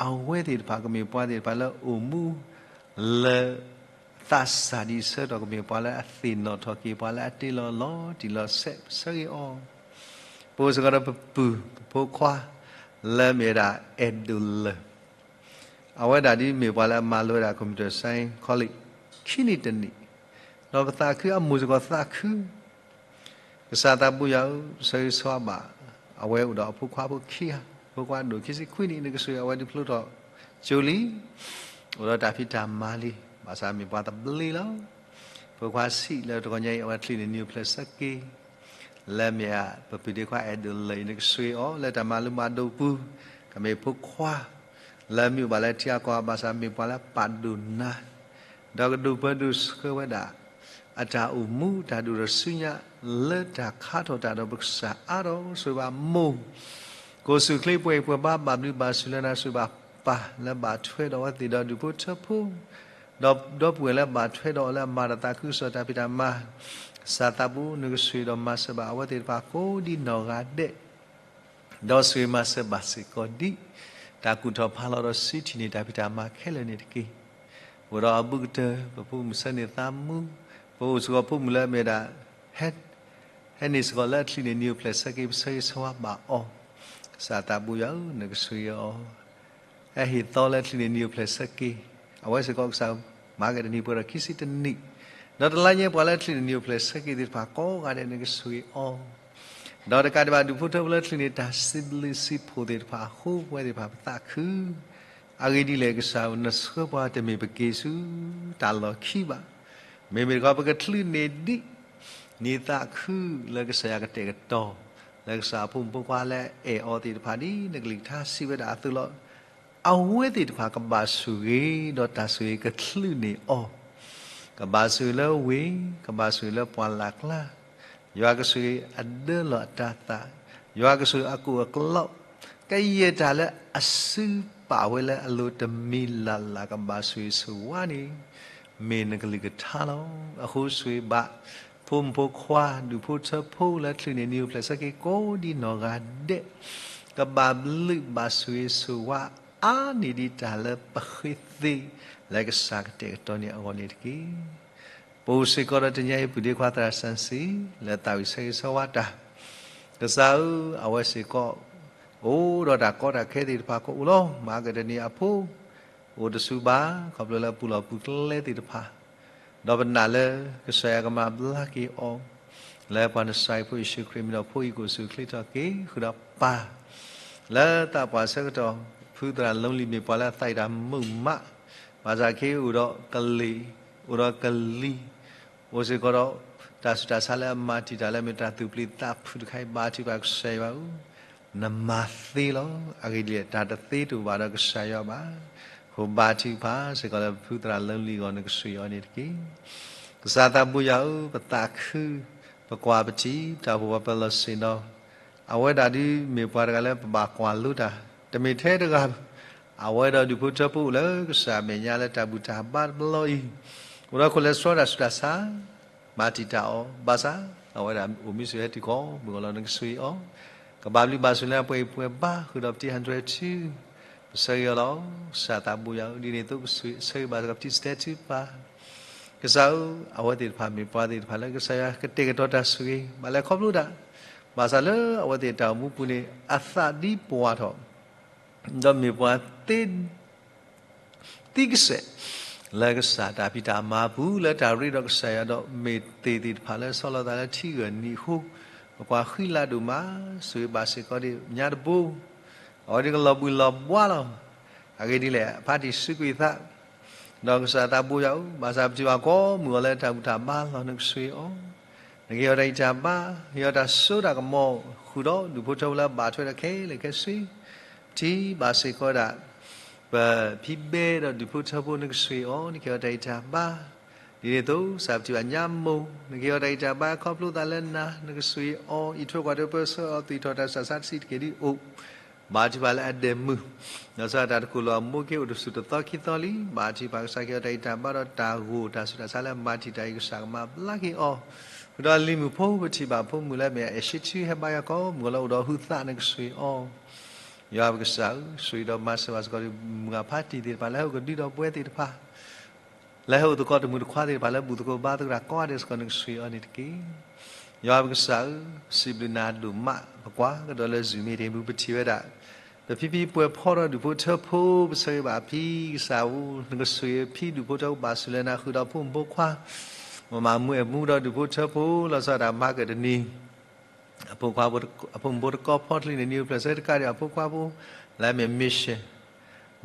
အံၤ အဝဲသ့ၣ်တဖၣ်ကမ့ၢ်ပှၤသ့ၣ်တဖၣ်လၢအိၣ်မူ လၢ သးစၢ်ဒံးဆၢကတီၢ် ကမ့ၢ်ပှၤလၢအသ့ၣ်နီၣ်ထီၣ်က့ၤ ပှၤလၢအတ့လီၤလီၤတံၢ်လီၤဆဲး ပဆၢဂ့ၤအီၤ, ပအိၣ်စ့ၢ်ကီးဒီးပပုၢ်ပဖိခွါ လၢမ့ၢ်ဝဲဒၣ် အဲၣ်ဒိၣ်လၢၢ် အဝဲဒၣ်ဒ်မ့ၢ်ပှၤလၢအမၤလိဝဲဒၣ် computer science college ခံနံၣ်တနံၣ်, ဒီးပသးခုအမိၢ်စ့ၢ်ကီးသးခု, ကစၢ်သးဘိယွၤဧၢ, ပဆၢဂ့ၤဆၢဝါဘၣ်, အဝဲအိၣ်ဒီးအဖိခွါဖိခံဂၤ, ဖိခွါဒိၣ်ခံဆံခွံနံၣ် နကဆိၣ်ဂ့ၤအဝဲဒုးဖျိထီၣ်ကၠိလံ, အိၣ်ဒီးတၢ်ဖံးတၢ်မၤလံ, ဘၣ်ဆၣ်မ့ၢ်ပှၤသဘျ့လီၤ. ဖိခွါဆံးလၢတဂီၤညါအံၤ အဝဲချံးန့ၢ်နံၣ်အိၣ်ဖျဲၣ်ဆၢက့ၤ လၢမ့ၢ်ပပုၢ်ဒ့ခွါ အဲၣ်ဒိၣ်လၢၢ်အံၤ နကဆိၣ်ဂ့ၤအီၤ လၢတၢ်မၤလိမၤဒိးပူၤ, ကမ့ၢ်ဖိခွါ လၢမ့ၢ်အိၣ်ဘၣ်လၢထံအကီၢ် ဘၣ်ဆၣ်မ့ၢ်ပှၤလၢပာ်ဒိၣ်နၤ ဒီးကဒိးပၢဒိးဆှၢဝဲဒၣ် အတၢ်အိၣ်မူ တၢ်ဒိၣ်ထီၣ်ဆူညါ လၢတၢ်ခါထီၣ်တၢ်ဒီးပကစၢ်အါထီၣ် ဆိၣ်ဂ့ၤဘၣ်မိၢ် ကိးဆူၣ်ချ့ပှဲၤအံၤပှဲၤဘါ ဘၣ်ဘျုးဘၣ်ဆိၣ်လၢနၤ ဆိၣ်ဂ့ၤဘၣ်ပၢ်လၢဘၣ်ထွဲဒီးအဝဲသ့ၣ်ဒီးဒူၣ်ဖိထၢဖိ ဒီးဒီပုၢ်ဝဲၢ်လၢဘၣ်ထွဲဒီးအီၤလၢအမၤတၢ်သးခုကစီၣ်တၢ်ဖံးတၢ်မၤ, ကစၢ်သးဘိ နကဆိၣ်ဂ့ၤဒီးမၤစၢၤဘၣ်အဝဲသ့ၣ်တဖၣ်ကိးဒ်နီၢ်ဂၤဒဲး ဒီးဆိၣ်ဂ့ၤမၤစၢၤဘၣ်စ့ၢ်ကီးဒ် တၢ်ကူၣ်ထီၣ်ဖးလီၤဒီးစံးထံၣ်န့ၢ်တၢ်ဖံးတၢ်မၤခဲလၢာ်န့ၣ်တက့ၢ်. အိၣ်ဒီးအဘူးကတၢၢ် ပဖိမုၣ်ဆၢန့ၢ်သးမူ, ပအိၣ်စ့ၢ်ကီးဖိမုၣ်လၢအမ့ၢ်ဒၣ် ဟဲ ဟဲန့ၢ်စ့ၢ်ကီးလၢအချံးန့ၢ်နံၣ်အိၣ်ဖျဲၣ်ဆၢက့ၤ ပဆၢဂ့ၤဆၢဝါဘၣ်အီၤ, ကစၢ်သးဘိယွၤဧၢ နကဆိၣ်ဂ့ၤအီၤ ဟဲဟ့ၣ်သီလၢချံးန့ၢ်နံၣ်အိၣ်ဖျဲၣ်ဆၢက့ၤ, အဝဲစ့ၢ်ကီးကစၢ်မၤက့ၤတနံၣ်ပှဲၤဒီးခံဆံတနံၣ်, ဒီးတလါညါပှၤလၢချံးန့ၢ်နံၣ်အိၣ်ဖျဲၣ်ဆၢက့ၤသ့ၣ်တဖၣ်ကိးဂၤဒဲး နကဆိၣ်ဂ့ၤအီၤ, ဒီးတကးဒံးဘၣ်ဒူၣ်ဖိထၢဖိလၢချံးန့ၢ်တၢ်စံးဘျုးစံးဖှိၣ်သ့ၣ်တဖၣ်အဃိ ပဝဲသ့ၣ်တဖၣ်ပသးခု အဂ့ၢ်ဒ်လဲၣ် ကစၢ်ဧၢ နဆှၢပှၤတမ့ၢ်ပက့ၤဆူ တၢ်လီၢ်ခံဘၣ်. မ့မ့ၢ်တခီ ပကချုးန့ၢ်ဒံး နံၣ်သးခုလၢကစၢ်ယွၤကတဲာ်ကတီၤ လၢကစၢ်အဖိမုၣ်ဖိခွါလၢအအဲၣ်အီၤသ့ၣ်တဖၣ်ဒ်နကလုၢ်ကထါစံးဝဲဒၣ်အသိးလီၤ. အဝဲသ့ၣ်တဖၣ်ကဘၣ်ဆိၣ်ဂ့ၤ ဒီးတၢ်ဆိၣ်ဂ့ၤကချုးန့ၢ်အီၤ ကဘၣ်ဆိၣ်ဂ့ၤလၢဝ့ၢ်, ကဘၣ်ဆိၣ်ဂ့ၤလၢပှၢ်လၢ်ကျါ, ယွၤကဆိၣ်ဂ့ၤအဒၢလီၤအတၤသၣ်, ယွၤကဆိၣ်ဂ့ၤအကိၣ်အကျီ, ကယဲၢ်တၢ်လၢအစုပာ်ဝဲလၢအလိၤတမံၤလၢ်လၢ် ကဘၣ်ဆိၣ်ဂ့ၤဆိၣ်ဝါန့ၣ် မ့ၢ်နကလုၢ်ကထါလီၤ. အဃိဆိၣ်ဂ့ၤဘၣ် ဖိမုၣ်ဖိခွါ ဒူၣ်ဖိထၢဖိလၢချံးန့ၢ်နံၣ်အိၣ်ဖျဲၣ်ဆၢက့ၤကိးဒ်နီၢ်ဂၤဒဲး, ကဘၣ်ဘျုးဘၣ်ဆိၣ်ဂ့ၤဆိၣ်ဝါအါန့ၢ်ဒံးတၢ်လၢပဃ့သ့ လၢကစၢ်ကတဲာ်ကတီၤန့ၢ်အဂီၢ်န့ၣ်တက့ၢ်. ပအိၣ်စ့ၢ်ကီးဒီးတနံၤအံၤ ပုၢ်ဒ့ခွါသရၣ်စံဆံ လၢသးဝံၣ်ဆၢဂ့ၤဆၢဝါတၢ်, ကစၢ်ဧၢ, အဝဲစ့ၢ်ကီး အိၣ်ဒီးတၢ်ကီတၢ်ခဲသ့ၣ်တဖၣ်ကအိၣ်လီၤ. မၤကတနံၤအဖိ အိၣ်တဆူၣ်ဘၣ် ခီဖျိလၢပူၤလီၢ်ပူၤကျဲသ့ၣ်တဖၣ်, ဒီးပနာ်လၢကစၢ်ယွၤကမၤဘျါက့ၤအီၤ လၢပှၤနစၤရ့းဖိယ့ၣ်ၡူးခရံာ်မံၤဒီး ဖိအံၤကအိၣ်ဆူၣ်အိၣ်ချ့ထီၣ်က့ၤ ဃုာ်ဒီးပၢ် လၢသးပှၢ်ဆၢကတီၢ် ဖုသရၣ် lonely မ့ၢ်ပှၤလၢအသးအံၤတၢ်မုာ်မး, ဘၣ်ဆၣ်ခဲအံၤအိၣ်ဒီးကလံၤ, အိၣ်ဒီးကလံၤ, အိၣ်စ့ၢ်ကီးဒီး တၢ်ဆူးတၢ်ဆါလၢအမၤတံာ်တာ်လၢမ့ၢ်တၢ်သူၣ်ပျံၤသးဖုးတခါအံၤ ဘါထုကဖၣ်ကစၢ်ယွၤဧၢ, နမၤသ့လီၤ. အဂ့ၢ်ဒ်လဲၣ် တၢ်တသ့တအိၣ်ဘၣ်ဒီးကစၢ်ယွၤဘၣ်. အဃိဘါထုကဖၣ်စ့ၢ်ကီးလၢဖုသရၣ် lonely အဂီၢ် နကစၢ်ယွၤအီၤန့ၣ်တက့ၢ်. ကစၢ်သးဘိယွၤဧၢ, ပသးခု, ပကွၢ်ပထံၣ် တၢ်အိၣ်ဖှိၣ်ပလီၢ်ဆ့ၣ်နီၤ, အဝဲဒၣ်ဒုးမ့ၢ်ပှၤတဂၤလၢပဘၣ်ကွၢ်လိတၢ်, တမ့ၢ်ထဲတဂၤ, အဝဲဒီးဒူၣ်ဖိထၢဖိအိၣ်လၢကစၢ်အမဲာ်ညါလၢတၢ်ဘူၣ်တၢ်ဘါတဘျီအံၤ, အိၣ်ဒီးခိၣ်လဲၤဆှီတၢ်ဆူးတၢ်ဆါ မၤတံာ်တာ်အီၤ, ဘၣ်ဆၣ် အဝဲဒၣ်အိၣ်မူဆိၣ်ဂ့ၤဟဲတုၤခီမုၢ်ဂီၤလီၤ နကစၢ်ယွၤအီၤ, ကဘၣ်ဘျုးဘၣ်ဆိၣ်လၢအပှဲၤအံၤပှဲၤဘါ ဃုာ်ဒီးပတံၤ hundred two, ပဆၢဂ့ၤအီၤလီၤ. ကစၢ်သးဘိယွၤဧၢ, ဒ်န့ၣ်အသိးပဆၢဂ့ၤဘၣ်စ့ၢ်ကီးပတံၤ သတဲထူပၢ်, ကစၢ်ဧၢ, အဝဲသ့ၣ်တဖၣ်မ့ၢ်ပှၤသ့ၣ်တဖၣ်လၢကစၢ်ယွၤကတဲာ်ကတီၤတၢ်ဆိၣ်ဂ့ၤ ဘၣ်လဲၤခီဖျိတၢ်, ဘၣ်ဆၣ်လၢအဝဲသ့ၣ်တၢ်အိၣ်မူပူၤန့ၣ် အသးဒ်ပှၤထီၣ် ဒီးမ့ၢ်ပှၤသ့ သံကစဲး လၢကစၢ်တၢ်ဖံးတၢ်မၤအပူၤ လၢတၢ်ရ့ဒီးကစၢ်ယွၤဒီး မ့ၢ်သ့ၣ်သ့ၣ်တဖၣ်လၢဆီလီၤသးလၢထံဂၢၢ်နံၤအဃိ, ပကွၢ်ဃံလၤဒိၣ်မး, ဆိၣ်ဂ့ၤဘၣ်စ့ၢ်ကီးဒံးညါတဘိ, အဝဲဒၣ်ကလီၤဘှံးလီၤဘှါလီၤ. အဂ့ၢ်ဒ်လဲၣ် အဖါတံၢ်စူးကွံာ်သး ဒီးကစၢ်သးဘိယွၤဧၢ, ဘၣ်ဆၣ်ပထံၣ်ဘၣ်ကိးမုၢ်ဂီၤလၢတၢ်ဘူၣ်တၢ်ဘါလီၤ နကစၢ်ယွၤအီၤ, နကဟ့ၣ်အီၤတၢ်ဂံၢ်တၢ်ဘါ, ဟ့ၣ်အီၤတၢ်စိတၢ်ကမီၤ ဃုာ်ဒီးဒူၣ်ဖိထၢဖိလၢအဘၣ်ထွဲဒီးခဲလၢာ်ခဲဆ့, ပထံၣ်ဘၣ်စ့ၢ်ကီးဒၣ် ပဖံးဘဲဒီးဒူၣ်ဖိထၢဖိ နကစၢ်ယွၤအီၤ, နကဟ့ၣ်အီၤတၢ်ဂံၢ်တၢ်ဘါ, ဒ်န့ၣ်အသိး ကစၢ်ပထံၣ်ဘၣ်ညါမိၢ် နကဟ့ၣ်အီၤတၢ်ဂံၢ်တၢ်ဘါ ခီဖျိသးလၢနၤ နကစၢ်ယွၤအီၤ, အံးထွဲကွၢ်ထွဲပၢဆှၢအီၤ သွံၣ်ထီၣ်တၢ်ဆူးတၢ်ဆါတဆံးတက့ၢ်ဒ်အိၣ် ဘါထုကဖၣ်လၢအဒဲးမုၢ်, ဒီးစးတၢ်တခိၣ်လီၤအမိၢ်က့ၤအိၣ်တဆူၣ်တသီခံသီလံ, ဘါထုကဖၣ်ကစၢ်ကဟ့ၣ်အီၤတၢ်ဂံၢ်တၢ်ဘါဒီးတၢ်ဂိၢ်တၢ်ဆူးတၢ်ဆါလၢအမၤတံာ်တာ်အံၤ ကစၢ်ကမၤဘျါက့ၤအီၤ, ဃုာ်ဒီးလံၤမုၣ်ဖိ ပထံၣ်ဘၣ်ဖိမုၣ်လၢအမ့ၢ် အဲၡ့ထံဟဲဘါယွၤကိးမုၢ်ဂီၤလၢအိၣ်ဒီးဟုသး နကစၢ်ယွၤအီၤ, ယွၤပကစၢ်ဧၢ, ဆိၣ်ဂ့ၤဒီးမၤစၢၤဘၣ်စ့ၢ်ကီးဒံး မုၢ်ဂၢ်ဖါတံၢ်သ့ၣ်တဖၣ်လၢဟဲအိၣ်ကဒုဒီးပဝဲသ့ၣ်တဖၣ် လၢဟဲအိၣ်သကိးတမုၢ်တခွါသ့ၣ်တဖၣ် လၢဘူၣ်သကိးဘါသကိးတၢ်ကိးဂၤဒဲးစ့ၢ်ကီး နကစၢ်ယွၤအီၤန့ၣ်တက့ၢ်. ယွၤပကစၢ်ဧၢ, စံးဘျုးနၤဒိၣ်မး, ပကွၢ်ကဒီးလၢ Zoom meeting ပူၤ ပထံၣ်ဝဲဒၣ် ပဖံဖံပှဲၤဖီဒီးဒူၣ်ဖိထၢဖိ, ပဆၢဂ့ၤဘၣ်ဖံကစၢ်ဧၢ, နကစၢ်ယွၤဖံဒူၣ်ဖိထၢဖိ ဘၣ်ဆိၣ်လၢနၤ ဃုာ်ဒီးဖိမုၣ်ဖိခွါ, မၤမၤမူအဲၣ်မူဒီးဒူၣ်ဖိထၢဖိ လီၤဆီဒၣ်တၢ်မၤကတၢၢ်တနံၤ အဖိခွါ, အဖိမုၣ်ဖိတကီၢ်ဖီတချံန့ၣ် နံၣ်အိၣ်ဖျဲၣ်ဆၢတကးဒံး အဖိခွါဖိ လၢအမ့ၢ် mission,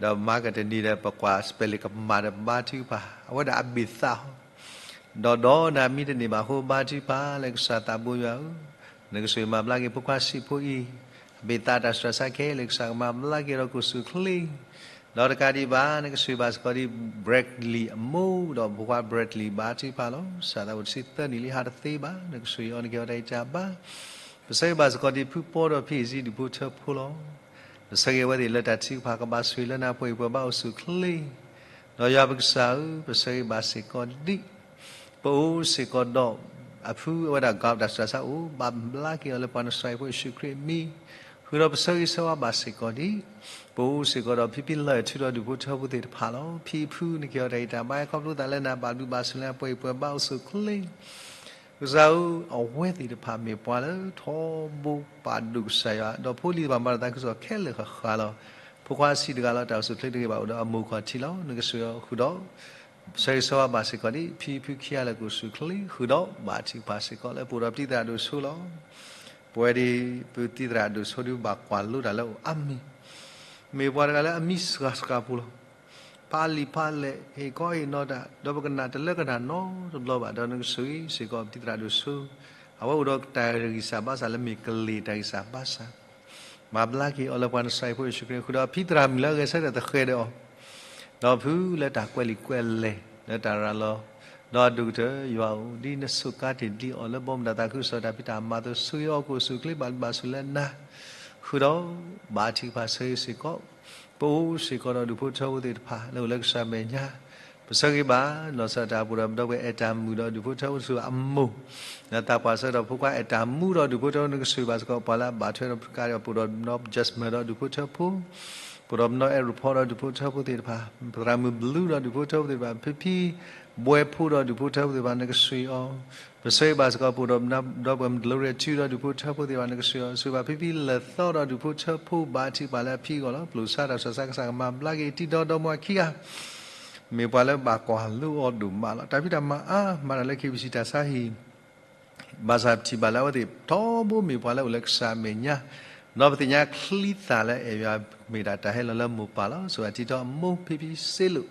ဒီးမၤကတၢၢ်တနံၤဒီး ပကွၢ်စပဲးလံာ်ကမၣ်ဒီးဘါထုကဖၣ်, အဝဲဒၣ်အဘ့ၣ်သးဟီ, ဒီးဒီးနၤမံတန့ၢ်ဘၣ်အဃိ ဘါထုကဖၣ်လၢကစၢ်သးဘိယွၤဧၢ, နကစၢ်မၤဘျါက့ၤဖိခွါဆံးဖိအံၤ, အဘ့ၣ်သးတၢ်ဆူးတၢ်ဆါခဲလၢာ် ကစၢ်ကမၤဘျါက့ၤဒီးကအိၣ်ဆူၣ်အိၣ်ချ့ ဒီးတကးဒံးဘၣ် နကဆိၣ်ဂ့ၤဘၣ်စ့ၢ်ကီးဒံး Bradley အမိၢ်ဒီးဖိခွါ Bradley ဘါထုကဖၣ်လီၤ. စးထီၣ်ဝဲတဆံသၢနံၣ်လံ ဟးတသ့ဘၣ်, နကဆိၣ်ဂ့ၤအီၤ နကဟ့ၣ်အီၤတၢ်ဂံၢ်တၢ်ဘါ, ပဆၢဂ့ၤဘၣ်စ့ၢ်ကီးဒံး ဖုပီဒီးဖံအံၤစံး ဒူၣ်ဖိထၢဖိလီၤ. ပဆၢဂ့ၤအဝဲသ့ၣ်လၢတၢ်ထုကဖၣ်ကဘၣ်ဆိၣ်ဂ့ၤလၢနၤ ပှဲၤအံၤပှဲၤဘါအိၣ်ဆူၣ်အိၣ်ချ့ ဒီးယွၤပကစၢ်ဧၢ, ပဆၢဂ့ၤဘၣ်စ့ၢ်ကီးဒံး ပအိၣ်စ့ၢ်ကီးဒီး အဖုအဝဲဒၣ် ကတၢ်ဆူးတၢ်ဆါအိၣ် ဘၣ်ဘျါက့ၤအီၤလၢပှၤနစၤရ့းဖိယ့ၣ်ၡူးခရံာ်အမံၤ, ဃုာ်ဒီးပဆၢဂ့ၤဆၢဝါဘၣ်စ့ၢ်ကီးဒံး, ပအိၣ်စ့ၢ်ကီးဒီးဖံဖံလၢၢ်ထူဒီးဒူၣ်ဖိထၢဖိသ့ၣ်တဖၣ်လီၤ. ဖံအဖုနကဟ့ၣ်အီၤတၢ်ဂံၢ်တၢ်ဘါ ခီဖျိသးလၢနၤ ဘၣ်ဘျုးဘၣ်ဆိၣ်လၢပှဲၤအံၤပှဲၤဘါအိၣ်ဆူၣ်အိၣ်ချ့ ကစၢ်ဧၢ, အဝဲသ့ၣ်တဖၣ်မ့ၢ်ပှၤလၢထီဘိပာ်ဒိၣ်ကစၢ်ယွၤ, ဒီးဖိလံၤတဖၣ်မၤတၢ်သးခုကစီၣ်ခဲလၢာ်ဃၣ်ဃၣ်လီၤ. ဖိခွါဆံးတဂၤလီၤ တၢ်အိၣ်ဆူၣ်အိၣ်ချ့တဂ့ၤဘၣ် အိၣ်ဒီးအမိၢ်ခီၣ်ထံးလီၤ. နကဆိၣ်ဂ့ၤအီၤဃုာ်ဒီး ဆၢဂ့ၤဆၢဝါဘၣ်စ့ၢ်ကီးဒံး ဖံဖုခံဂၤလၢကအိၣ်ဆူၣ်အိၣ်ချ့ ဃုာ်ဒီးဘါထုကဖၣ်စ့ၢ်ကီးလၢပအိၣ်ဒီးပတံၤသရၣ်ဒိၣ်ဆိလီၤ. ပဝဲဒၣ် ပတံၤသရၣ်ဒိၣ်ဆိဒုးဘၣ်ကွၢ်လိတၢ်လၢအအိၣ်အါမံၤ, မ့ၢ်ပှၤတဂၤလၢအမံစှၤစှၤဖိလီၤ. ဖးလံာ်ဖးလဲၢ် ဟ့ၣ်ခီဟ့ၣ်နီၤတၢ် ဒီးပကနၣ်တလၢကနၣ်နီတဘျီဘၣ်, ဒီးနကဆိၣ်ဂ့ၤစ့ၢ်ကီးပတံၤသရၣ်ဒိၣ်ဆိ, အဝဲအိၣ်ဒီးတၢ်ဂံၢ်စၢ်ဘါစၢ်လၢမ့ၢ်ကလံၤတၢ်ဂံၢ်စၢ်ဘါစၢ် မၤဘျါက့ၤအီၤလၢပှၤနစၤရ့းဖိယ့ၣ်ၡူးခရံာ် ဃုာ်ဒီးဖံသရၣ်မုၣ်လၢအဂဲၤဆၢထၢၣ်သဃဲၤဒီးအီၤ, ဒီးဖုလၢတၢ်ကွဲးလံာ်ကွဲးလဲၢ် လၢတၢ်ရၤလီၤ, ဒီးအဒိၣ်ကတၢၢ်ယွၤဧၢ, ဒ်နဆိၣ်ကါတ့ၢ်ဒံးအီၤလၢဘီမုၢ်တၢ်သးခုကစီၣ်တၢ်ဖံးတၢ်မၤအသိး ဆိၣ်ဂ့ၤအီၤကအိၣ်ဆူၣ်အိၣ်ချ့ ဘၣ်ဘျုးဘၣ်ဆိၣ်လၢနၤ, ဃုာ်ဒီးဘါထုကဖၣ်ဆၢဂ့ၤစ့ၢ်ကီး, ပအိၣ်စ့ၢ်ကီးဒီးဒူၣ်ဖိထၢဖိသ့ၣ်တဖၣ် လၢအိၣ်လၢကစၢ်မဲာ်ညါ, ပဆၢဂ့ၤဘၣ် လီၤဆီဒၣ်တၢ်ပူၤဒီး ပဒီပုၢ်ဝဲၢ်အဲၣ်တၢ်မုၣ်ဒီးဒူၣ်ဖိထၢဖိဆူအမိၢ်, လၢသးပှၢ်ဆၢကတီၢ်ဖိခွါအဲၣ်တၢ်မူဒီးဒူၣ်ဖိထၢဖိ နကဆိၣ်ဂ့ၤဘၣ်စ့ၢ်ကီး ပှၤလၢအဘၣ်ထွဲဒီးပတံၤသရၣ်ဒီး ပအိၣ်ဒီးနီၢ် Jasmine ဒီးဒူၣ်ဖိထၢဖိ, ပအိၣ်ဒီးနီၢ်အဲၣ်ရူးဖီဒီးဒူၣ်ဖိထၢဖိသ့ၣ်တဖၣ်, ပသရၣ်မုၣ်ဘလူးဒီးဒူၣ်ဖိထၢဖိသ့ၣ်တဖၣ်, ဖံဖံ ဘှဲဖိဒီးဒူၣ်ဖိထၢဖိသ့ၣ်တဖၣ်နကဆှ့အီၤ, ပဆၢဂ့ၤဘၣ်စ့ၢ်ကီး ပအိၣ်ဒီးပဒီပုၢ်ဝဲၢ်မုၣ် Gloria ထူဒီးဒူၣ်ဖိထၢဖိသ့ၣ်တဖၣ်နကဆှ့အီၤ, ဆှ့ဘၣ်ဖံဖံလၢာ်သီဒီးဒူၣ်ဖိထၢဖိဘၣ်ထံးပာ်လၢအဖံအဂီၢ်လီၤ. ပျိာ်စါတၢ်ဆူးတၢ်ဆါ ကစၢ်ကမၤဘျါက့ၤ တံၤဒီဒီမါခံဂၤ မ့ၢ်ပှၤလၢဘၣ်ကွၢ်လိအီၤဒိၣ်မးလီၤ. တၢ်ဖံးတၢ်မၤအါမးဒီးလၢ ခ့ပစံး တၢ်ဆါဟံၣ် ဘၣ်ဆၣ်ပထံၣ်ဘၣ်လၢအဝဲသ့ၣ်ထီဘိမ့ၢ်ပှၤလၢအိၣ်လၢကစၢ်အမဲာ်ညါ, ဒီးပသ့ၣ်ညါချံသၣ်လၢအဲၣ်ယွၤမ့ၢ်ဒၣ်တၢ်ဟဲလီၤလၢမိၢ်ပၢ်လီၤ. ဆိၣ်ဂ့ၤထံထီၣ်အမိၢ်ဖံဖံစ့လိာ်,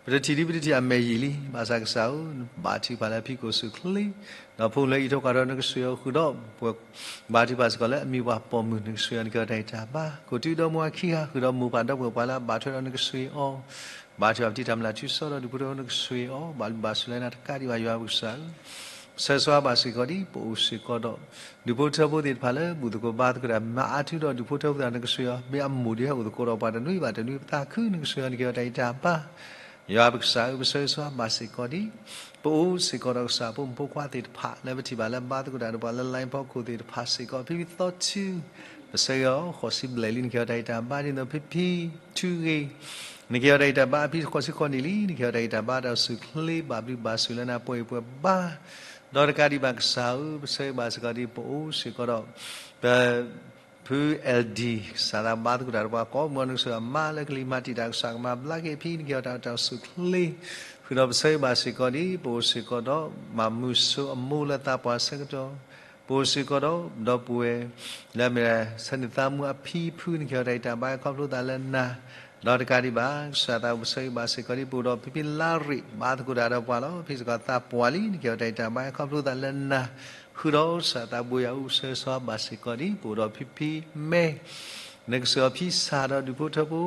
ပတထံၣ်ဒ်ပတထံၣ်အမဲာ်ယံာ်လံ. ဘၣ်ဆၣ်ကစၢ်ဧၢ, ဘၣ်ထံးပာ်လၢအဖံကအိၣ်ဆူၣ်ချ့, ဒီးဖိလၢအံးထိၣ်ဃာ်ဒီးနကဆှ့အီၤဃုာ်ဒီးပှၤ, ဘၣ်ထံးပာ်စ့ၢ်ကီးလၢအမံၤပှၤပိာ်မုၣ်နကဆှ့အီၤ နကဟဲတၢ်ဂံၢ်တၢ်ဘါ, ကိးတုၤဒီမိၢ်အခံဂၤဃုာ်ဒီးမိၢ်ပၢ်ဒီပုၢ်ဝဲၢ်ပှၤလၢအဘၣ်ထွဲဒီးနကဆှ့အီၤ, ဘၣ်ထံးပာ်ပတံၤတၢ်မုၢ်လၢ်ထူစီဒီးဒူၣ်ဖိထၢဖိနကဆှ့အီၤ, ဘၣ်ဘျုးဘၣ်ဆိၣ်လၢနၤတကးဒံးဘၣ်ယွၤပကစၢ်ဧၢ ပဆၢဂ့ၤဘၣ်စ့ၢ်ကီးဒ်ပအိၣ်စ့ၢ်ကီးဒီး, ဒူၣ်ဖိထၢဖိသ့ၣ်တဖၣ်လၢဘူၣ်သကိးဘါသကိးတၢ် မၤအါထုဒီးဒူၣ်ဖိထၢဖိသ့ၣ်တဖၣ်နကဆှ့အီၤ, မ့ၢ်အမိၢ်ဒုးဟဲအိၣ်သကိးဒီးပှၤတနွံဘၣ်တနွံ ပသးခုနကဆှ့အီၤ နကဟဲတၢ်ဂံၢ်တၢ်ဘါ, ယွၤပကစၢ်ဧၢ ပဆၢဂ့ၤဘၣ်စ့ၢ်ကီးဒ် ပအိၣ်စ့ၢ်ကီးဒီးကစၢ်ဖိမုၣ်ဖိခွါသ့ၣ်တဖၣ် လၢပထံၣ်ဘၣ်လၢဘါသကိးတၢ်ဒီးပှၤလၢ line ဖီခိၣ်သ့ၣ်တဖၣ်စ့ၢ်ကီး ဖံဖံသီထူ ပဆၢဂ့ၤအီၤ ဃိးဆံဘျဲၣ်လံ နကဟဲတၢ်ဂံၢ်တၢ်ဘါ ဒ်သိးဖံဖံထူဂ့ၤ နကဟဲတၢ်ဂံၢ်တၢ်ဘါ အဖံဃိးဆံဃိးနံၣ်လံ နကဟဲတၢ်ဂံၢ်တၢ်ဘါ တၢ်အိၣ်ဆူၣ်ချ့ ဘၣ်ဘျုးဘၣ်ဆိၣ်လၢနၤ ပှဲၤအံၤပှဲၤဘါ, ဒီးတကးဒံးဘၣ်ကစၢ်ဧၢ ပဆၢဂ့ၤဘၣ်စ့ၢ်ကီးဒ် ပအိၣ်စ့ၢ်ကီးဒီး ပ ဖု L D ကစၢ်သးဘါသကိးတၢ်ဒီးပှၤကိးမုၢ်ဂီၤ နကဆှ့အီၤမါလၢကလံၤမၤတံာ်တာ် ကစၢ်ကမၤဘျါက့ၤအဖံ နကဟဲတၢ်ဂံၢ်တၢ်ဘါ တၢ်အိၣ်ဆူၣ်ချ့, ဃုာ်ဒီးပဆၢဂ့ၤဘၣ်စ့ၢ်ကီးဒ် ပအိၣ်စ့ၢ်ကီးဒီး မၤမုာ်စိအမိၢ်လၢသးပှၢ်ဆၢကတီၢ်, ပအိၣ်စ့ၢ်ကီးဒီး ဒီပုၢ်ဝဲၢ် လၢအမ့ၢ် ဆၢန့ၣ်သးမူအဖံဖု နကဟဲတၢ်ဂံၢ်တၢ်ဘါ ခီဖျိသးလၢနၤ, ဒီးတကးဒံးဘၣ် ကစၢ်သးပဆၢဂ့ၤဘၣ်စ့ၢ်ကီးဒ် ပအိၣ်ဒီးဖံဖံလါရ့ၣ် ဘါသကိးတၢ်ဒီးပှၤလီၤ ဖံစ့ၢ်ကီးသးပှၢ်လံ နကဟဲတၢ်ဂံၢ်တၢ်ဘါ ခီဖျိသးလၢနၤ, ဃုာ်ဒီးကစၢ်သးဘိယွၤအအိၣ် ပဆၢဂ့ၤဘၣ်စ့ၢ်ကီးဒ် ပအိၣ်ဒီးဖံဖံမဲ နကဆှ့အီၤဖံစၢ်ဒီးဒူၣ်ဖိထၢဖိ,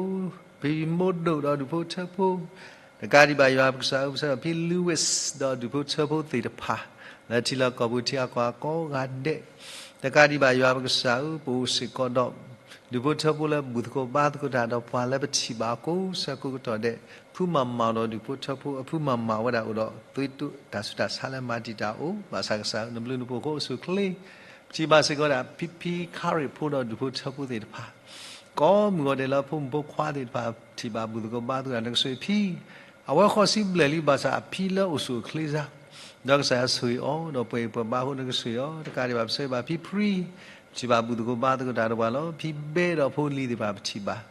ဖံဖံမိၢ်ဒိၣ်ဒီးဒူၣ်ဖိထၢဖိ, တကးဒံးဘၣ်ယွၤပကစၢ်ဧၢ ပဆၢဂ့ၤအီၤဖံ Louis ဒီးဒူၣ်ဖိထၢဖိသ့ၣ်တဖၣ် လၢထံလီၢ်ကီၢ်ပူၤထံဂၤကီၢ်ဂၤကိးဂၤဒဲး, တကးဒံးဘၣ်ယွၤပကစၢ်ဧၢ ပအိၣ်စ့ၢ်ကီးဒီး ဒူၣ်ဖိထၢဖိလၢဘူၣ်သကိးဘါသကိးတၢ်ဒီးပှၤလၢပထံၣ်ဘၣ်ကိးဆၢကိးကတီၢ်ဒဲး, ဖုမၤမၤဒီးဒူၣ်ဖိထၢဖိ အဖုမၤမၤဝဲဒၣ်အိၣ်ဒီး သွံၣ်တိၣ်တၢ်ဆူးတၢ်ဆါလၢမၤတံာ်တာ်အိၣ်, ဘၣ်ဆၣ်ကစၢ်ဧၢ နဘျုးနဖှိၣ်အဃိ အိၣ်ဆူၣ်ချ့ ပထံၣ်ဘၣ်စ့ၢ်ကီးဒၣ် ဖံဖံခါရ့ၣ်ဖိဒီးဒူၣ်ဖိထၢဖိသ့ၣ်တဖၣ်, ကိးမုၢ်ဂီၤဒဲးလၢဖိမုၣ်ဖိခွါသ့ၣ်တဖၣ် ထံၣ်ဘၣ်ဘူၣ်သကိးဘါသကိးတၢ် နကဆှ့အီၤဖံ, အဝဲဃိးဆံဘျဲၣ်လံ ဘၣ်ဆၣ်အဖံလၢအိၣ်ဆူၣ်အိၣ်ချ့စ့ၢ်, ဒီးကစၢ်ယွၤဆိၣ်ဂ့ၤအီၤ ဒီးပှဲၤအံၤပှဲၤဘါအဃိ နကဆှ့အီၤ, တကးဒံးဘၣ် ပဆၢဂ့ၤဘၣ်ဖံဖံ ပထံၣ်ဘၣ်ဘူၣ်သကိးဘါသကိးတၢ်ဒီးပှၤလီၤ ဖံဘဲဒီးဖိလံၤသ့ၣ်တဖၣ်ပထံၣ်ဘၣ်,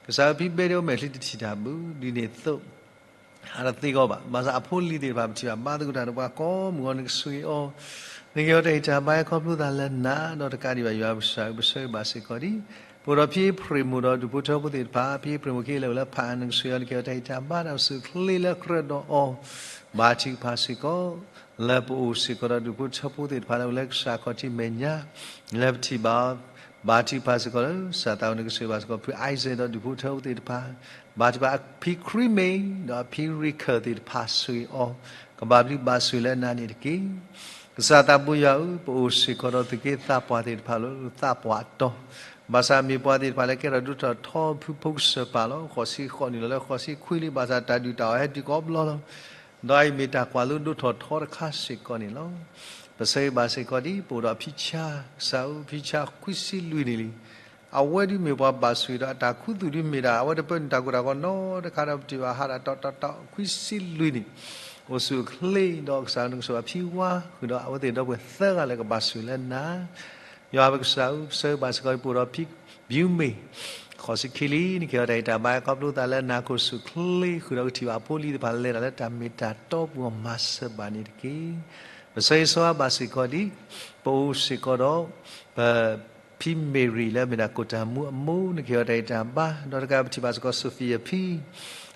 ကစၢ်ဧၢ ဖံဘဲဒၣ်အိၣ်မဲာ်ချံတထံၣ်တၢ်ဘၣ် ဒ်န့ၣ်အသိး ဟးတသ့အဂီၢ်ဘၣ်, ဘၣ်ဆၣ်အဖိလံၤသ့ၣ်တဖၣ်ပထံၣ်ဘၣ်ဘါသကိးတၢ်ဒီးပှၤကိးမုၢ်ဂီၤ နကဆှ့အီၤ, နကဟဲတၢ်ဂံၢ်တၢ်ဘါခီဖျိသးလၢနၤ, ဒီးတကးဒံးဘၣ်ယွၤပကစၢ်ဧၢ ပဆၢဂ့ၤဘၣ်စ့ၢ်ကီးဒ်, ပအိၣ်ဒီးဖံအ့ဖြ့ၣ်မိၢ်ဒီးဒူၣ်ဖိထၢဖိသ့ၣ်တဖၣ်, ဖံအ့ဖြ့ၣ်မိၢ်ခံလၢအိၣ်လၢဖးအါ နကဆှ့အီၤ နကဟဲတၢ်ဂံၢ်တၢ်ဘါ တၢ်အိၣ်ဆူၣ်ချ့လၢကြၢးဒီးအီၤ, ဘါထုကဖၣ်စ့ၢ်ကီး လၢပအိၣ်စ့ၢ်ကီးဒီးဒူၣ်ဖိထၢဖိသ့ၣ်တဖၣ်လၢအိၣ်လၢကစၢ်ခီၣ်ထံးမဲာ်ညါ, လၢပထံၣ်ဘၣ် ဘါထုကဖၣ်စ့ၢ်ကီးလၢ ကစၢ်သးအိၣ် နကဆှ့ဘၣ်စ့ၢ်ကီး ဖု Isaac ဒီးဒူၣ်ဖိထၢဖိသ့ၣ်တဖၣ်, ဘါထုကဖၣ်အဖံခရံမ့ၢ် ဒီးအဖံရံခၢၣ်သ့ၣ်တဖၣ်ဆှ့အီၤ, ကဘၣ်ဘျုးဘၣ်ဆိၣ်လၢနၤန့ၣ်တက့ၢ်. ကစၢ်သးဘိယွၤဧၢ, ပအိၣ်စ့ၢ်ကီးဒီးသုးက့သးပှၢ်သ့ၣ်တဖၣ်လၢသးပှၢ်အတီၢ်, ဘၣ်ဆၣ်မ့ၢ်ပှၤသ့ၣ်တဖၣ်လၢကဲထီၣ်ဒိၣ်ထီၣ်ထီဖုဖိကစၢၢ်ပၢ်လီၤ. ဃိးဆံဃိးနံၣ်လီၤလၢဃိးဆံခွံလံ, ဘၣ်ဆၣ်တၢ်ဒုၣ်တၢ်အီၣ်ဟဲတုၤကိးဘျီလီၤ. ဒီးအံၤမ့ၢ်တၢ်ကွၢ်လိဒိၣ်ထီၣ်ထီတခါစ့ၢ်ကီးန့ၣ်လီၤ. ပဆၢဂ့ၤဘၣ်စ့ၢ်ကီးဒ် ပအိၣ်ဒီးဖံဆါ, ကစၢ်ဧၢ, ဖံဆါခွံဆံလွံၢ်နံၣ်လံ. အဝဲဒၣ်မ့ၢ်ပှၤဘၣ်ဆိၣ်ဂ့ၤဒီးအတၢ်ခူသူၣ်ဒုးမ့ၢ်ဒၣ် အဝဲတပၢနုာ်တၢ်ကိၢ်တၢ်ဂီၤနီတခါဒီး ပထံၣ်ဘၣ်ဟးဒၣ်တီတီတီ ခွံဆံလွံၢ်နံၣ်, အိၣ်ဆူၣ်အိၣ်ချ့ဒီး ကစၢ်ဧၢ နကဆှ့အီၤဖံဝါ ဃုာ်ဒီးအဝဲသ့ၣ်ဒီပုၢ်ဝဲၢ်သၢဂၤလၢကဘၣ်ဆိၣ်ဂ့ၤလၢနၤ ယွၤပကစၢ်ဧၢ, ပဆၢဂ့ၤဘၣ်စ့ၢ်ကီး ပအိၣ်ဒီးဖံဘံမ့ၢ် ဃိးဆံခံလံ, နကဟဲတၢ်ဂံၢ်တၢ်ဘါခီဖျိသးလၢနၤ ကအိၣ်ဆူၣ်အိၣ်ချ့ ဃုာ်ဒီးကထံၣ်ဘၣ်အဖိလံၤသ့ၣ်တဖၣ်လဲၤတၢ်လၢတၢ်မ့ၢ်တၢ်တီပူၤအီၤ မၤစၢၤဘၣ်န့ၣ်တက့ၢ်. ပဆၢဂ့ၤဆိဘၣ်စ့ၢ်ကီးဒ် ပအိၣ်စ့ၢ်ကီးဒီး ပ ဖံမ့ၢ်ရံၤလၢအမ့ၢ်ဒၣ်ကိၣ်တၢ်မူအမိၢ် နကဟဲတၢ်ဂံၢ်တၢ်ဘါ, ဒီးတကးပထံၣ်ဘၣ်စ့ၢ်ကီး Sophia ဖံ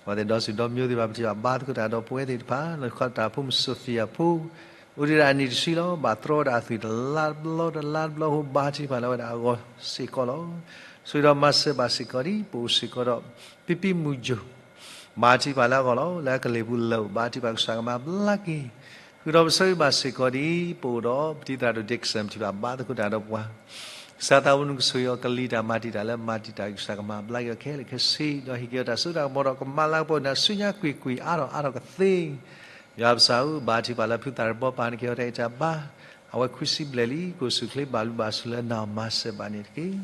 အဝဲသ့ၣ်ဒီစံၣ်ဒီမၠိသ့ၣ်တဖၣ် ပထံၣ်ဘၣ်ဘါသကိးတၢ်ဒီးပဝဲသ့ၣ်တဖၣ် လၢတခီတၢ်ဖိမုၣ် Sophia ဖိ အိၣ်ဒံးဒၣ်အနံၣ်တဆံလီၤ. ဘၣ်တြီဒၣ်အသွံၣ်တလါတဘျီတလါတဘျီအဃိ ဘါထုကဖၣ်လၢအဝဲဒၣ်အဂီၢ်စ့ၢ်ကီးလီၤ. ဆိၣ်ဂ့ၤဒီးမၤစၢၤဘၣ်စ့ၢ်ကီးဒ် ပအိၣ်စ့ၢ်ကီးဒီး ပံပံမူၤယိၤ ဘါထုကဖၣ်လၢအဂီၢ်လီၤ. လၢကလံၤပူၤလၢာ် ဘါထုကဖၣ်ကစၢ်ကမၤဘျါက့ၤ ဃုာ်ဒီးပဆၢဂ့ၤဘၣ်စ့ၢ်ကီးဒ် ပအိၣ်ဒီးပတံၤသရၣ်ဒိၣ် Dixon ပထံၣ်ဘၣ်ဘါသကိးတၢ်ဒီးပှၤ ကစၢ်သးအိၣ် နကဆိၣ်ဂ့ၤအီၤ ကလံၤတၢ်မၤတံာ်တာ်လၢမၤတံာ်တာ် ကစၢ်ကမၤဘျါက့ၤအီၤခဲလၢာ်ခဲဆ့ ဒီးဟ့ၣ်က့ၤအီၤတၢ်စိတၢ်ကမီၤဒီး ကမၤလၤကပီၤနၤဆူညါကွ့ၢ်ကွ့ၢ်အါထီၣ်အါထီၣ်ကသ့ ယွၤပကစၢ်ဧၢ, ဘါထုကဖၣ်လၢဖုသၣ်ရံၣ်ဘီပၢ် နကဟဲတၢ်ဂံၢ်တၢ်ဘါ, အဝဲခွံဆံဘျဲၣ်လံ, ကအိၣ်ဆူၣ်အိၣ်ချ့ ဘၣ်ဘျုးဘၣ်ဆိၣ်လၢနၤ မၤစၢၤဘၣ်န့ၣ်တက့ၢ်.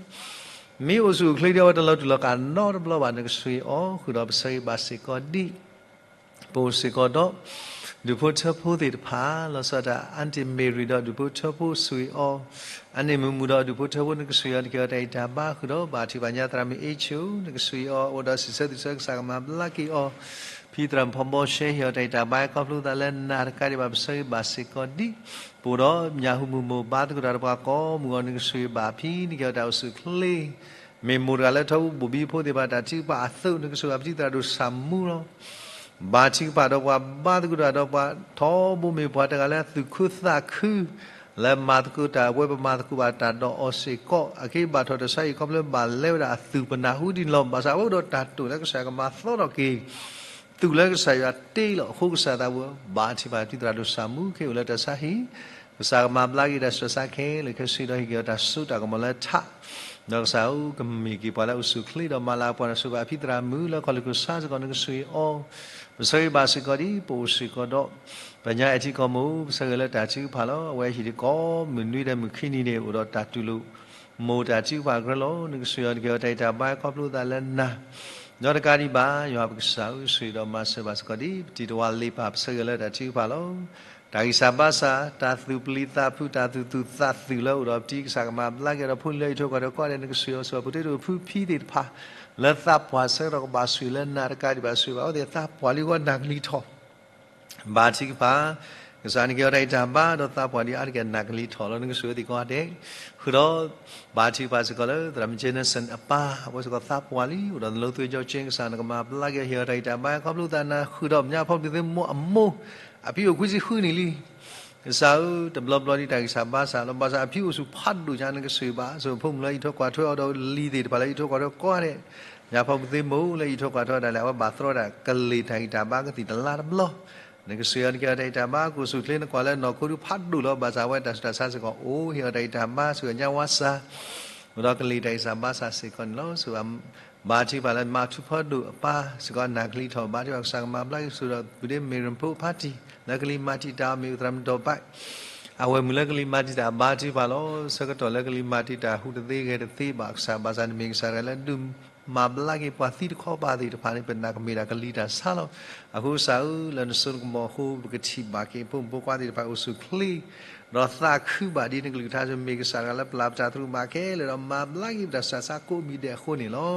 မ့ၢ်အိၣ်ဆူၣ်အိၣ်ချ့ဒီး အဝဲတလီၤတူာ်လီၤကာ်နီတဘျီဘၣ် နကဆိၣ်ဂ့ၤအီၤ ဃုာ်ဒီးပဆၢဂ့ၤဘၣ်စ့ၢ်ကီးဒ် ပအိၣ်စ့ၢ်ကီးဒီး ဒူၣ်ဖိထၢဖိသ့ၣ်တဖၣ် လီၤဆီဒၣ်တၢ် Aunty Mary ဒီးဒူၣ်ဖိထၢဖိ ဆွေအီၤ, အန့ၣ်မုၢ်မုၢ်ဒီးဒူၣ်ဖိထၢဖိ နကဆွေအီၤ နကဟ့ၣ်အီၤတၢ်ဂံၢ်တၢ်ဘါဃုာ်ဒီး ဘါထုကဖၣ်ညါသရၣ်မုၣ် H နကဆွေအီၤ အိၣ်ဒီးစံးဆၢသုဆၢ ကစၢ်ကမၤဘျါက့ၤအီၤ, ဖံသရၣ်မုၣ်ဖီဘီရှဲ ဟ့ၣ်အီၤတၢ်ဂံၢ်တၢ်ဘါ ခီဖျိသးလၢနၤတကးဒံးဘၣ် ပဆၢဂ့ၤဘၣ်စ့ၢ်ကီးဒ် ပအိၣ်ဒီးညၣ်ဟူမုၢ်မိၢ် ဘါသကိးတၢ်ဒီးပှၤကိးမုၢ်ဂီၤ နကဆွေဘၣ်ဖံ နကဟ့ၣ်အီၤတၢ်အိၣ်ဆူၣ်အိၣ်ချ့ မ့ၢ်မိၢ်တဂၤလၢထီဘိဘိၣ်ဘံဖိသ့ၣ်တဖၣ် တၢ်ထုကဖၣ်အသိး နကဆိၣ်ဂ့ၤပတံၤသရၣ်ဒိၣ်ဆၣ်မူလီၤ. ဘါထုကဖၣ်ဒီးပှၤဘါသကိးတၢ်ဒီးပှၤထီဘိမ့ၢ်ပှၤတဂၤလၢအသူၣ်ခုသးခု လၢမၤသကိးတၢ်အဝဲ ပမၤသကိးဘၣ်တၢ်ဒီးအီၤစ့ၢ်ကီး အက့ဘါထီၣ်တၢ်ဆါဟံၣ် ခီဖျိဘၣ်လဲဝဲဒၣ်အသူၣ်ပနၢ်ဟူဒ်န့ၣ်လီၤ. ဘၣ်ဆၣ်အဝဲအိၣ်ဒီးတၢ်တိာ်လၢကစၢ်ကမၤသီထီၣ်က့ၤ သူၣ်လၢကစၢ်ယွၤတ့လီၤအဃိ ကစၢ်သးဝဲ ဘါထုကဖၣ်ပတံၤသရၣ်ဒိၣ်ဆၣ်မူ ကဟ့ၣ်အီၤလၢတၢ်ဆါဟံၣ်, ကစၢ်ကမၤဘျါက့ၤတၢ်ဆူးတၢ်ဆါခဲလၢာ် ခဲဆ့ဒီးဟ့ၣ်က့ၤအီၤတၢ်စိတၢ်ကမီၤလၢထး ဒီးကစၢ်ဧၢ ကမ့ၢ်က့ၤပှၤလၢအအိၣ်ဆူၣ်အိၣ်ချ့ဒီးမၤလၤပှၤ နဆိၣ်ဂ့ၤဘၣ်ဖံသရၣ်မုၣ်လၢခီၣ်လ့ၣ်ခိၣ်ဆါစ့ၢ်ကီး နကဆိၣ်ဂ့ၤအီၤ, ပဆၢဂ့ၤဘၣ်စ့ၢ်ကီးဒ် ပအိၣ်စ့ၢ်ကီးဒီး ပညါအဲၣ်ထံကီၢ်မိၢ် ပဆၢဂ့ၤလၢတၢ်ထုကဖၣ်လီၤ. အဝဲဟံၣ်တကိးမုၢ်နွံဒီးမုၢ်ခံနံၤန့ၣ် အိၣ်ဒီးတၢ်တူၢ်လိာ် မိၢ်တၢ်ထုကဖၣ်ကရၢလီၤ. နကဆိၣ်ဂ့ၤအီၤ နကဟ့ၣ်အီၤတၢ်ဂံၢ်တၢ်ဘါခီဖျိသးလၢနၤ ဒီးတကးဒံးဘၣ် ယွၤပကစၢ်ဧၢ ဆိၣ်ဂ့ၤဒီးမၤစၢၤဘၣ်စ့ၢ်ကီးဒ် ပတံၤတဝါလ့ပၢ် ပဆၢဂ့ၤလၢတၢ်ထုကဖၣ်လီၤ. တၢ်ဂံၢ်စၢ်ဘါစၢ် တၢ်သူၣ်ပျံၤသးဖုး တၢ်သူၣ်သူၣ်သးသူၣ်လၢအိၣ်ဒီးပတံၤ ကစၢ်ကမၤဘျါက့ၤဒီးဖိလံၤလၢအံးထွဲကွၢ်ထွဲကိးဂၤဒဲး နကဆိၣ်ဂ့ၤအီၤ ဆိၣ်ဂ့ၤပှၤဖိတ့တဖုဖံသ့ၣ်တဖၣ် လၢသးပှၢ်ဆၢကတီၢ်ကဘၣ်ဆိၣ်ဂ့ၤလၢနၤတကးဒံးဘၣ် ဆိၣ်ဂ့ၤဘၣ်အဝဲသ့ၣ်သးပှၢ်လံအဂီၢ် နၢ်ကလံၤထီၣ် ဘါထုကဖၣ်, ကစၢ်နကဟ့ၣ်အီၤတၢ်ဂံၢ်တၢ်ဘါ ဒီးသးပှၢ်လံအါတက့ၢ် နၢ်ကလံၤထီၣ်လီၤ. နကဆိၣ်ဂ့ၤသ့ၣ်ကိးဂၤဒဲး ဃုာ်ဒီး ဘါထုကဖၣ်စ့ၢ်ကီးလၢ သရၣ်မုၣ် Jensen အပၢ် အဝဲစ့ၢ်ကီးသးပှၢ်လံ အိၣ်ဒီးနလိသ့ကၠီကၠ့ ကစၢ်နကမၤဘျါက့ၤ ဟ့ၣ်အီၤတၢ်ဂံၢ်တၢ်ဘါ ခီဖျိသးနၤ ဃုာ်ဒီးပညါဖီၣ်ပျံၤသ့ၣ်မိၢ်အမိၢ် အဖံအိၣ်ခွံဆံဃုနံၣ်လံ ကစၢ်ဧၢ တဘျီဘျီဒ်တၢ်ဂံၢ်စၢ်ဘါစၢ်လီၤ. ဘၣ်ဆၣ်အဖံအိၣ်ဆူၣ်ဖးဒိၣ်ညါ နကဆိၣ်ဂ့ၤဘၣ် ဆိၣ်ဂ့ၤဖိမုၣ်လၢအံးထွဲကွၢ်ထွဲအီၤဒီးလံၤသ့ၣ်တဖၣ်လၢအံးထွဲကွၢ်ထွဲကိးဂၤဒဲး ညါဖီၣ်ပျံၤသ့ၣ်မိၢ်လၢအံးထွဲကွၢ်ထွဲအီၤဒၣ်လဲာ် အဝဲဘၣ်သြီဒၣ်ကလ့ၢ်တၢ်ဂံၢ်တၢ်ဘါကသံၣ်တလါတဘျီ နကဆိၣ်ဂ့ၤအီၤ နကဟ့ၣ်အီၤတၢ်ဂံၢ်တၢ်ဘါ ကအိၣ်ဆူၣ်အိၣ်ချ့ နကွၢ်လၢနီၢ်ခိဒုးဖးဒိၣ်လီၤ. ဘၣ်ဆၣ်အဝဲတၢ်ဆူးတၢ်ဆါစ့ၢ်ကီးအိၣ် ဟ့ၣ်အီၤတၢ်ဂံၢ်တၢ်ဘါ ဆိၣ်ဂ့ၤညါဝါစၢ် အိၣ်ဒီးကလ့ၢ်တၢ်ဂံၢ်စၢ်ဘါစၢ်စ့ၢ်ကီးန့ၣ်လီၤ. ဆိၣ်ဂ့ၤ ဘါထုကဖၣ်လၢမၤထူဖီဒိၣ်အပၢ်စ့ၢ်ကီး နၢ်ကလံၤထီၣ် ဘါထုကဖၣ် ကစၢ်ကမၤဘျါက့ၤ ဆိၣ်ဂ့ၤဒီးပုၢ်ဒ့မ့ၢ်ရၣ်ဖိအဖါတံၢ် လၢကလံၤမၤတံာ်တာ်အီၤ မ့ၢ်အိၣ်သရၣ်မုၣ်ဒီးဘၣ် အဝဲမုၢ်လၢကလံၤမၤတံာ်တာ် ဘါထုကဖၣ်လီၤ. ဆၢကတီၢ်လၢကလံၤမၤတံာ်တာ် ဟူးတသ့ဂဲၤတသ့ဘၣ် ကစၢ် ဘၣ်ဆၣ်နမ့ၢ်ကစၢ်တဂၤလၢဒုးမၤဘျါက့ၤပှၤသံတခီပၤသ့ၣ်တဖၣ်န့ၣ် ပနာ်ကမ့ၢ်ဒၣ်ကလံၤတၢ်ဆါလီၤ. အဃိကစၢ်ဧၢ လၢနစိနကမီၤအဃိ ပကထံၣ်ဘၣ်က့ၤ ဖိမုၣ်ဖိခွါသ့ၣ်တဖၣ်အိၣ်ဆူၣ်အိၣ်ချ့ ဒီးသးခုဘၣ်ဒ်နကလုၢ်ကထါ မ့ၢ်ကစၢ်တဂၤလၢပျၢ်ပတၢ်သရူးမးခဲလၢာ်ဒီး မၤဘျါက့ၤပတၢ်ဆူးတၢ်ဆါကိးမံၤဒဲးအဃိန့ၣ်လီၤ.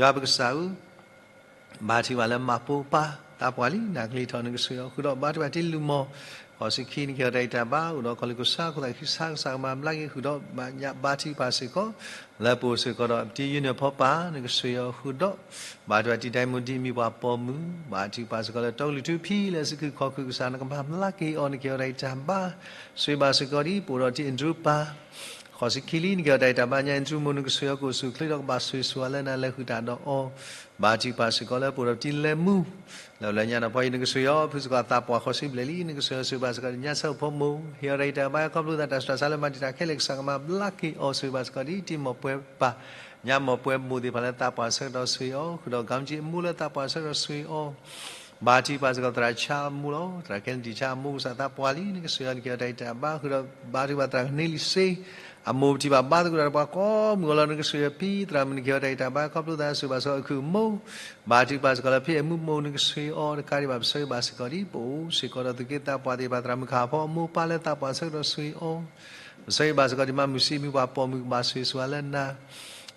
ယွၤပကစၢ်ဧၢ ဘါထုကဖၣ်လၢမၤပိာ်ပၢ် သးပှၢ်လံ နၢ်ကလံၤထီၣ် နကဆိၣ်ဂ့ၤအီၤ ဃုာ်ဒီးဘါထုကဖၣ်တ့လူၤမီၢ် ဃိးဆံခံ နကဟ့ၣ်အီၤတၢ်ဂံၢ်တၢ်ဘါ အိၣ်ဒီးခီၣ်လ့ၣ်ခိၣ်ဆါ ခိၣ်သၣ်ခံဆါ ကစၢ်ကမၤဘျါက့ၤ ဃုာ်ဒီးဘါထုကဖၣ်စ့ၢ်ကီး လၢပအိၣ်စ့ၢ်ကီးဒီး ပတံၤယုၢ်န့ၣ်ဖီပၢ် နကဆိၣ်ဂ့ၤအီၤဃုာ်ဒီး ဘါထုကဖၣ်တံၤဒဲမူဒံးမံၤပှၤပိာ်မုၣ် ဘါထုကဖၣ်စ့ၢ်ကီးလၢတီကလုာ်ထူဖံလၢအစုခုၣ်ခီၣ်ခုၣ် ကစၢ်နကမၤဘျါက့ၤအီၤ နကဟ့ၣ်အီၤတၢ်ဂံၢ်တၢ်ဘါ ဆိၣ်ဂ့ၤဘၣ်စ့ၢ်ကီးဒ် ပအိၣ်ဒီးတံၤအ့ဒြူပၢ် ဃိးဆံခံလံ နကဟ့ၣ်အီၤတၢ်ဂံၢ်တၢ်ဘါ ညါအ့ဒြူမိၢ် နကဆိၣ်ဂ့ၤအီၤ ကအိၣ်ဆူၣ်အိၣ်ချ့ဒီးကဘၣ်ဆိၣ်ဂ့ၤဆိၣ်ဝါလၢနၤ လၢဃုာ်တၢ်ဒီးအီၤ ဘါထုကဖၣ်စ့ၢ်ကီးလၢပအိၣ်ဒီးတံၤလဲၤမူ လၢပလဲညါဒီးဖီအံၤ နကဆိၣ်ဂ့ၤအီၤ ဖုစ့ၢ်ကီးသးပှၢ်ဃိးဆံဘျဲၣ်လံ နကဆိၣ်ဂ့ၤဆိၣ်ဂ့ၤဘၣ်စ့ၢ်ကီး ညါဆၢဖိမိၢ် ဟ့ၣ်အီၤတၢ်ဂံၢ်တၢ်ဘါ ခီဖျိသးတၢ်ဆူးတၢ်ဆါလၢမၤတံာ်တာ်ခဲလၢာ် ကစၢ်ကမၤဘျါက့ၤအီၤ ဆိၣ်ဂ့ၤဘၣ်စ့ၢ်ကီးဒ်တံၤမိၢ်ပှဲၤပၢ် ညါမိၢ်ပှဲၤမိၢ်သ့ၣ်တဖၣ်လၢသးပှၢ်ဆၢကတီၢ်ဆိၣ်ဂ့ၤအီၤ ဃုာ်ဒီး ကၣ်ကၠံ အမိၢ်လၢသးပှၢ်ဆၢကတီၢ်ဆိၣ်ဂ့ၤအီၤ ဘါထုကဖၣ်စ့ၢ်ကီးသရၣ်ဆါအမိၢ်လီၤ. သရၣ်ကဲနတံၤဆါအမိၢ် ကစၢ်သးပှၢ်လံ နကဆိၣ်ဂ့ၤအီၤ နကဟ့ၣ်အီၤတၢ်ဂံၢ်တၢ်ဘါ ဃုာ်ဒီးဘါထုကဖၣ်သရၣ်ကန့လံစ့ အမိၢ်ပထံၣ်ဘၣ်ဘါသကိးတၢ်ဒီးပှၤကိးမုၢ်ဂီၤလီၤ နကဆိၣ်ဂ့ၤအီၤ ဖံသရၣ်မုၣ် နကဟ့ၣ်အီၤတၢ်ဂံၢ်တၢ်ဘါ ခီဖျိသး ဆိၣ်ဂ့ၤဘၣ်စ့ၢ်ကီး အခိၣ်အမိၢ် ဘါထုကဖၣ်စ့ၢ်ကီးလၢဖံအမုၢ်မိၢ် နကဆိၣ်ဂ့ၤအီၤ တကးဒံးဘၣ် ပဆၢဂ့ၤဘၣ်စ့ၢ်ကီးဒ် ပအိၣ်စ့ၢ်ကီးဒီးသူၣ်က့သးပှၢ်သ့ၣ်တဖၣ် သရၣ်မုၣ်ခါဖီအမိၢ်ပၢ်လၢသးပှၢ်ဆၢကတီၢ်ဆိၣ်ဂ့ၤအီၤ ပဆၢဂ့ၤဘၣ်စ့ၢ်ကီးဒ်မၤမုၢ်ဆံးမံၤပှၤပိာ်မုၣ် ကဘၣ်ဆိၣ်ဂ့ၤဆိၣ်ဝါလၢနၤ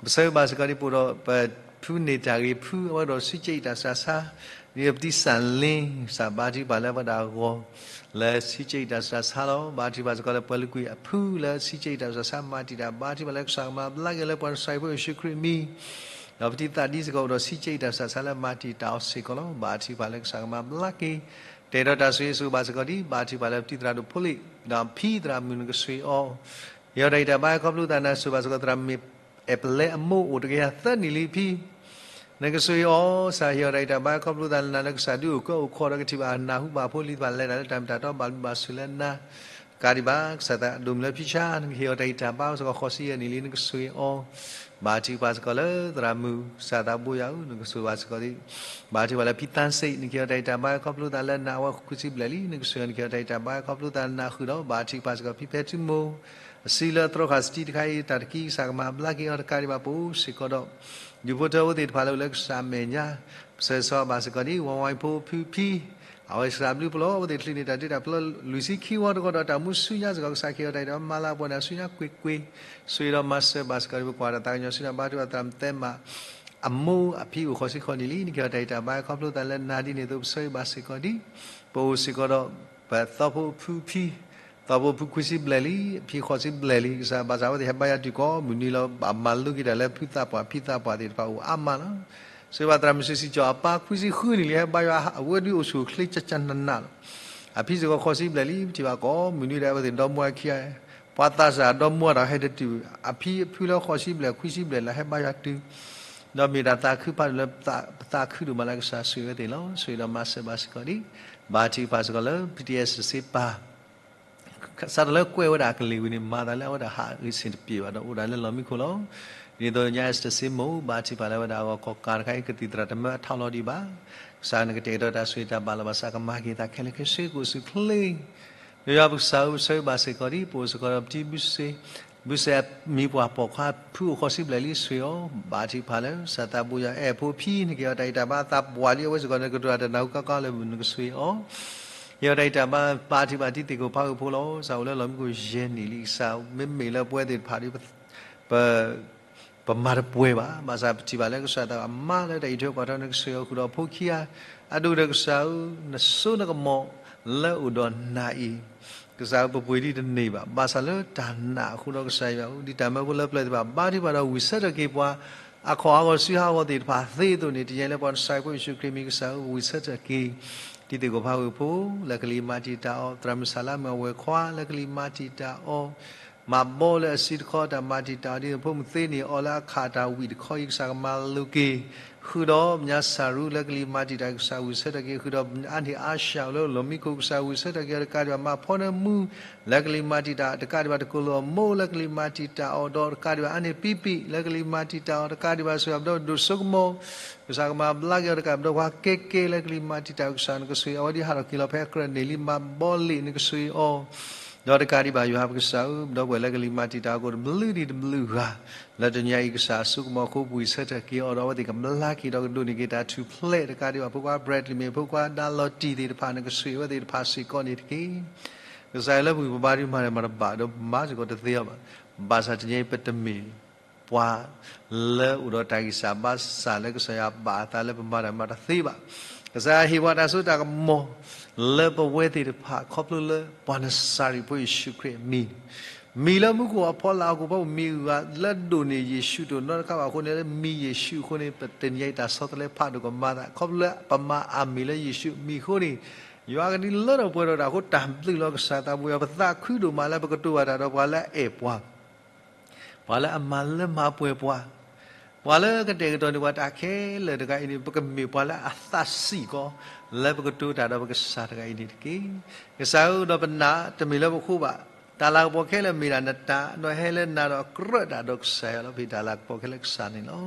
ပဆၢဂ့ၤဘၣ်စ့ၢ်ကီးဒ်ပအိၣ်ဒီးပဖုန့ၢ်တၢ်ဂ့ၤဖု အဝဲဒီးဆံးက့အံၤတၢ်ဆူးတၢ်ဆါ ဒ်ပတံၤစၣ်လ့ ကစၢ်ဘါထုကဖၣ်လၢပှၤဒၣ်ဂီၤ လၢဆံးက့အံၤတၢ်ဆူးတၢ်ဆါလီၤ. ဘါထုကဖၣ်စ့ၢ်ကီးလၢပှၤလုၢ်ကွံာ်အဖုလၢဆံးက့အံၤတၢ်ဆူးတၢ်ဆါ မၤတံာ်တာ် ဘါထုကဖၣ်လၢကစၢ်ကမၤဘျါက့ၤလၢပှၤကစၢ်ယ့ၣ်ၡူးခရံာ်အမံၤ ဒီးပတံၤသၣ်ဒ်စ့ၢ်ကီးအိၣ်ဒီးဆံးက့အံၤတၢ်ဆူးတၢ်ဆါလၢမၤတံာ်တာ်အီၤစ့ၢ်ကီးလီၤ. ဘါထုကဖၣ်လၢကစၢ်ကမၤဘျါက့ၤ တဲဒီးတၢ်ဆိၣ်ဂ့ၤဆိၣ်ဂ့ၤဘၣ်စ့ၢ်ကီးဒ် ဘါထုကဖၣ်လၢပတံၤသရၣ်ဒိၣ်ဖိလ့ၣ် ဒီးဖံသရၣ်မုၣ် နကဆိၣ်ဂ့ၤအီၤ ဟ့ၣ်အီၤတၢ်ဂံၢ်တၢ်ဘါ ခီဖျိသးနၤ ဆိၣ်ဂ့ၤဘၣ်စ့ၢ်ကီးသရၣ်မုၣ်အဲၣ်ပလဲအမိၢ် အိၣ်တကယၤသၢနံၣ်လံဖံ နကဆိၣ်ဂ့ၤအီၤ ကစၢ်ဟ့ၣ်အီၤတၢ်ဂံၢ်တၢ်ဘါ ခီဖျိသးလၢနၤလၢကစၢ်ဒုးအိၣ်ကၢအိၣ်ခီဒီးကထံၣ်ဘၣ် နၢ်ဟူဘၣ်ဖိလံၤတဖၣ်လဲၤတၢ်လၢတၢ်မ့ၢ်တၢ်တီ ဘၣ်ဘျုးဘၣ်ဆိၣ်လၢနၤ တကးဒံးဘၣ် ကစၢ်သးဒိၣ်မုၢ်လၢဖံဆါ နကဟ့ၣ်အီၤတၢ်ဂံၢ်တၢ်ဘါ စ့ၢ်ကီးဃိးဆံယဲၢ်နံၣ်လံ နကဆိၣ်ဂ့ၤအီၤ ဘါထုကဖၣ်စ့ၢ်ကီးလၢသရၣ်မုၣ် ကစၢ်သးဘိယွၤဧၢ နကဆိၣ်ဂ့ၤဘၣ်စ့ၢ်ကီး ဘါထုကဖၣ်လၢဖံသၣ်စ့း နကဟ့ၣ်အီၤတၢ်ဂံၢ်တၢ်ဘါ ခီဖျိသးလၢနၤ အဝဲဃုဆံဘျဲၣ်လံ နကဆိၣ်ဂ့ၤ နကဟ့ၣ်အီၤတၢ်ဂံၢ်တၢ်ဘါ ခီဖျိသးလၢနၤဃုာ်ဒီး ဘါထုကဖၣ်စ့ၢ်ကီးဖံဖဲထုမိၢ် အစုလၢအသြီဃာ်စတံတခါအံၤ တၢ်တကံကစၢ်ကမၤဘျါက့ၤအီၤ တကးဒံးဘၣ် ပအိၣ်စ့ၢ်ကီးဒီး ဒူၣ်ဖိထၢဖိသ့ၣ်တဖၣ်လၢအိၣ်လၢကစၢ်မဲာ်ညါ ပဆၢဂ့ၤဆၢဝါဘၣ်စ့ၢ်ကီးဒ် ဝါဝါဖိဖုဖံ အဝဲစံးဘျုးဖှိၣ်လီၤ အဝဲသ့ၣ်ချုးန့ၢ်တၢ်ဒုးတၢ်ပျီ လွံၢ်ဆံခံဝီတကီၢ်ဒီးတၢ်မူဆူညါစ့ၢ်ကီး ကစၢ်ခ့အီၤတၢ်အံၤဒီးမၤလၤပှဲၤန့ၣ် ဆူညါကွ့ၢ်ကွ့ၢ်, ဆိၣ်ဂ့ၤဒီးမၤစၢၤဘၣ်စ့ၢ်ကီး ပကွၢ်တၢ်သးကညီၤဆူညါ ဘါထုကဖၣ်သရၣ်မုၣ်သဲမး အမိၢ်အဖံအိၣ်ဃိးဆံဃိးနံၣ်လံ နက့ၤအီၤတၢ်အံၤတၢ်ဘါ ခီဖျိသးလၢနၤဒ်န့ၣ်အသိး ပဆၢဂ့ၤဘၣ်စ့ၢ်ကီးဒံး, ပအိၣ်စ့ၢ်ကီးဒီး ပသီဖိဖုဖံ သီဖိဖုခွံဆံဘျဲၣ်လံ အဖံဃိးဆံဘျဲၣ်လံ ကစၢ်ဘၣ်ဆၣ်အဝဲသ့ၣ်ဟဲဘါယွၤတုၤကိးမုၢ်နံၤလီၤ ဘၣ်မၤလိက့ၤတၢ်လၢဖုသးပှၢ်ဖံသးပှၢ်သ့ၣ်တဖၣ်အိၣ်အါမးလီၤ. ဆိၣ်ဂ့ၤဘၣ်သရၣ်မုၣ်စုစံကၠီၣ်အပၢ်ခွံဆံဃုနံၣ်လံ ဟဲဘါယွၤ အဝဲဒုးအိၣ်ဆူၣ်အိၣ်ချ့ကၠၢ်ကၠၢ်နးနးလီၤ. အဖံစ့ၢ်ကီးဃိးဆံဘျဲၣ်လံ ပထံၣ်ဘၣ်ကိးမုၢ်နံၤဒီးအဝဲသ့ၣ်ဒီမါဝၤခံဂၤ ပှၤသးစၢ်ဒီမါဝၤတၢ်ဟဲတတုၤ အဖံအဖုလၢဃိးဆံဘျဲၣ်ခွံဆံဘျဲၣ်လၢဟဲဘါယွၤတုၤ ဒီးမ့ၢ်တၢ်သးခုဖးဒိၣ်လၢ ပသးခုဒိၣ်မးလၢကစၢ်ဆိၣ်ဂ့ၤဝဲသ့ၣ်လီၤ. ဆိၣ်ဂ့ၤဒီးမၤစၢၤဘၣ်စ့ၢ်ကီးဒံး ဘါထုကဖၣ်စ့ၢ်ကီးလၢ ပံၣ်တံၣ်အဲၣ်စ့ၣ်စ့ပၢ် စးထီၣ်လၢကွဲးဝဲဒၣ်အကလံၤဝံၤန့ၣ် မၤသးလၢအဝဲဒၣ်ဟးဂ့ၤဆ့ၣ်တပျ့ၤဘၣ်ဒီးအိၣ်ဒၣ်လၢလီၢ်မံခိၣ်လီၤ. ဒ်သိးညါအဲၣ်စတၢ်စ့မိၢ် ဘါထုကဖၣ်လၢအဝဲဒၣ်အဂီၢ်ကီၢ်ကးတခါအံၤ ကသံၣ်သရၣ်တမၢအထီၣ်လီၤဒံးဘၣ်. ကစၢ်နကတဲာ်ကတီၤတၢ်ဆိၣ်ဂ့ၤတၢ်ဘၣ်လီၤဘၣ်ဆၣ် ကမၤက့ၤသးခဲလၢာ်ခဲဆ့ ကအိၣ်ဆူၣ်ချ့ ယွၤပကစၢ်ဧၢ ပဆၢဂ့ၤဘၣ်စ့ၢ်ကီးဒံး ပအိၣ်စ့ၢ်ကီးဒီးပတံၤဘုစ့ ဘုစ့အမံၤပှၢ်ပိာ်ခွါဖုအိၣ်ဃိးဆံဘျဲၣ်လံ ဆိၣ်ဂ့ၤအီၤ ဘါထုကဖၣ်လၢ ကစၢ်သးဘိယွၤအဲၣ်ဖိဖံ နက့ၤအီၤတၢ်အံၤတၢ်ဘါသးပှၢ်လံ အဝဲစ့ၢ်ကီးန့ၣ် ကတိၤတၢ်တနၢ်ဟူကီကီလၢမုၢ်နကဆိၣ်ဂ့ၤအီၤ က့ၤအီၤတၢ်အံၤတၢ်ဘါ ဘါထုကဖၣ်တံၤသကိးဖးဂၢၢ်ဖိလီၤ. ကစၢ်အိၣ်လၢလီၢ်မံခိၣ်ယဲၢ်နံၣ်လံ ကစၢ်မ့မ့ၢ်လၢပဝဲသ့ၣ်တဖၣ်ဒီး ပ ပမၤတပှဲၤဘၣ်. ဘၣ်ဆၣ်ပထံၣ်ဘၣ်လၢကစၢ်သးအမါလၢတၢ်အံးထွဲကွၢ်ထွဲန့ၣ် ကဆိၣ်ဂ့ၤအီၤဃုာ်ဒီးဖိခံဂၤ အဒိၣ်ဒီးကစၢ်ဧၢ, နစိနကမီၤလၢအိၣ်ဒီးနၤအံၤ, ကစၢ်ဧၢ ပပှ့ၤဒ်တန့ၢ်ဘၣ်. ဘၣ်ဆၣ်လၢတၢ်နာ်အဃိဒီးကစၢ်ယွၤဧၢ, ဒ်တၢ်မၢဖိလၢပျၢၤသ့ၣ်တဖၣ် ဘါထုကဖၣ်ဒီးဝံၢ်ဆၢထၢၣ်က့ၤပှၤ အခီၣ်အဂီၤစုဟးဂီၤသ့ၣ်တဖၣ်သ့အသိးန့ၣ် တယဲလၢပှၤကစၢ်ဖိယ့ၣ်ၡူးခရံာ်မံၤကစၢ်ဧၢ ဝံၢ်ဆၢထၢၣ်က့ၤ တံၤသကိးဖးဂၢၢ်ဖိ လၢကလံၤမၤတံာ်တာ်အီၤ, သရၣ်မုၣ်ဆၣ်လါမုၣ်အဝဲၢ်ခွါ လၢကလံၤမၤတံာ်တာ်အီၤ မၤဘီလၢအစုတခီ တၢ်မၤတံာ်တာ်အီၤဒ်သိးဖိမုၣ်သ့န့ၣ် အီၤလၢအခးတၢ်ဝံၣ်တခီအံၤ ကစၢ်ကမၤလိၤက့ၤ, ဃုာ်ဒီးညါစၢ်ရူ လၢကလံၤမၤတံာ်တာ် ကစၢ်ဝံၢ်ဆၢထၢၣ်က့ၤ, ဃုာ်ဒီးအါန့ၢ်အါစှၤလၢလီၢ်မံခိၣ် ကစၢ်ဝံၢ်ဆၢထၢၣ်က့ၤအီၤ တကးဒံးဘၣ် မၤဖီနၢမူ လၢကလံၤမၤတံာ်တာ် တကးဒံးဘၣ် တကိၣ်လိာ်အမိၢ် လၢကလံၤမၤတံာ်တာ်အီၤ ဒီးတကးဒံးဘၣ် အါန့ၢ်ပံပံ လၢကလံၤမၤတံာ်တာ်အီၤ တကးဒံးဘၣ် ဆိၣ်ဂ့ၤဘျီဒိၣ်စိကမီၤ ကစၢ်ကမၤဘျါက့ၤအီၤ တကးဘျီပှၤကဲကဲ လၢကလံၤမၤတံာ်တာ် ကစၢ်နကဆိၣ်ဂ့ၤအီၤ ဝဲဒ်ဟးထီၣ်က့ၤလီၤဖဲအကြၢးန့ၣ်လံ မၤဘီလ့ၣ်နကဆိၣ်ဂ့ၤအီၤ ဒီးတကးဒံးဘၣ် ယွၤပကစၢ်ဧၢ, ဒီပုၢ်ဝဲၢ်လၢကလံၤမၤတံာ်တာ်အီၤကိးတဘျုးဒံးတဘျုးဂၤ, လၢတနံၤအံၤကစၢ်အစိကမီၤအဃိ ပဝံၢ်ဆၢထၢၣ်က့ၤအီၤဒီး အဝဲသ့ၣ်ကဘျါက့ၤဒီးကဒိးန့ၢ်က့ၤတၢ်ထူၣ်ဖျဲး တကးဒံးဘၣ် ဖိခွါ Bradley မ့ၢ် ဖိခွါဒါလီၤတံၢ်သ့ၣ်တဖၣ် နကဆိၣ်ဂ့ၤအဝဲသ့ၣ်တဖၣ်စ့ၢ်ကီးန့ၣ်တက့ၢ်. ကစၢ်လၢပဂံၢ်ပဘါဒုးမၤတၢ်မၤတဘၣ်ဒီးပမၤစ့ၢ်ကီးတသ့အီၤဘၣ်. ဘၣ်ဆၣ်တနံၤအံၤပတမ့ၢ် ပှၤလၢအိၣ်ဒီးတၢ်ဂံၢ်စၢ်ဘါစၢ်လၢကစၢ်ယွၤဘၣ်အသးလၢပမၤတၢ်မၤတသ့ဘၣ်. ကစၢ်ယွၤဟ့ၣ်ပှၤတၢ်စိတၢ်ကမီၤ လၢပဝဲသ့ၣ်တဖၣ် ခီဖျိလၢပှၤနစၤရ့းဖိယ့ၣ်ၡူးခရံာ်အမံၤ, မံၤလၢမူခိၣ်အဖီလာ်အီၤ ကိၣ်ဖီပမံၤဂၤလၢဒိၣ်န့ၢ်ယ့ၣ်ၡူးတအိၣ်နီတခါဘၣ်အဃိန့ၣ် လၢမံၤယ့ၣ်ၡူးအဃိန့ၣ် ပတနံၤအံၤတၢ်ဆီတလဲဖးဒိၣ်ကမၤသး ခီဖျိလၢပမၤအါမံၤလၢယ့ၣ်ၡူးအမံၤအဃိန့ၣ် ယွၤကဒုးလၢထီၣ်ပှဲၤထီၣ်တၢ်အဃိ တၢ်ဘျုးလီၤကစၢ်သးဘိယွၤ ပသးခုဒိၣ်မးလၢပကတိၤဘၣ်တၢ်ဒီးပှၤလၢအအဲၣ်ပှၤ ပှၤလၢအမၤလၢမၤပှဲၤပှၤ, ပှၤလၢကတဲာ်ကတီၤန့ၢ်ပှၤတၢ်ခဲလၢာ်တဂၤအံၤန့ၣ် ပကမ့ၢ်ပှၤလၢအသးဆံးကီး လၢပကတိၤတၢ်ဒီးပကစၢ်တဂၤအံၤန့ၣ်တက့ၢ်. ကစၢ်ဧၢ ဒီးပနာ်တမ့ၢ်လၢပဃိဘၣ်, တၢ်လၤကပီၤခဲလၢာ်မ့ၢ်ဒၣ်နတၢ် ဒီးဟဲလၢနၤဒီးအကြၢးတၢ်ဒီးကစၢ်ယွၤလီၤ. ပဟ့ၣ်တၢ်လၤကပီၤခဲလၢာ်ကစၢ်န့ၣ်လီၤ.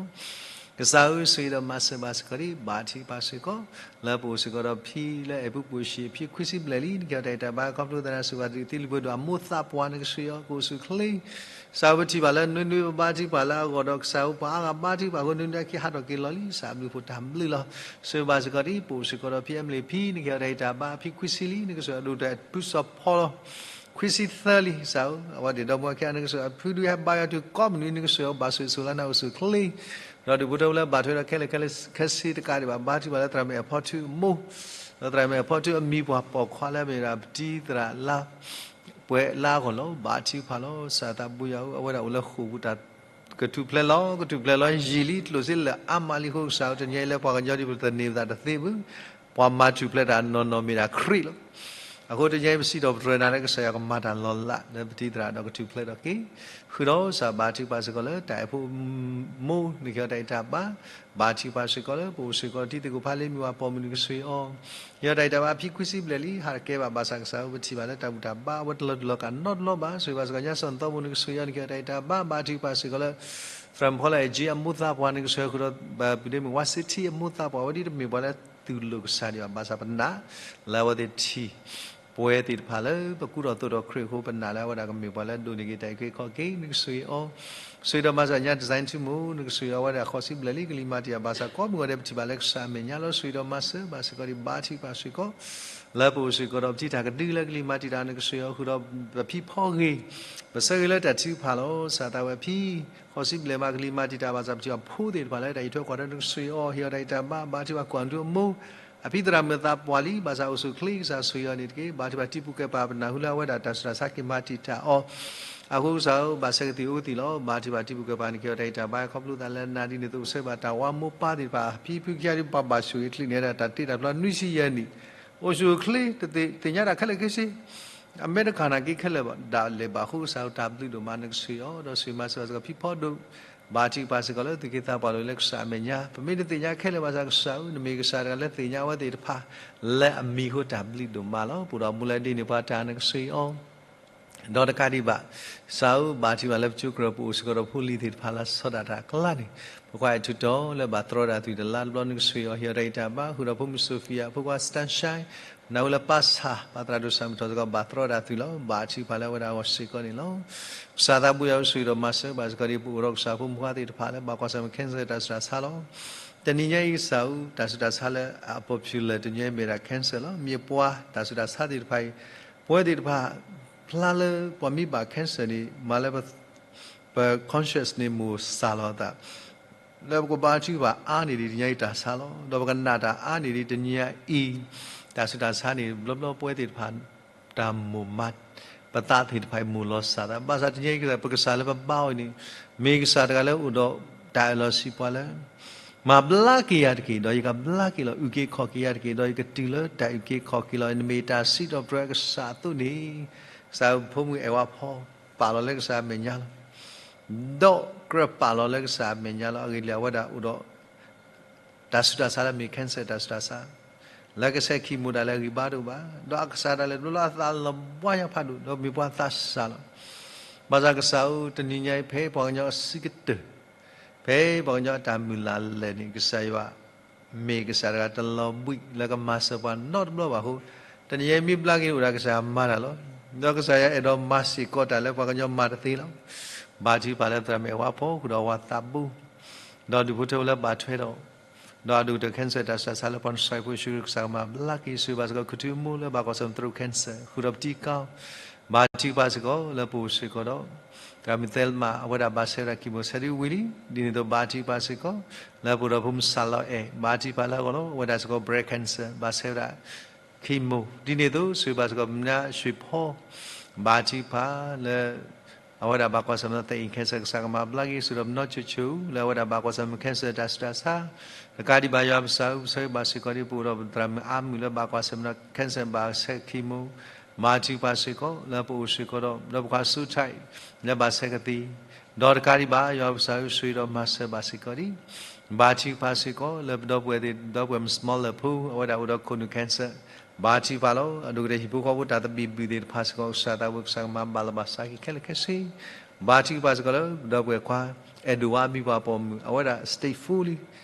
ကစၢ်ဧၢ ဆိၣ်ဂ့ၤဒီးမၤစၢၤဘၣ်စ့ၢ်ကီးဒံး ဘါထုကဖၣ်စ့ၢ်ကီး လၢပအိၣ်စ့ၢ်ကီးဒီးဖံလၢအဲၣ်ပူၤပိာ်ရှံ ဖံခွံဆံဘျဲၣ်လံ နက့ၤအီၤတၢ်အံၤတၢ်ဘါ ခီဖျိသနာ်စူၤဘၣ်တံၤသံလံၤပှဲၤဒိၣ် အမိၢ်သးပှၢ် နကဆိၣ်ဂ့ၤအီၤ ကအိၣ်ဆူၣ်ချ့ ကစၢ်ဧၢ ပထံၣ်ဘၣ်လၢနွံနွံပဘါထုကဖၣ်လၢအဂီၢ်ဒီး ကစၢ်ဧၢပှၤအါဂၤဘါထုကဖၣ်အဃိ နွံနွံအခံဟးထီၣ်က့ၤလီၤလံ ကစၢ်အဘျုးဖှိၣ်တၢ်ဘျုးလီၤ. ဆိၣ်ဂ့ၤဘၣ်စ့ၢ်ကီးဒံး ပအိၣ်စ့ၢ်ကီးဒီးဖံအဲမလံးဖံ နက့ၤအီၤတၢ်အံၤတၢ်ဘါ ဖံခွံဆံလံ နကဆိၣ်ဂ့ၤအဒိၣ်တၢ်အံၤ ဖုစီၤဖီလီၤ ခွံဆံသၢလံ ကစၢ်ဧၢ အဝဲသ့ၣ်ဒီမါဝၤခံဂၤ နကဆိၣ်ဂ့ၤအဖုဒုးဟဲဘါယွၤတုၤကိးမုၢ်နွံ နကဆိၣ်ဂ့ၤအီၤဘၣ်ဆိၣ်ဂ့ၤဆိၣ်လါနၤအိၣ်ဆူၣ်ချ့ ဒီးဒူၣ်ဖိထၢဖိလၢဘၣ်ထွဲဒီးခဲလၢာ်ခဲဆ့တကးဒံးဘၣ် ဘါထုကဖၣ်လၢသရၣ်မုၣ်အဲၣ်ဖီထုအမိၢ် ဒီးသရၣ်မုၣ်အဲၣ်ဖီထုအမံၤပှၢ်ပိာ်ခွါလၢအမ့ၢ်ဒၣ်ပတံၤသရၣ်လါ ပှဲၤလါအဂီၢ်လီၤ. ဘါထုကဖၣ်လီၤ ကစၢ်သးဘိယွၤဧၢ အဝဲဒၣ်အိၣ်လၢဃိာ်ပူၤတၢ် ကထူၣ်ဖျဲးလီၤ ကထူၣ်ဖျဲးလီၤယံာ်လံ ကျိၣ်စ့လၢာ်အါမးလံအဃိ ကစၢ်ဧၢ တနံၤအံၤလၢပှၤကညီဒ်ပသန့ၤပသးတသ့ဘၣ် ပှၤမၤထူၣ်ဖျဲးတၢ်နီၢ်နီၢ်မ့ၢ်ဒၣ်ခရံာ်လီၤ. အဃိတနံၤအံၤပစံးထီၣ်ပတြၢၤနၤလၢကစၢ်ယွၤကမၤတၢ်လီၤလး လၢပတံၤသရၣ်ဒီးကထူၣ်ဖျဲးထီၣ်က့ၤ ဃုာ်ဒီးကစၢ်ဘါထုကဖၣ်စ့ၢ်ကီးလၢတၢ်အဲၣ်ဖိမူ နက့ၤအီၤတၢ်အံၤတၢ်ဘါ ဘါထုကဖၣ်စ့ၢ်ကီးလၢပအိၣ်စ့ၢ်ကီးတံၤသကိးဖးလ့မံၤဝၤပိာ်မုၣ် နကဆိၣ်ဂ့ၤအီၤ က့ၤအီၤတၢ်အံၤတၢ်ဘါ ဖံခွံဆံဘျဲၣ်လံ ဟးတကဲဘၣ် ဘၣ်ဆၣ်ကစၢ်ဧၢ ပထံၣ်ဘၣ်လၢတၢ်ဘူၣ်တၢ်ဘါ အဝဲတလီၤတူာ်လီၤကာ်နီတဘျီဘၣ် ဆိၣ်ဂ့ၤဘၣ်စ့ၢ်ကီးညါစီၤနသီဖိ နကဆိၣ်ဂ့ၤအီၤ နက့ၤအီၤတၢ်အံၤတၢ်ဘါ ဘါထုကဖၣ်စ့ၢ်ကီးလၢ သရၣ်မုၣ်ဖီလၢအဲၣ်ကၠံအမိၢ်သးပှၢ် နကဆိၣ်ဂ့ၤဃုာ်ဒီး ပဒ့မုၣ်ဝါစ့ထံအမိၢ်သးပှၢ် အဝဲဒ်တမ့ၢ်ပှၤလၢသူၣ်လိာ်ကစၢ်ဒံးဘၣ် ဘၣ်ဆၣ်ပနာ် လၢအဝဲသ့ၣ်ထံၣ် ပဝဲသ့ၣ်တဖၣ်လၢပကူဒီးသိးဒီးခရံာ်အဃိ ပနာ်လၢအဝဲဒၣ်ကမ့ၢ်ပှၤလၢအဒိးန့ၢ်က့ၤတၢ်အုၣ်က့ၤခီၣ်က့ၤ နကဆိၣ်ဂ့ၤအီၤ, ဆိၣ်ဂ့ၤဒီးမၤစၢၤညါ design ထူမူ နကဆိၣ်ဂ့ၤအီၤ အဝဲဒၣ်ဃိးဆံဘျဲၣ်လံ ကလံၤမၤတံာ်တာ် ဘၣ်ဆၣ်ကိးမုၢ်ဂီၤဒဲး ပထံၣ်ဘၣ်လၢကစၢ်အမဲာ်ညါလီၤ. ဆိၣ်ဂ့ၤဒီးမၤစၢၤဘၣ်စ့ၢ်ကီးဒံး ဘါထုကဖၣ်စ့ၢ်ကီး လၢပအိၣ်စ့ၢ်ကီးဒီး ပထံၣ်တၢ်ကဒုလၢကလံၤမၤတံာ်တာ် နကဆိၣ်ဂ့ၤအီၤဃုာ်ဒီး ပဖံးဖီဂ့ၤ ပဆၢဂ့ၤလၢတၢ်ထုကဖၣ်လီၤ. စၢ်သးဝဲအဖံ ဃိးဆံဘျဲၣ်မး ကလံၤမၤတံာ်တာ် ဘၣ်ဆၣ်ပထံၣ်အီၤဖိသ့ၣ်တဖၣ်လၢတၢ်အံးထွဲကွၢ်ထွဲ နကဆိၣ်ဂ့ၤအီၤ ဟ့ၣ်အီၤတၢ်အံးတၢ်ဘါ ဘါထုကဖၣ်ကွၢ်ဒုအမိၢ် အဖံသရၣ်မုၣ်အသးပှၢ်လံ ဘၣ်ဆၣ်အိၣ်ဆူၣ်အိၣ်ချ့ ကစၢ်ဆိၣ်ဂ့ၤအီၤန့ၣ်တက့ၢ်. ဘါထုကဖၣ်တံၤပူၤကဲပာ် ပနၢ်ဟူလၢအဝဲဒၣ်တၢ်ဆူးတၢ်ဆါက့ၤမၤတံာ်တာ်အီၤ အဃိကစၢ်ဧၢ ဘၣ်ဆၢကသံၣ်အိၣ်ကသံၣ်လီၤ. ဘါထုကဖၣ်တံၤပူၤကဲပာ် နကဟ့ၣ်အီၤတၢ်အံးတၢ်ဘါ ခီဖျိသးလၢနၤဒ်န့ၣ်သိး ပဆၢဘၣ်တၢ်ဝါမိၢ်ပၢ်သ့ၣ်တဖၣ် အဖံဖုခံဂၤဒ်ပှၤဘၣ်ဆိၣ်ဂ့ၤအချံန့ၣ် ဒၣ်တၢ်တ့တၢ်ဖျီနွံဆံယဲၢ်နံၣ် အိၣ်ဆူၣ်အိၣ်ချ့ တသ့ၣ်ညါတၢ်ခဲလၢာ်ခဲဆ့ အမဲာ်တခါနာ်က့ခဲလၢာ်ဘၣ် ဒၣ်လဲာ်ဘၣ်အဃိကစၢ်ဧၢ တၢ်ဘျုးဒိၣ်မး နကဆိၣ်ဂ့ၤအီၤ ဒီးဆိၣ်ဂ့ၤမၤစၢၤဘၣ်စ့ၢ်ကီးဖံဖီဒိၣ် ဘါထုကဖၣ်စ့ၢ်ကီးလၢသူၣ်က့သးပှၢ်လိၤလၢကစၢ်အမဲာ်ညါ ပမ့ၢ်တသ့ၣ်ညါခဲလၢာ်ဘၣ်ဆၣ်ကစၢ်ဧၢ နမ့ၢ်ကစၢ်တဂၤလၢသ့ၣ်ညါအဝဲသ့ၣ်တဖၣ် လၢအမံၤအဃိတၢ်ဘျုးဒိၣ်မးလီၤ. ပအိၣ်ဒီးမူလၢဒ်န့ၣ်ပှၤတၢ်နကဆိၣ်ဂ့ၤအီၤ ဒီးတကးဒံးဘၣ် ကစၢ်ဧၢ ဘါထုကဖၣ်လၢပကၠိကရၢၢ် ပအိၣ်စ့ၢ်ကီးဒီးဖိလံၤသ့ၣ်တဖၣ်လၢအဆီၣ်တၢ်တၢ်အကျါန့ၣ် ပကွၢ်အဲၣ်ထူးတီၤလၢဘၣ်သရီတၢ်သွံၣ်တလါတဘျီ နကဆိၣ်ဂ့ၤအီၤ ဟ့ၣ်အီၤတၢ်အံးတၢ်ဘါ ဃုာ်ဒီးဖိမုၣ် Sophia ဖိခွါ Stanshine နၢ်ဟူလၢပၢ်ဆၣ် ပၢ်သရၣ်ဒိၣ်စၢ်မုၢ်ထီၣ်စ့ၢ်ကီး ဘၣ်သရီတၢ်သွံၣ်လီၤ. ဘါထုကဖၣ်လၢအဝဲဒၣ်အဂီၢ်စ့ၢ်ကီးန့ၣ်လီၤ. ကစၢ်သးဘိယွၤ ဆိၣ်ဂ့ၤဒီးမၤစၢၤဘၣ်စ့ၢ်ကီးဒ်ပအိၣ်ဒီးကစၢ်ဖိမုၣ်ဖိခွါသ့ၣ်တဖၣ်လၢဘၣ်ကွၢ်ဆၢၣ်မဲာ် cancer တၢ်ဆူးတၢ်ဆါလီၤ. တနံၤညါအံၤကစၢ်ဧၢ တၢ်ဆူးတၢ်ဆါလၢအ popular တနံၤညါအံၤမ့ၢ်ဒၣ် cancer လီၤ. မ့ၢ်ပှၤတၢ်ဆူးတၢ်ဆါသ့ၣ်တဖၣ်အံၤ ပဝဲသ့ၣ်တဖၣ် ဖျါလၢပှၤမ့ၢ်ဘၣ် cancer န့ၣ် မၤလၢပ ပ conscious န့ၣ် မိၢ်စၢ်လီၤအသး လၢပကဘါထုကဖၣ်အါန့ၢ်ဒံး တနံၤညါအံၤတၢ်ဆါလီၤ. ဒီးပကနၣ်တၢ်အါန့ၢ်ဒံး တနံၤညါအံၤ တၢ်ဆူးတၢ်ဆါန့ၣ် ဘျီဘျီပဝဲသ့ၣ်တဖၣ် တၢ်မိၢ်မၤ ပသးသ့ၣ်တဖၣ်အံၤ မိၢ်လီၤစၢ်သး ဘၣ်ဆၣ်တနံၤညါအံၤ ပကစၢ်လၢပဘါအီၤအံၤန့ၣ် မ့ၢ်ကစၢ်တဂၤလၢအိၣ်ဒီးတၢ်အၢၣ်လီၤဆံးပှၤလၢ မၤဘျါက့ၤယၤတက့ၢ် ဒီးယကဘျါက့ၤလီၤ အုၣ်က့ၤခီၣ်က့ၤယၤတက့ၢ် ဒီးယကတုၤလၢတၢ်အုၣ်က့ၤခီၣ်က့ၤလီၤ နမ့ၢ်တၢ်စံးထီၣ်ပတြၢၤအကစၢ်အသိးန့ၣ် ကစၢ်ဖိမုၣ်အဲၣ်ဝါဖီ ပာ်လီၤလၢကစၢ်အမဲာ်ညါလီၤ. ဒီးကြၢးပာ်လီၤလၢကစၢ်အမဲာ်ညါလီၤ. အဂ့ၢ်ဒ်လဲၣ် အဝဲဒၣ်အိၣ်ဒီး တၢ်ဆူးတၢ်ဆါလၢမ့ၢ် cancer တၢ်ဆူးတၢ်ဆါ လၢကဆဲး chemo ဒၣ်လဲာ်ဂံၢ်ဘါတအိၣ်ဘၣ် ဒီးအကစၢ်ဒၣ်လဲာ်တဘျီလၢအသးလီၤဘှါညါဖးဒိၣ် ဒီးမ့ၢ်ပှၤသးစၢ်လီၤ. ဘၣ်ဆၣ်ကစၢ်ဧၢ တနံၤညါအံၤ ဖဲပှၤကညီအစုကတၢၢ် ဖဲပှၤကညီအတၢ်မုၢ်လၢ်လဲၣ်န့ၣ် ကစၢ်ယွၤ မ့ၢ်ကစၢ်တဂၤတလီၤဘှံးလၢကမၤစၢၤပှၤနီတဘျီဘၣ်အဃိ တနံၤညါအံၤမ့ၢ်ဘျါက့ၤန့ၣ် အိၣ်ဒၣ်ကစၢ်ယွၤမၤတၢ်လီၤ. ဒီးကစၢ်ယွၤအဲၣ်ဒိးမၤစ့ၢ်ကီးတၢ်လၢပှၤကညီမၤတသ့လီၤ. ဘါထုကဖၣ်လၢသရၣ်မုၣ်အဲၣ်ဝါဖီ ဃုာ်ဒီးအဝၤသးဘိ ဒီးဒူၣ်ဖိထၢဖိလၢဘၣ်ထွဲဒီး ဒီးအဒိၣ်ကတၢၢ် cancer တၢ်ဆူးတၢ်ဆါလၢပှၤနဆှၢဖိယ့ၣ်ၡူးခရံာ်ကစၢ်ကမၤဘျါက့ၤ ဆိၣ်ဂ့ၤဘၣ်စ့ၢ်ကီး ခူၣ်ထူမိၢ်လၢဘၣ်ကွၢ်ဆၢၣ်မဲာ်သရူး cancer ဃုာ်ဒီးပတံၤကီ ဘါထုကဖၣ်စ့ၢ်ကီးလၢပအိၣ်စ့ၢ်ကီးဒီး သရၣ်မုၣ် Thelma အဝဲဒၣ်ဘၣ်ဆဲးဝဲဒၣ် chemo ဆဲးဒုဝံၤလံ ဒ်န့ၣ်အသိးဘါထုကဖၣ်စ့ၢ်ကီး လၢပအိၣ်ဒီးဖိမုၣ်စၢ်လီၤအဲၣ် ဘါထုကဖၣ်လၢအဂီၢ်လီၤ အဝဲဒၣ်စ့ၢ်ကီး breast cancer ဘၣ်ဆဲးဝဲဒၣ် chemo ဒ်န့ၣ်အသိး ဆိၣ်ဂ့ၤဘၣ်စ့ၢ်ကီး မနၢ်ရွှေဖီ ဘါထုကဖၣ်လၢ အဝဲဒၣ်ဘၣ်ကွၢ်ဆၢၣ်မဲာ်သ့ၣ်အံၤ cancer ကစၢ်ကမၤဘျါက့ၤ ဆိၣ်ဂ့ၤဒီးပနီၢ်ကၠိကၠိ လၢအဝဲဒၣ်ဘၣ်ကွၢ်ဆၢၣ်မဲာ် cancer တၢ်ဆူးတၢ်ဆါ တကးဒံးဘၣ်ယွၤပကစၢ်ဧၢ ပဆၢဂ့ၤဘၣ်စ့ၢ်ကီးဒ်ပအိၣ်ဒီးပသရၣ်မုၣ်အါမုၣ်လၢဘၣ်ကွၢ်ဆၢၣ်မဲာ် cancer ဘၣ်ဆဲး chemo ဘါထုကဖၣ်စ့ၢ်ကီး လၢပအိၣ်စ့ၢ်ကီးဒီး ဒီးပခွါ Sue Tai လၢဘၣ်ဆဲးကသံၣ် ဒီးတကးဒံးဘၣ် ယွၤပကစၢ်ဧၢ ဆိၣ်ဂ့ၤဒီးမၤစၢၤဘၣ်စ့ၢ်ကီးဒ် ဘါထုကဖၣ်စ့ၢ်ကီး လၢပဒီပုၢ်ဝဲၢ်သ့ၣ် ဒီပုၢ်ဝဲၢ် Small လၢဖူ အဝဲဒၣ်အိၣ်ဒီး colon cancer ဘါထုကဖၣ်လီၤ. အဒိၣ်ကတၢၢ်ဟံၣ်ဖိဃီဖိတၢ်သဘံၣ်ဘုၣ်သ့ၣ်တဖၣ်စ့ၢ်ကီး ကစၢ်သးဝဲကစၢ်ကမၤဘၣ်လီၤဘၣ်စးက့ၤခဲလၢာ်ခဲဆ့ ဘါထုကဖၣ်စ့ၢ်ကီးလၢ ပဒီပုၢ်ဝဲၢ်ခွါ အဲၣ်ဒိၣ်ဝါ မံၤပှၢ်ပိာ်မုၣ် အဝဲဒၣ် stage four လံ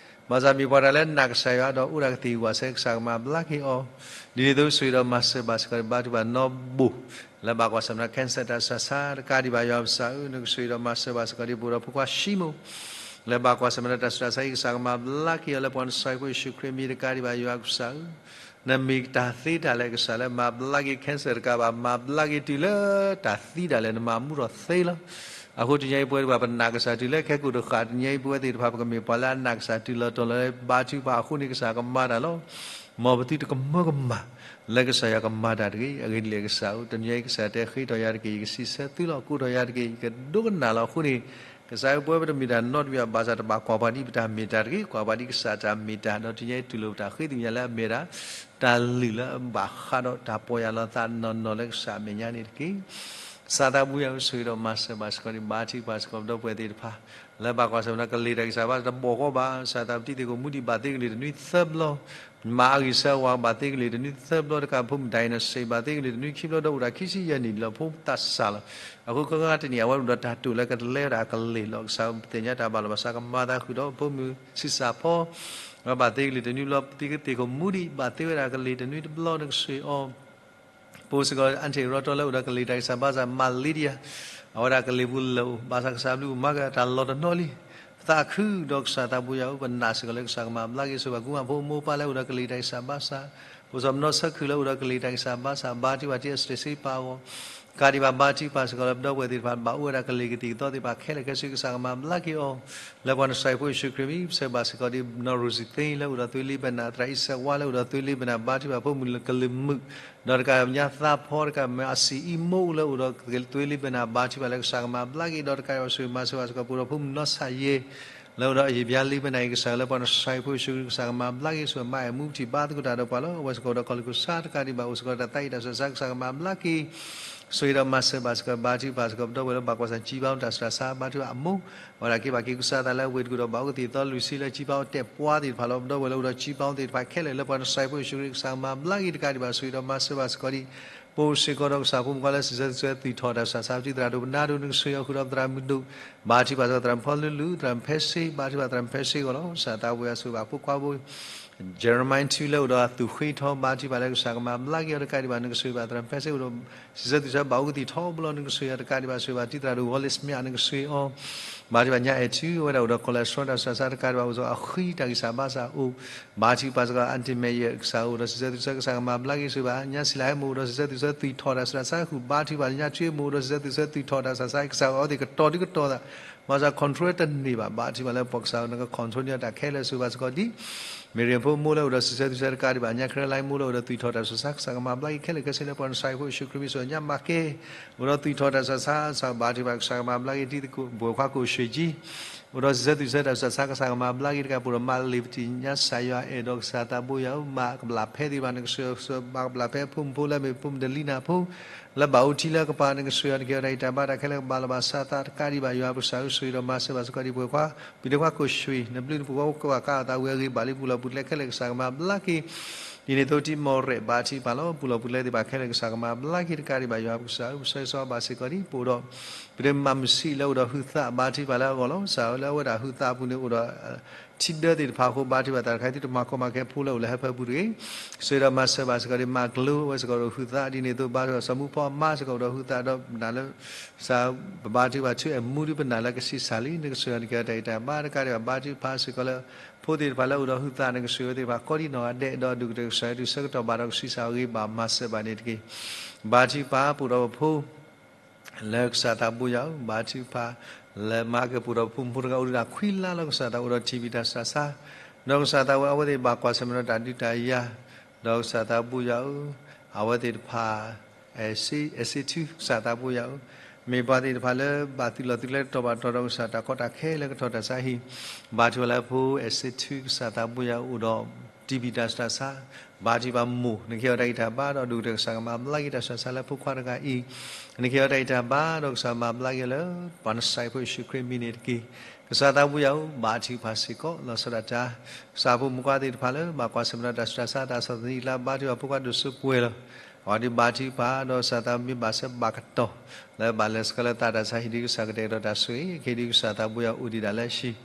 ဘၣ်ဆၣ်မ့ၢ်ပှၤတၢ်လၢနာ်ကစၢ်ယွၤဒီးအိၣ်ဒၣ်ကသ့ၣ်ဝဲစဲး ကစၢ်ကမၤဘျါက့ၤအီၤ ဒ်န့ၣ်အသိးဆိၣ်ဂ့ၤဒီးမၤစၢၤဘၣ်စ့ၢ်ကီး ဘါထုကဖၣ်နီၢ်ဘိၣ် လၢဘၣ်ကွၢ်ဆၢၣ်မဲာ် cancer တၢ်ဆူးတၢ်ဆါ တကးဒံးဘၣ်ယွၤပကစၢ်ဧၢ နကဆိၣ်ဂ့ၤဒီးမၤစၢၤဘၣ်စ့ၢ်ကီးဒ်ပအိၣ်ဒီးဖိခွါ Shimo လၢဘၣ်ကွၢ်ဆၢၣ်မဲာ်တၢ်ဆူးတၢ်ဆါအံၤ ကစၢ်ကမၤဘျါက့ၤအီၤလၢပှၤနဆှၢဖိယ့ၣ်ၡူးခရံာ်အမံၤ တကးဒံးဘၣ်ယွၤပကစၢ်ဧၢ နမ့ၢ်တၢ်သ့တၢ်လၢကစၢ်လၢမၤဘျါက့ၤ cancer တကးဘၣ် မၤဘျါက့ၤတုၤလၢတၢ်သံဒၣ်လဲာ် နမၤမူထီၣ်သ့လီၤ. အဃိတနံၤညါအံၤပဝဲသ့ၣ်တဖၣ်ပနာ်ကစၢ်တုၤလၢခဲကိာ်တဃၣ် တနံၤညါအံၤပဝဲသ့ၣ်တဖၣ်ပကမ့ၢ်ပှၤလၢအနာ်ကစၢ်တုၤလီၤတီၤလီၤလၢ ဘါထုကဖၣ်အဃိန့ၣ် ကစၢ်ကမၤတၢ်လီၤ. မ်ပသုတကမၢကမၣ် လၢကစၢ်ယွၤကမၤတၢ်တဂ့ၤ. အဂ့ၢ်ဒ်လဲၣ်ကစၢ်ဧၢ တနံၤညါအံၤကစၢ်တဲဃ့ထီၣ်ယၤတက့ၢ် ယကစံးဆၢသုလီၤ ကိးထီၣ်ယၤတက့ၢ် ယကဒိကနၣ်လီၤအဃိန့ၣ် ကစၢ်ဧၢ ပဝဲပတမ့ၢ်တၢ်နီတမံၤဘၣ် ဘၣ်ဆၣ်တဘၣ်ကွၢ်ပှၤဒ်ပတၢ်မ့ၢ်တၢ်တဂ့ၤ ကွၢ်ပှၤဒ်ကစၢ်တၢ်မ့ၢ်တၢ် ဒီးတနံၤညါအံၤတူၢ်လိာ်ပတၢ်ဃ့သ့ၣ်ညါလၢအမ့ၢ်ဒၣ် တၢ်လုၢ်လၢအဘၣ်ဃးဒီးတၢ်ပီၢ်ယၢ်လီၤသးနီၢ်နီၢ်လၢကစၢ်အမဲာ်ညါန့ၣ်တက့ၢ်. ကစၢ်သးဘိယွၤဆိၣ်ဂ့ၤဒီးမၤစၢၤဘၣ်စ့ၢ်ကီးန့ၣ် ဘါထုကဖၣ်စ့ၢ်ကီးပဒီပုၢ်ဝဲၢ်သ့ၣ်တဖၣ် လၢဘၣ်ကွၢ်ဆၢၣ်မဲာ်ဒီးကလ့ၢ်တၢ်ဂံၢ်စၢ်ဘါတဘီၣ်ဃီဘၣ် ကစၢ်သးပတံၤသ့ၣ်ကိာ်မူဒံး ဘၣ်သ့ကလ့ၢ်တနွံသၢဘျီ မၤအဂံၢ်ဆၢဝါဘၣ်သ့ကလ့ၢ်တနွံသၢဘျီ တကးဖိမုၣ်ဒၤအံၤနီၢ်စံးဘၣ်သ့ကလ့ၢ်တနွံခံဘျီ ဒီးအိၣ်တၢ်ခံဆံယဲၢ်နံၣ်လီၤ ဖိသးစၢ်လီၤ. အဃိခဲကနံၣ်အံၤ အဝဲဒၣ်အိၣ်ဒီးတၢ်တိာ်လၢကလဲဝဲဒၣ်အကလ့ၢ်လီၤ. ကစၢ်သ့ၣ်ညါတၢ်ဘၣ်လီၤဘၣ်စးကမၤသးဃုာ်ဒီးဖိမုၣ်ဆံးစၢ်ဖီ ဘၣ်သ့ကလ့ၢ်တနွံဘျီ သ့ၣ်ကိာ်မူဒံး ဘၣ်သ့ဝဲဒၣ်ကလ့ၢ်တနွံတဘျီ နကဆိၣ်ဂ့ၤအီၤ ပအိၣ်စ့ၢ်ကီး အၣ်ထံၣ်ရီတီလၢအိၣ်ဒီးကလံၤတၢ်ဂံၢ်စၢ်ဘါစၢ် မၤလ့ဒံယါ, အဝဲဒၣ်ကလံၤပူၤလၢာ်အိၣ် ဘၣ်ဆၣ်ကစၢ်ဘျုးမၤကတၢ်လီၤတနီၤလံ. သးခုဒီးကစၢ်သးဘိယွၤဧၢ, ပနာ်စ့ၢ်ကီးလၢကစၢ်ကမၤဘျါက့ၤဆိၣ်ဂ့ၤဘၣ် ကူမၤဖိမိၢ်ပၢ်လၢအိၣ်ဒီးကလံၤတၢ်ဂံၢ်စၢ်ဘါစၢ်, ပအိၣ်စီၤမနီၣ်ဆၢခုၣ်လၢအိၣ်ဒီးကလံၤတၢ်ဂံၢ်စၢ်ဘါစၢ်, ဘါထုကဖၣ်ထံအစတ့ၣ်စ့ပာ်အဂီၢ် ကးဒံးဘၣ် ဘါထုကဖၣ်စ့ၢ်ကီးလၢပဒီပုၢ်ဝဲၢ်သ့ၣ်တဖၣ် ဘၣ်အိၣ်ဝဲဒၣ်ကလံၤကသံၣ်ကသီသ့ၣ်တဖၣ်ခဲလၢာ်ခဲဆ့ ကစၢ်ကမၤဘျါက့ၤအီၤ လၢပှၤနစၢ်ဖိယ့ၣ်ၡူးခရံာ်မံၤ, ပဆၢဘၣ်စ့ၢ်ကီးဒ် နီၢ်ရိစံသ့လၢအိၣ်ဒီးသွ့လ့ဘနၣ်, သရၣ်အံၣ်စဲးဝါလၢအိၣ်ဒီးသွ့လ့ဘနၣ်, ဘါထုကဖၣ်ဖိမုၣ်ကလုာ်မုာ်, ဒီးတကးညါသးဖီတကးမ့ၢ်အစံၣ်အံၤမိၢ်လၢအိၣ်ဒီးသွ့လ့ဘနၣ်, ဘါထုကဖၣ်လၢကစၢ်ကမၤဘျါက့ၤ, ဒီးတကးဘၣ်ဆိၣ်ဂ့ၤမၤစၢၤဘၣ်စ့ၢ်ကီး ပအိၣ်ဒီးဖိမုၣ်နီၢ်ဆၣ်ယဲၢ် လၢအိၣ်ဒီးအယံာ်ပျါလ့ဘနၣ်အံၤ ကစၢ်လၢပှၤနစၢ်ဖိယ့ၣ်ၡူးခရံာ် ကစၢ်ကမၤဘျါက့ၤ ဆိၣ်ဂ့ၤမၤအမူပထံၣ်ဘါသကိးတၢ်ဒီးပှၤလီၤ. အဝဲစ့ၢ်ကီးအိၣ်ဒီးကီၢ်လူၢ်ကစၢ်တကးဒံးဘၣ် အိၣ်စ့ၢ်ကီးဒီးတၢ်သးအံၣ်တၢ်ဆၢစါ ကစၢ်ကမၤဘျါက့ၤ ဆိၣ်ဂ့ၤဒီးမၤစၢၤဘၣ်စ့ၢ်ကီး ဘါထုကဖၣ်စ့ၢ်ကီး ပဒီပုၢ်ဝဲၢ်လၢဘၣ်ကွၢ်ဆၢၣ် ကံဘါတၢ်ဆူးတၢ်ဆါ ဘါထုကဖၣ်အမိၢ်, အဝဲဒၣ်က့ၤဘၣ်က့ၤကစၢ်သးလၢအဝ့ၢ်တကူၣ်ဒီးဘၣ်အိၣ်ကသံၣ်ကသီလွံၢ်ဆံလၢကံဘါအိၣ်တဲာ်ပှၤသ့ၣ်တဖၣ်လီၤ. ပဒီပုၢ်ဝဲၢ်လၢအိၣ်ဒီးကံဘါသ့ၣ်တဖၣ်ခဲလၢာ် လၢပှၤနစၢ်ဖိယ့ၣ်ၡူးခရံာ် ကစၢ်ကမၤဘျါက့ၤတကးဒံးဘၣ် ဆိၣ်ဂ့ၤဒီးမၤစၢၤဘၣ်စ့ၢ်ကီးဒ် ပအိၣ်စ့ၢ်ကီးဒီးကစၢ်ဖိမုၣ်ခွါလၢစံးဆၢသုးဆၢ သွံၣ်ထီၣ်တၢ်ဆူးတၢ်ဆါ ပတံၤသရၣ်ဒိၣ်ပနၢ်ဒိၣ် နကဆိၣ်ဂ့ၤအီၤဃုာ်ဒီးပသရၣ်မုၣ်ဒိၣ်, ဘါထုကဖၣ်စ့ၢ်ကီးသရၣ်မုၣ်ဖီလုၢ်လုၢ် သရၣ်မုၣ်ဖဲစ့ ဘါထုကဖၣ်သရၣ်မုၣ်ဖဲစ့အဂီၢ်လီၤ. ကစၢ်သးဘိယွၤဆိၣ်ဂ့ၤဘၣ်ဖိခွါဖိ Jeremiah ထူလၢအိၣ်ဒီးသူၣ်ဃ့ထီ ဘါထုကဖၣ်လၢကစၢ်ကမၤဘျါက့ၤအီၤတကးဒံးဘၣ် နကဆိၣ်ဂ့ၤဘၣ်သရၣ်မုၣ်ဖဲစ့အိၣ်ဒီး စံးဆၢသုးဆၢဘၣ်အိၣ်ကသံၣ်ထီဘိလီၤ နကဆိၣ်ဂ့ၤအီၤတကးဒံးဘၣ် ဆိၣ်ဂ့ၤဘၣ်တံၤသရၣ်ဒိၣ်ဂီၤလ့ၣ်စမ့ၣ် နကဆိၣ်ဂ့ၤအီၤ ဘါထုကဖၣ်ညါအဲၣ်ထူ အဝဲဒၣ်အိၣ်ဒီး cholesterol တၢ်ဆူးတၢ်ဆါတကးဒံးဘၣ် အိၣ်စ့ၢ်ကီးအဃံတၢ်ဂံၢ်စၢ်ဘါစၢ်အိၣ်, ဘါထုကဖၣ်စ့ၢ်ကီး Auntie May ယဲၢ် ကစၢ်အိၣ်ဒီးစံးဆၢသုးဆၢ ကစၢ်ကမၤဘျါက့ၤဆိၣ်ဂ့ၤဘၣ် ညါစံလၤဟဲမ့ၢ်အိၣ်ဒီးစံးဆၢသုးဆၢ သွံၣ်ထီၣ်တၢ်ဆူးတၢ်ဆါဃုာ် ဘါထုကဖၣ်ညါထွ့မ့ၢ်အိၣ်ဒီးစံးဆၢသုးဆၢ သွံၣ်ထီၣ်တၢ်ဆူးတၢ်ဆါ ကစၢ်အဝဲသ့ၣ်ကတီၤဒုကတီၤသး ဘၣ်ဆၣ် control တန့ၢ်ဘၣ် ဘါထုကဖၣ်လၢပှၤကစၢ်နက control န့ၢ်တၢ်ခဲလၢာ် ဆိၣ်ဂ့ၤဘၣ်စ့ၢ်ကီးဒ် မ့ၢ်ရံဖိမိၢ်လၢအိၣ်ဒီးစံးဆၢသုးဆၢတကးဒံးဘၣ် ညါ Caroline မိၢ်လၢအိၣ်ဒီးသွံၣ်ထီၣ်တၢ်ဆူးတၢ်ဆါ ကစၢ်ကမၤဘျါက့ၤခဲလၢာ်ခဲဆ့လၢပှၤနစၢ်ဖိယ့ၣ်ၡူးခရံာ်မံၤ ဆိၣ်ဂ့ၤညါ Michael အိၣ်ဒီးသွံၣ်ထီၣ်တၢ်ဆူးတၢ်ဆါ ဘါထုကဖၣ် ကစၢ်ကမၤဘျါက့ၤဒ်သိး ပဝဲၢ်ခွါကိၣ်ရွှ့ကၠံ အိၣ်ဒီးစံးဆၢသုးဆၢတၢ်ဆူးတၢ်ဆါ ကစၢ်ကမၤဘျါက့ၤတကး ပအိၣ်ဒီးမးလ့ၤပတံၢ် ညါစၢ်ယွၤအဲၣ်ဒီးကစၢ်သးဘိယွၤဧၢ မၤကဘျၣ်ဖဲသ့ၣ်တဖၣ် နကဆိၣ်ဂ့ၤ မၤကဘျၣ်ဖဲအဖိမုၣ်ဖိလၢ မ့ၢ်ဖိမုၣ်ဒလံနၢ်ဖိ လၢဘၣ်အိၣ်ထံလၢကပၤ နကဆိၣ်ဂ့ၤအီၤ နကဟ့ၣ်အီၤတၢ်အံၣ်တၢ်ဘါ တၢ်ခဲလၢာ်ကဘၣ်လီၤဘၣ်စးသးတကးဒံးဘၣ် ယွၤပကစၢ်ဧၢ ဆိၣ်ဂ့ၤဒီးမၤစၢၤဘၣ်စ့ၢ်ကီးဒ်ပဝဲၢ်ခွါ ပံၤဒဲခွါကိၣ်ရွှ့ နဘျုးနဖှိၣ် ပဝဲကဘၣ်ကါအသးဝံၤအဂ့ၤဘၣ်လံ ပူၤလီၢ်ပူၤကျဲခဲလၢာ် ကစၢ်ကမၤဘျါက့ၤ ဒ်န့ၣ်အသိး တံၤမီၢ်ရဲၣ် ဘါထုကဖၣ်လီၤ ပူၤလီၢ်ပူၤကျဲသ့ၣ်တဖၣ်ခဲလၢာ် ကစၢ်ကမၤဘျါက့ၤတကးဒံးဘၣ် ယွၤပကစၢ်ဧၢ ပဆၢဂ့ၤဆၢဝါဘၣ်စ့ၢ်ကီးဒ် ပအိၣ်ဒီး ပဒဲမၤမုၢ်ဆံးလၢအိၣ်ဒီးဟုးသး ဘါထုကဖၣ်လၢအဂီၢ်လီၤ ကစၢ်ဧၢ လၢအဝဲဒၣ်ဟုးသးအပူၤန့ၣ် အိၣ်ဒီး ထံဒၢသ့ၣ်တဖၣ်အဃိ ဘါထုကဖၣ်သးတခါ သုတမၤကီမၤခဲဖိလၢအိၣ်လၢဟၢဖၢပူၤတဂ့ၤ ဆိၣ်ဂ့ၤဒီးမၤစၢၤဘၣ်စ့ၢ်ကီးဒ် မၤကျိ အဝဲစ့ၢ်ကီးအိၣ်ဒီးဟုးသး ဒ်န့ၣ်အသိး ဘါထုကဖၣ်စီၤမူဖီအမါစ့ၢ်ကီးအိၣ်ဒီးဟုးသးဒီး ပနာ်လၢ စး ပဘါထုကဖၣ်ဆူအဲၣ်မူဒ်ပနာ်လၢကဆံးစၢ်လံ နကဆိၣ်ဂ့ၤအီၤ နကဟ့ၣ်အီၤတၢ်အံၣ်တၢ်ဘါတကးဒံးဘၣ် ဘါထုကဖၣ်စ့ၢ်ကီးလၢ ဖိသ့ၣ်တဖၣ်လၢအိၣ်ဒီးဟုးသး နကဆိၣ်ဂ့ၤအဝဲသ့ၣ်တဖၣ်ကိးဒံနီၢ်ဂၤဒဲး ဒီးဒိၣ်ကတၢၢ်ကစၢ် တုၤဆၢကတီၢ်ဘၣ်ဒီးကဆံးစၢ်အဂ့ၤဘၣ်မၤစၢၤဘၣ်န့ၣ်တက့ၢ်. ဘါထုကဖၣ်ပအိၣ်ဒီးပဖိ လၢကစၢ်သးဘိယွၤဧၢ ဘါထုကဖၣ် လၢမၤကပူၤဒီးပဖိမုၣ်ဖိတဂၤအိၣ်ဒံးဒၣ်ခွံလါလီၤ ကစၢ်သးအိၣ်ဒီးထံၣ်ဘံၣ်တၢ်ဆူးတၢ်ဆါ ဒီးကစၢ်သးဝဲအဝဲသ့ၣ်ဘၣ်ကွၢ်ဆၢၣ်မဲာ်ဒီးတၢ်ဒုးတၢ်ယၤ ဒီးကစၢ်သးဘိယွၤဧၢ အဝဲသ့ၣ်တဖၣ် အဲၣ်စ့ထူ ကစၢ်သးဘိယွၤဧၢ မ့ၢ်ပှၤသ့ၣ်တဖၣ်လၢဘၣ်သုးလီၢ်သုးကျဲတတီၤဘၣ်တတီၤဒီးကစၢ်တၢ်ကီတၢ်ခဲလၢကထီၣ်တၢ်ဆါဟံၣ် ဘါထုကဖၣ်လၢဖိအဲၣ်စ့ထူ ကစၢ်သးဘိယွၤအိၣ်ဒီး ထံၣ်ဘံၣ်တၢ်ဆူးတၢ်ဆါ ဘါထုကဖၣ်မိၢ် နကဟ့ၣ်အီၤတၢ်ဂံၢ်တၢ်ဘါဒီးဒိၣ်ကတၢၢ်ကစၢ်ကမၤဘျါက့ၤတၢ်ဆူးတၢ်ဆါလၢဖိခွါတဂၤအံၤ နကဟ့ၣ်အီၤတၢ်ဂံၢ်တၢ်ဘါဒီးကစၢ်မၤဘျါက့ၤလၢ ပှၤနစၢ်ဖိယ့ၣ်ၡူးခရံာ်မံၤန့ၣ်တက့ၢ်. ကစၢ်သးဘိယွၤဧၢ ဘါထုကဖၣ်စ့ၢ်ကီး လီၤဆီဒၣ်တၢ် ကစၢ်ဖိမုၣ်ခွါသ့ၣ်တဖၣ်လၢ ဘၣ်ကွၢ်ဆၢၣ်မဲာ်ဒီးတၢ်ဆူးတၢ်ဆါတၢ်ဆီၣ်သနံးအကျါ ဘါထုကဖၣ်ဖိခွါဒိၣ်စိပှဲၤလီၤ. အဝဲဒၣ်ဘါထုကဖၣ်ဒီးကစၢ်သးမ့ၢ်ဘၣ်ဆၢဘၣ်ကတီၢ် လၢဘၣ်လဲၤစ့ၢ်ကီးလၢသးတၢ်ဆါဟံၣ်ဒ်ကစၢ်ကတဲာ်ကတီၤတၢ်ဆိၣ်ဂ့ၤ ခဲဒ်ကစၢ်သးဘိယွၤအိၣ်ဒံးဒၣ်လၢဟံၣ် ဒီး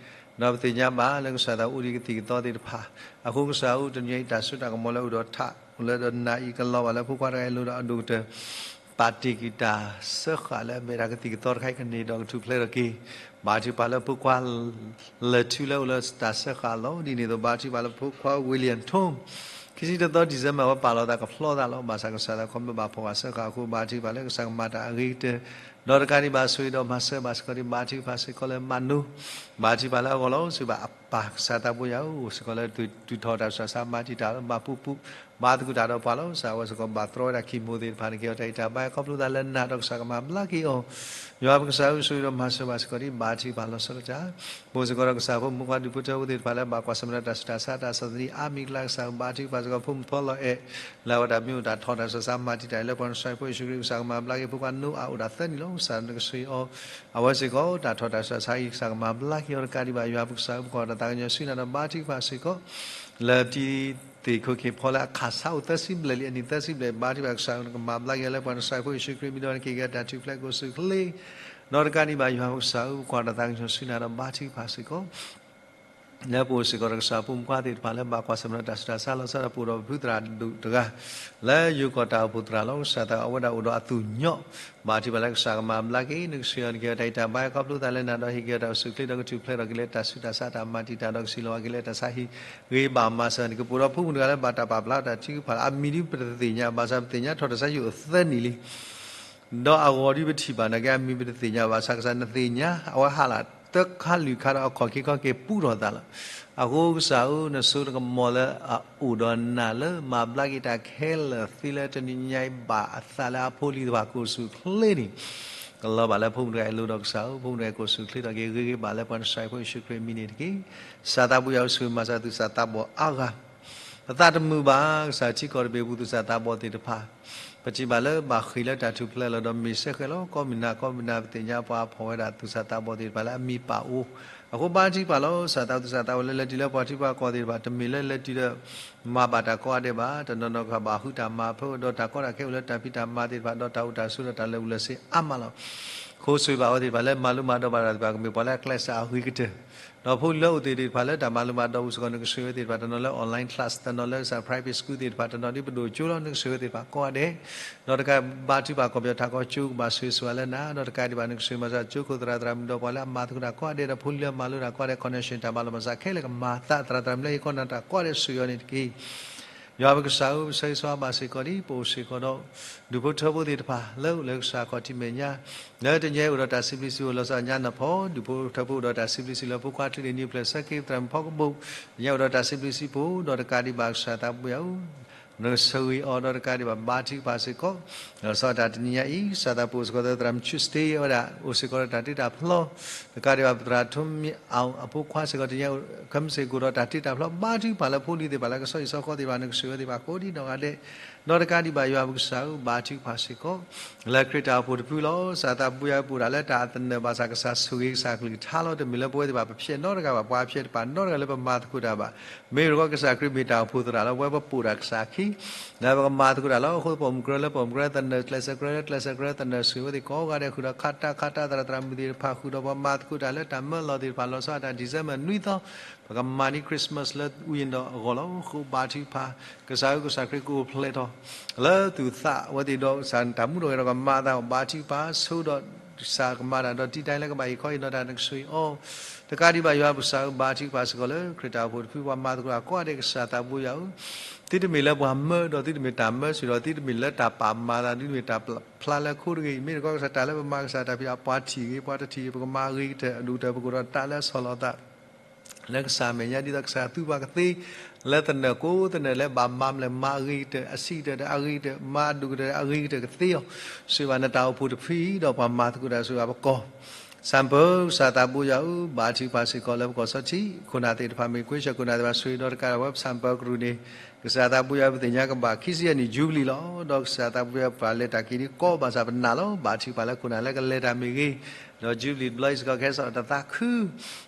ပသ့ၣ်ညါဘၣ်လၢကစၢ်သးအိၣ်ဒံးကသံၣ်ကသီသ့ၣ်တဖၣ် အဃိကစၢ်ဧၢ တနံၤအံၤတၢ်စိတၢ်ကမီၤလၢအိၣ်ဒီးထး လၢဒီးနၤအံၤကလီၤဘၣ်လၢဖိခွါတဂၤအံၤလိၣ်ဒီးအဒိၣ်ကတၢၢ် ပာ်တ့ၢ်ကွံာ်တၢ်စၢဃာ်လၢအမ့ၢ်တၢ်ကသံၣ်ကသီတခါအံၤ ကန့ၢ်ဒီးကထူၣ်ဖျဲးထီၣ်က့ၤ ဘါထုကဖၣ်လၢဖိခွါ လၢာ်ထူလၢအိၣ်လၢတၢ်စၢဃာ်အလီၢ် ဒ်န့ၣ်အသိး ဘါထုကဖၣ်လၢဖိခွါ William Tom ခံဆံတသီ December ဝဲပာ်လီၤသးကဖျီသးလီၤ. ဘၣ်ဆၣ်ကစၢ်သးခီဖျိဘၣ်ဖီၣ်ဘၣ်စၢဃာ်အဃိ ဘါထုကဖၣ်လၢကစၢ်ကမၤတၢ်အဂ့ၤကတၢၢ် ဒီးတကးဒံးဘၣ်ဆိၣ်ဂ့ၤဒီးမၤစၢၤဘၣ်စ့ၢ်ကီးဒ် ဘါထုကဖၣ်စ့ၢ်ကီးလၢမၤနိ ဘါထုကဖၣ်လၢအဂီၢ်လီၤ. စံးဘၣ်အပၢ်ကစၢ်သးဘိယွၤဧၢ အိၣ်စ့ၢ်ကီးလၢတုၤထီၣ်တၢ်ဆူးတၢ်ဆါ မၤတံာ်တာ်လၢဘၣ်ပူၤပူၤ ဘါသကိးတၢ်ဒီးပှၤလီၤ. ကစၢ်ဝဲစ့ၢ်ကီးဘၣ်တြီဝဲဒၣ် chemo သ့ၣ်တဖၣ် နကဟ့ၣ်အီၤတၢ်ဂံၢ်တၢ်ဘါ ခီဖျိသးလၢနၤဒီးကစၢ်ကမၤဘျါက့ၤအီၤ ယွၤပကစၢ်ဧၢ ဆိၣ်ဂ့ၤဒီးမၤစၢၤဘၣ်စ့ၢ်ကီးဒ် ဘါထုကဖၣ်လီၤဆီဒၣ်တၢ် ပအိၣ်စ့ၢ်ကီးဒီးကစၢ်ဖိမုၣ်ခွါဒူၣ်ဖိထၢဖိသ့ၣ်တဖၣ်လၢဘၣ်ကွၢ်ဆၢၣ်မဲာ်ဒီးတၢ်ဆူးတၢ်ဆါတၢ်ဆီၣ်သနံးအါမံၤအကျါ ကစၢ်ဧၢ ဘါထုကဖၣ်စ့ၢ်ကီးဖိမုၣ်ဖီလီၤအဲၣ် လၢအဝဲဒၣ်မ့ၢ်အိၣ်တၢ်ထီၣ်တၢ်ဆူးတၢ်ဆါ မၤတံာ်တာ်အံၤလၢပှၤနစၢ်ဖိယ့ၣ်ၡူးခရံာ် ကစၢ်ကမၤဘျါက့ၤ ဖိခွါနိအၤအိၣ်ဒၣ်သၢနံၣ်လီၤ. ကစၢ်နကဆိၣ်ဂ့ၤအီၤ အဝဲစ့ၢ်ကီးတၢ်ထီၣ်တၢ်ဆူးတၢ်ဆါအံၤ ကစၢ်ကမၤဘျါက့ၤအီၤတကးဒံးဘၣ် ယွၤပကစၢ်ဧၢ ပကွၢ်တၢ်သးကညီၤဆူနၤဒီးဘါထုကဖၣ်စ့ၢ်ကီး လၢတံၤသ့ၣ်ခိၣ်ခ့ၣ်ဖီလၢအခၣ်ဆါအိၣ်သၢဆံဘျဲၣ်လံ အနံၣ်သၢဆံဘျဲၣ် ဘါထုကဖၣ်ကစၢ်ဧၢ နကမၤဘျါက့ၤအီၤလၢပှၤနစၢ်ဖိယ့ၣ်ၡူးခရံာ်မံၤဒီး နကဟ့ၣ်က့ၤတၢ်ထူၣ်ဖျဲးကိးဆူၣ်ချ့ ဒီးတကးဒံးဘၣ် ယွၤပကစၢ်ဧၢ ပကွၢ်တၢ်သးကညီၤဆူနၤဒီးဘါထုကဖၣ်စ့ၢ်ကီး လၢပအိၣ်စ့ၢ်ကီးဒီးကစၢ်ဖိမုၣ်ဖိခွါသ့ၣ်တဖၣ်လၢဘၣ်ကွၢ်ဆၢၣ်မဲာ်ဒီးတၢ်ဆူးတၢ်ဆါလီၤဆီဒၣ်တၢ် ပအိၣ်ဒီးပဖုသရၣ်ဒိၣ်တဂၤ လၢယိၤကီၢ်တၢ်အိၣ်ဖှိၣ်သရၣ်လီၤ. ကစၢ်သးအဝဲဒၣ်အိၣ်ဒီးအသူၣ်ညီၣ် ဘၣ်ထုကဖၣ်လၢကစၢ်ကမၤဘျါက့ၤ နကစၢ်ယွၤ နကဟ့ၣ်အီၤတၢ်အံးတၢ်ဘါ ခီဖျိသးလၢနၤဒီးဟ့ၣ်က့ၤအီၤတၢ်အိၣ်ဆူၣ်အိၣ်ချ့ဒီးကထူၣ်ဖျဲးထီၣ်က့ၤလၢတၢ်ဆူးတၢ်ဆါ တၢ်မၤတံာ်တာ်ဒီးကစံးလီၤဝဲက့ၤလၢတၢ်ဆါဟံၣ်ဂ့ၤဘၣ်မၤစၢၤန့ၣ် ကပအိၣ်ဒီးဖိမုၣ်တဂၤလၢဘၣ်တၢ်ပာ်ဖျါတၢ်ထုကဖၣ်လၢ အမံၤဒ်ပတသ့ၣ်ညါ ဘၣ်ဆၣ်ပသ့ၣ်ညါထီၣ်တၢ်ဆါဟံၣ်အိၣ်သၢနံၣ်လံ ဒီးအဂီၤဒ်ပထံၣ်ဘၣ်နာ်က့ အမံၤပတသ့ၣ်ညါဘၣ်ဆၣ် ကစၢ်နသ့ၣ်ညါ အဝဲဟးလၢတခါလွံၢ်ခါဒီး အခီၣ်ခံခီက့ၤပူထီၣ်သးလီၤ. အဃိကစၢ်ဧၢ နစိနကမီၤလၢအအိၣ်ဒီးနၤလၢမၤဘျါက့ၤတၢ်ခဲလၢာ်သ့လၢတနံၤညါအံၤ ဘၣ်အသးလၢအဖိလံၤတဖၣ်ကအိၣ်ဆူၣ်အိၣ်ချ့န့ၣ် ကလီၤဘၣ်လၢဖိမုၣ်တဂၤအလိၤဒီးကစၢ်ဧၢ ဖိမုၣ်တဂၤကအိၣ်ဆူၣ်အိၣ်ချ့ထီၣ်က့ၤဂ့ၤဂ့ၤဘၣ်လၢပှၤနစၢ်ဖိယ့ၣ်ၡူးခရံာ်အမံၤန့ၣ်တက့ၢ်. ကစၢ်သးဘိယွၤအိၣ်ဆူၣ်မၤစၢၤသူၣ်စၢ်သးဘီၣ်အါဂၤ ပသးတမုာ်ဘၣ် ကစၢ်ထံကီၢ်တဘ့ၣ်ပူၤသူၣ်စၢ်သးဘီၣ်သ့ၣ်တဖၣ် ပထံၣ်ဘၣ်လၢဘၣ်ဃ့ၢ်လၢတၢ်ထူၣ်ဖျဲးလီၤဒီးမ့ၢ်စဲဃဲးလီၤ ကိးမုၢ်နၤကိးမုၢ်နၤ ပသ့ၣ်ညါပှၤဖီၣ်ဝဲဒၣ်သူၣ်စၢ်သးဘီၣ်သ့ၣ်တဖၣ်လၢအမံၤပာ်အိၣ် အဃိဘါထုကဖၣ်လီၤ ကစၢ်သးသူၣ်စၢ်သးဘီၣ်လၢလဲၤတုၤလၢပှၤထံပှၤကီၢ်သ့ၣ်တဖၣ် တမ့ၢ်လၢလဲၤတုၤဒီး မၤဘၣ်တၢ်ကိးဂၤဒဲးဘၣ် တနီၤနီၤကဘၣ်ဃုတၢ်မၤဖၢဒီးတၢ်ကီတၢ်ခဲအိၣ်လၢတၢ်ဖံးတၢ်မၤသ့ၣ်တဖၣ် ဒီးတၢ်အိၣ်တၢ်ဆိးဒီးတၢ်လၢာ်ဘူၣ်လၢာ်စ့အါမးလီၤ. ခိးဆိၣ်ဂ့ၤဘၣ်အဝဲသ့ၣ်တဖၣ်လၢမၤလိမၤဒိးဘၣ်တၢ်သ့ၣ်တဖၣ် ကမ့ၢ်ပှၤလၢအကျဲးစၢးအဂ့ၤကတၢၢ် ဒီးဖိလၢအိၣ်သ့ၣ်တဖၣ်လၢတၢ်မၤလိမၤဒိးပူၤစ့ၢ်ကီး နကဆိၣ်ဂ့ၤဝဲသ့ၣ်တဖၣ် တနီၤလၢ online class တနီၤလၢကစၢ် private school သ့ၣ်တဖၣ် တနီၤဒ်ပဒိၣ်ကၠိလီၤ နကဆိၣ်ဂ့ၤဝဲသ့ၣ်တဖၣ်ကိးဂၤဒဲး ဒီးတကးဘါထုကဖၣ်ကီၢ်ပယီၤထးကီၢ်ကၠိကဘၣ်ဆိၣ်ဂ့ၤဆိၣ်ဝါလၢနၤ ဒီးတကးဒံးဘၣ် နကဆိၣ်ဂ့ၤမၤစၢၤကၠိခိၣ်သရၣ်သရၣ်မုၣ်ဒီးပှၤလၢအမၤသကိးတၢ်ကိးဂၤဒဲး ဒီးဖိလံၤလၢမၤလိတၢ်ကိးဂၤဒဲး connection တၢ်မၤလိာ်မၤစၢၤခဲလၢာ်ကမၤသး သရၣ်သရၣ်မုၣ်လၢဟ့ၣ်ခီနၤတၢ်ကိးဂၤဒဲး ဆိၣ်ဂ့ၤအီၤန့ၣ်တက့ၢ်. ယွၤပကစၢ်ဧၢ ပဆၢဂ့ၤဆၢဝါဘၣ်စ့ၢ်ကီးဒ် ပအိၣ်စ့ၢ်ကီးဒီး ဒူၣ်ဖိထၢဖိသ့ၣ်တဖၣ် လၢအိၣ်လၢကစၢ်ခီၣ်ထံးမဲာ်ညါ လၢတနံၤအံၤအိၣ်ဒီးတၢ်စံးဘျုးစံးဖှိၣ်လီၤဆီညါနၢ်ဖီ ဒူၣ်ဖိထၢဖိအိၣ်ဒီးတၢ်စံးဘျုးစံးဖှိၣ်လၢဖိခွါချံန့ၣ် နံၣ်ဖျၢၣ်ဆၢက့ၤသရၣ်မုၣ်ဖီကဘိၣ် တနံၤအံၤအိၣ်ဒီးတၢ်စံးဘျုးစံးဖှိၣ် ဒီးတကးဒံးဘၣ်ကစၢ်သးဘိယွၤဧၢ နကဆိၣ်ဂ့ၤအီၤဒီးတကးဒံးဘၣ်ဘါထုကဖၣ်စ့ၢ်ကီး လီၤဆီဒၣ်တၢ်တနံၤညါအံၤ ကစၢ်သးဘိအိၣ်စ့ၢ်ကီးသရၣ်မုၣ် Tuesday ဝဲဒၣ် အိၣ်စ့ၢ်ကီးဒီးတၢ်တ့တၢ်ဖျီ တကးဒံးဘၣ်ပသရၣ်ထိမံၤအီၤအဖိခွါစ့ၢ်ကီး တနံၤအံၤ ခဲမုၢ်ဆ့ၣ်ကအိၣ်ဒီးတၢ်တ့တၢ်ဖျီ ဘါထုကဖၣ်လၢဖိလံၤသ့ၣ်တဖၣ်လၢကဆီဟံၣ်ဆီဃီသ့ၣ်တဖၣ် နကဆိၣ်ဂ့ၤဝဲသ့ၣ်တဖၣ်ကိးဒ်နီၢ်ဂၤဒဲး ဒီးတကးဒံးဘၣ်ယွၤပကစၢ်ဧၢ ဘါထုကဖၣ်စ့ၢ်ကီး လၢခရံာ်တၢ်အိၣ်ဖှိၣ်တဖုလီၤ. ကစၢ်သးဘိယွၤပအိၣ်ဒၣ်လၢတၢ်အသနၢၣ်ဘၣ်ဆၣ် ကစၢ်ဆိၣ်ဂ့ၤကစၢ်ကလုၢ်ကထါလီၤ. တမ့ၢ်လၢပဝဲသ့ၣ်တဖၣ်ပဖျဲးနီတဂၤဘၣ် ပှၤဖျဲးတဖၣ်နီတဂၤလၢပမၤသကိးတၢ်ဘၣ် မ့ၢ်တခီကစၢ်ခရံာ်မ့ၢ်တၢ်အိၣ်ဖှိၣ်သရၣ်လီၤ. ပဝဲပပိာ်တၢ်ကစၢ်အခံ လၢပကမၤသကိးတၢ်လီၤ. အဃိပိာ်မုၣ်ကရၢလၢပိာ်မုၣ်ကရၢသနၢၣ် ကျဲးစၢးကရၢလၢကျဲးစၢးကရၢသနၢၣ် ဆိၣ်ဂ့ၤဝဲသ့ၣ်ကိးဂၤဒဲး ဃုာ်ဒီးခါတၢ်ခါတၢ်သရၣ်သရၣ်မုၣ်သ့ၣ်တဖၣ် ဃုာ်ဒီးပှၤမၤသကိးတၢ်လၢတၢ်မၢလီၤသ့ၣ်တဖၣ် လီၤဆီဒၣ်တၢ် December နွံသီ ပကမၤန့ၢ် Christmas လၢဝံၤဒီးအဂီၢ်လီၤ. ဃိဘါထုကဖၣ် ကစၢ်ဧၢ ကစၢ်ခရံာ်ကအိၣ်ဖျဲၣ်ထီၣ် လၢသူၣ်သးဝဲသ့ၣ်ဒီးကစၢ်တၢ်မူထီၣ်ဂဲၤထီၣ်ကမၤအသး ဘါထုကဖၣ်ဆိဒီး ကစၢ်ကမၤတၢ်ဒီးတံာ်တာ်လၢကဘၣ်ဟ့ၣ်ခီဟ့ၣ်နီၤတၢ် နကဆိၣ်ဂ့ၤအီၤ တကးဒံးဘၣ်ယွၤပကစၢ်ဧၢ ဘါထုကဖၣ်စ့ၢ်ကီးလၢခရံာ်တၢ်အိၣ်ဖှိၣ်တဖု ပှၤမၤသကိးတၢ်ကိးဂၤဒဲး ကစၢ်သးဘိယွၤဧၢ သုတမ့ၢ်လၢပှၤမၢဒီး သုတမ့ၢ်တၢ်မၢစ့ၢ်ဒီး သုတမ့ၢ်လၢတၢ်ပာ်မၤသး သုတမ့ၢ်တၢ်ဖျါလၢခိတဂ့ၤ မ့ၢ်တခီကစၢ်တၢ်လၢပမၤကစၢ်တၢ်ဖံးတၢ် ပှၤထံၣ်ဂ့ၤ ပှၤတထံၣ်ဂ့ၤ ပကမၤအဂ့ၤကတၢၢ် အဒိၣ်ကတၢၢ် ပကအိၣ်ဒီးတၢ်လၢအဆီၣ်လီၤသး လၢကစၢ်မဲာ်ညါ ဒ်သိးကစၢ်သူပှၤကသ့ လၢသနၢၣ်ကိးသနၢၣ်လၢဘၣ်မၤမလဲၣ် မၤအဂ့ၤကတၢၢ် အဆံးကတၢၢ်ဒီးအဂ့ၤကတၢၢ် မၤအဒိၣ်ကတၢၢ်ဒီးအဂ့ၤကတၢၢ်ကသ့အီၤ ဆိၣ်ဂ့ၤဘၣ်နတၢ်အိၣ်ဖှိၣ်တဖုအံၤ ဒီးပှၤမၤသကိးတၢ် ဆိၣ်ဂ့ၤဘၣ်ပကီၢ် ဆၣ်ပၢၢ် ကစၢ်သးဘိယွၤဧၢ ဘါထုကဖၣ်စ့ၢ်ကီးလၢပကီၢ်စီထံ ခိၣ်နၢ်သ့ၣ်တဖၣ် မ့ၢ်ခွ့ဆၢခိၣ်နၢ်သ့ၣ်တဖၣ် ဆိၣ်ဂ့ၤဒီးတကးဒံးဝဲ ဆၣ်ပၢၢ်ကရူၢ်န့ၣ် ကစၢ်သးဘိယွၤ ပသ့ၣ်ညါကဘၣ် ခံဆံယဲၢ်နံၣ် Jubilee လီၤ. ဒီးကစၢ်သးဘိယွၤ ပှၤလဲၤတၢ်က့ၤဒ်ကီးဘၣ်ဆၣ်ပနာ်လီၤ. ဘါထုကဖၣ်လၢခိၣ်နၢ်လၢကလဲၤတၢ်မ့ၢ်ဂ့ၤ, ဒီး Jubilee တဘျီအံၤစ့ၢ်ကီး ကဟဲစိာ်တၢ်သးခု,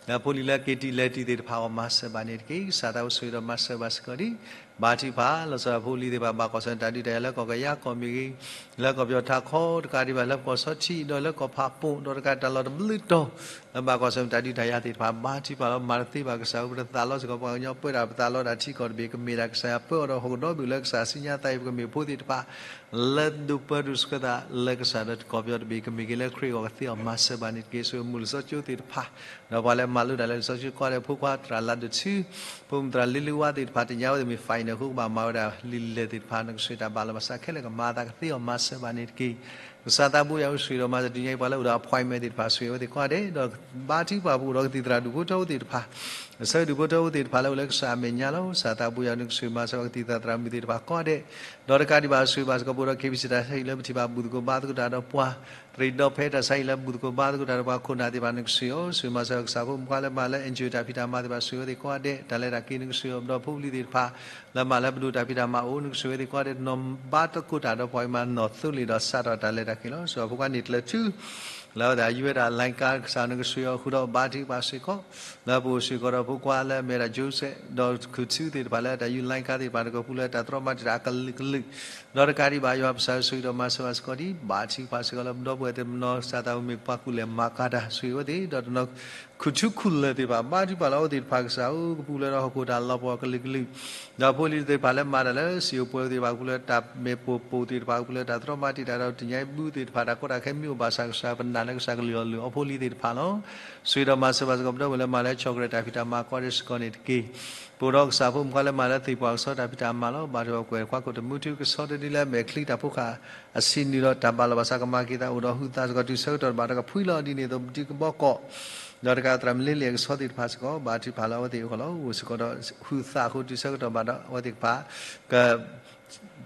လၢဖိလံၤလၢက့ၤတုၤလဲၤတုၤသ့ၣ်တဖၣ်အဂီၢ် မၤစၢၤဘၣ်န့ၣ်တက့ၢ်. ကစၢ်သးဘိဆိၣ်ဂ့ၤဒီးမၤစၢၤဘၣ်စ့ၢ်ကီးဒံး ဘါထုကဖၣ် လီၤဆီဒၣ်ဖိလံၤသ့ၣ်တဖၣ် ဘၣ်ကွၢ်ဆၢၣ်မဲာ်တၢ်ဒုးတၢ်ယၤလၢကီၢ်ကယၤကီၢ်မ့ၢ်ဂ့ၤ, လၢကီၢ်ပယီၤထးခီ တကးဒံးဘၣ်လၢပကီၢ်စီထံ ဒီးလၢကီၢ်ဖးပိၢ် ဒီးတကးတၢ်လီၢ်တဘျုးတီၤ လၢဘၣ်ကွၢ်ဆၢၣ်မဲာ်တၢ်ဒုးတၢ်ယၤသ့ၣ်တဖၣ် ဘါထုကဖၣ်လီၤ. မၤတသ့ဘၣ်ကစၢ်ဧၢ ပတသးလီစ့ၢ်ကီး ပှၤကညီပၢတၢ် ပသးလီတၢ်ထံကီၢ်တဘ့ၣ် ကမ့ၢ်ဒၣ်ကစၢ်ယွၤပၢအီၤဒီး ဟီၣ်ကဒီးဘုၣ်လၢကစၢ်စံညါသးအံၤ ပကမ့ၢ်ဖိသ့ၣ်တဖၣ် လၢဒိးပၢဒိးဆှၢသးလၢကစၢ်ဒီးကီၢ်ပယီၤတဘ့ၣ် ကမ့ၢ်က့ၤလၢခရံာ်အဂီၢ်ကသ့အီၤ မၤစၢၤဘၣ်န့ၣ်တက့ၢ်. ဆိၣ်ဂ့ၤမုၢ်လၢစီကၠိသ့ၣ်တဖၣ် ဒီးပှၤလၢမၤလိတၢ်လၢလံာ်စီဆှံကိးဂၤဒဲး ဖိခွါသရၣ်လၤဒိၣ်ထူ ဖိမုၣ်သရၣ်လ့လ့ဝါသ့ၣ်တဖၣ် တညါဝဲသ့ၣ်မ့ၢ် final အဃိကဘၣ်မၤဝဲဒၣ်လံာ်လဲၢ်သ့ၣ်တဖၣ် နကဆိၣ်ဂ့ၤတၢ်ဘၣ်လီၤ ဘၣ်ဆၣ်ခဲလၢာ်ကမၤအသးကသ့အီၤ မၤစၢၤဘၣ်န့ၣ်တက့ၢ်. ကစၢ်သးဘိယွၤဧၢ ဆိၣ်ဂ့ၤဒီးမၤစၢၤတနံၤညါအံၤ ပှၤလၢအိၣ်ဒီး appointment သ့ၣ်တဖၣ် ဆိၣ်ဂ့ၤဝဲသ့ၣ်ကိးဂၤဒဲး ဒီးဘါထုကဖၣ်ပအိၣ်ဒီးကသံၣ်သရၣ်ဒူၣ်ဖိထၢဖိသ့ၣ်တဖၣ် အဆၢဒူၣ်ဖိထၢဖိသ့ၣ်တဖၣ်လၢအိၣ်လၢကစၢ်အမဲာ်ညါလီၤ. ကစၢ်သးဘိယွၤ နကဆိၣ်ဂ့ၤမၤစၢၤပှၤကသံၣ်သရၣ်သရၣ်မုၣ်သ့ၣ်တဖၣ်ကိးဂၤဒဲး ဒီးတကးဒံးဘၣ် ဆိၣ်ဂ့ၤဘၣ်စ့ၢ်ကီးပအိၣ်ဒီး KBC တၢ်ဆါဟံၣ်လၢပထံၣ်ဘၣ်ဘူၣ်သကိးဘါသကိးတၢ်ဒီးပှၤ သရံးဒီဖဲတၢ်ဆါဟံၣ်လၢဘူၣ်သကိးဘါသကိးတၢ်ဒီးပှၤခိၣ်နၢ်သ့ၣ်တဖၣ် နကဆိၣ်ဂ့ၤအီၤ ဆိၣ်ဂ့ၤမၤစၢၤကစၢ်ဖိမုၣ်ဖိခွါလၢမၤလၢ NGO တၢ်ဖံးတၢ်မၤသ့ၣ်တဖၣ် ဆိၣ်ဂ့ၤဝဲသ့ၣ်ကိးဂၤဒဲး တၢ်လဲၤတၢ်က့ၤ နကဆိၣ်ဂ့ၤအီၤ ဒီးဖိပလံၤသ့ၣ်တဖၣ် လၢမၤလၢပဒိၣ်တၢ်ဖံးတၢ်မၤအိၣ် နကဆိၣ်ဂ့ၤဝဲသ့ၣ်ကိးဂၤဒဲး တနီၤဘါသကိးတၢ်ဒီးပှၤအံၤမးနီၢ်သိလ့ၣ်ဒီးစးထီၣ်တၢ်လဲၤတၢ်က့ၤလီၤ. ဆိၣ်ဂ့ၤဖိခွါန့ၢ်ကျၢၤထူ လၢအဝဲသ့ၣ်အယူၢ်ဝဲဒၣ် line ကါ ကစၢ်နကစၢ်ယွၤဃုာ်ဒီးဘါထုကဖၣ်စ့ၢ်ကီး, လၢပအိၣ်စ့ၢ်ကီးဒီးဖိခွါလၢအမ့ၢ်ဝဲဒၣ် Joseph ဒီးခူၣ်ထူသ့ၣ်တဖၣ်လၢတၢ်ယူၢ် line ကါ သ့ၣ်တဖၣ် နကပူၤလၢတၢ်တြီမၤတံာ်တာ်အကလုာ်ကလုာ်, ဒီးတကးဒံးဘၣ် ယွၤပကစၢ်ဆိၣ်ဂ့ၤဒီးမၤစၢၤဘၣ်စ့ၢ်ကီးဒံး ဘါထုကဖၣ်စ့ၢ်ကီးလၢပဒီပုၢ်ဝဲၢ်တနီၤ ကစၢ်သးဝံၣ်မ့ၢ်ပှၤကူၣ်လဲၤမၤကၤတၢ် ဆိၣ်ဂ့ၤအဝဲသ့ၣ် ဒီးတနီၤ ခူၣ်ထူခူၣ်လၢၢ်သ့ၣ်တဖၣ် ဘါထုကဖၣ်လၢအဝဲသ့ၣ်တဖၣ်ကစၢ်ဧၢ ကပူၤလၢဒီးဟီၣ်ခိၣ်တၢ်လီၤပှီၢ်ကလုာ်ကလုာ်, ဒီးဖိလံၤသ့ၣ်တဖၣ်လၢမၤတၢ်လၢစံၣ်ဧိၤပှဲၤဧိၤသ့ၣ်တဖၣ် ကပူၤလၢတၢ်မဲာ်ပိာ်ပိာ်သ့ၣ်တဖၣ် ကပူၤလၢတၢ်တြီမၤတံာ်တာ်ဒီး တညါအံၤဘူၣ်သ့ၣ်တဖၣ် တၢ်ကီတၢ်ခဲမ့ၢ်အိၣ်ဘၣ်ဆၣ်ကစၢ် ပနာ်လၢကစၢ်ကလုၢ်အီၣ်လုၢ်အီဖိလံၤသ့ၣ်တဖၣ်လီၤ. ဆိၣ်ဂ့ၤဒီးမၤစၢၤဘၣ်စ့ၢ်ကီးပဒီပုၢ်ဝဲၢ်လၢမၤလၢ chocolate တၢ်ဖံးတၢ်မၤကိးဒဲးစ့ၢ်ကီးန့ၣ်တက့ၢ်. ပအိၣ်ဒီးကစၢ်ဖိမုၣ်ခွါလၢမၤလၢသ့ၣ်ပှၢ်ကဆီတၢ်ဖံးတၢ်မၤလီၤ. ဘါထုကဖၣ်ကွဲးတခွါခိၣ်တမူထူကဆီတဒုလၢအမဲာ်ချံတၢ်ဖိဃာ်အဆံးနုာ်ဒီးတၢ်ဘၣ်လီၤဘၣ်စးကမၤက့ၤသးအိၣ်ဒီး ဟုးသးစ့ၢ်ကီးတုၤဆၢကတီၢ်တဘၣ်ဒီးကဖှံလီၤဒ်န့ၣ်အသိး ပတုၤကဘီကီး ဒီးတကးသရၣ်မုၣ်လ့လ့ၣ်အကဆီသ့ၣ်တဖၣ်စ့ၢ်ကီး ဘါထုကဖၣ်လၢအဝဲသ့ၣ်အဂီၢ်လီၤ. အိၣ်စ့ၢ်ကီးဒီးဟုးသးအဃိတုၤဆၢကတီၢ်ဘၣ်ဒီးအဝဲသ့ၣ်တဖၣ် က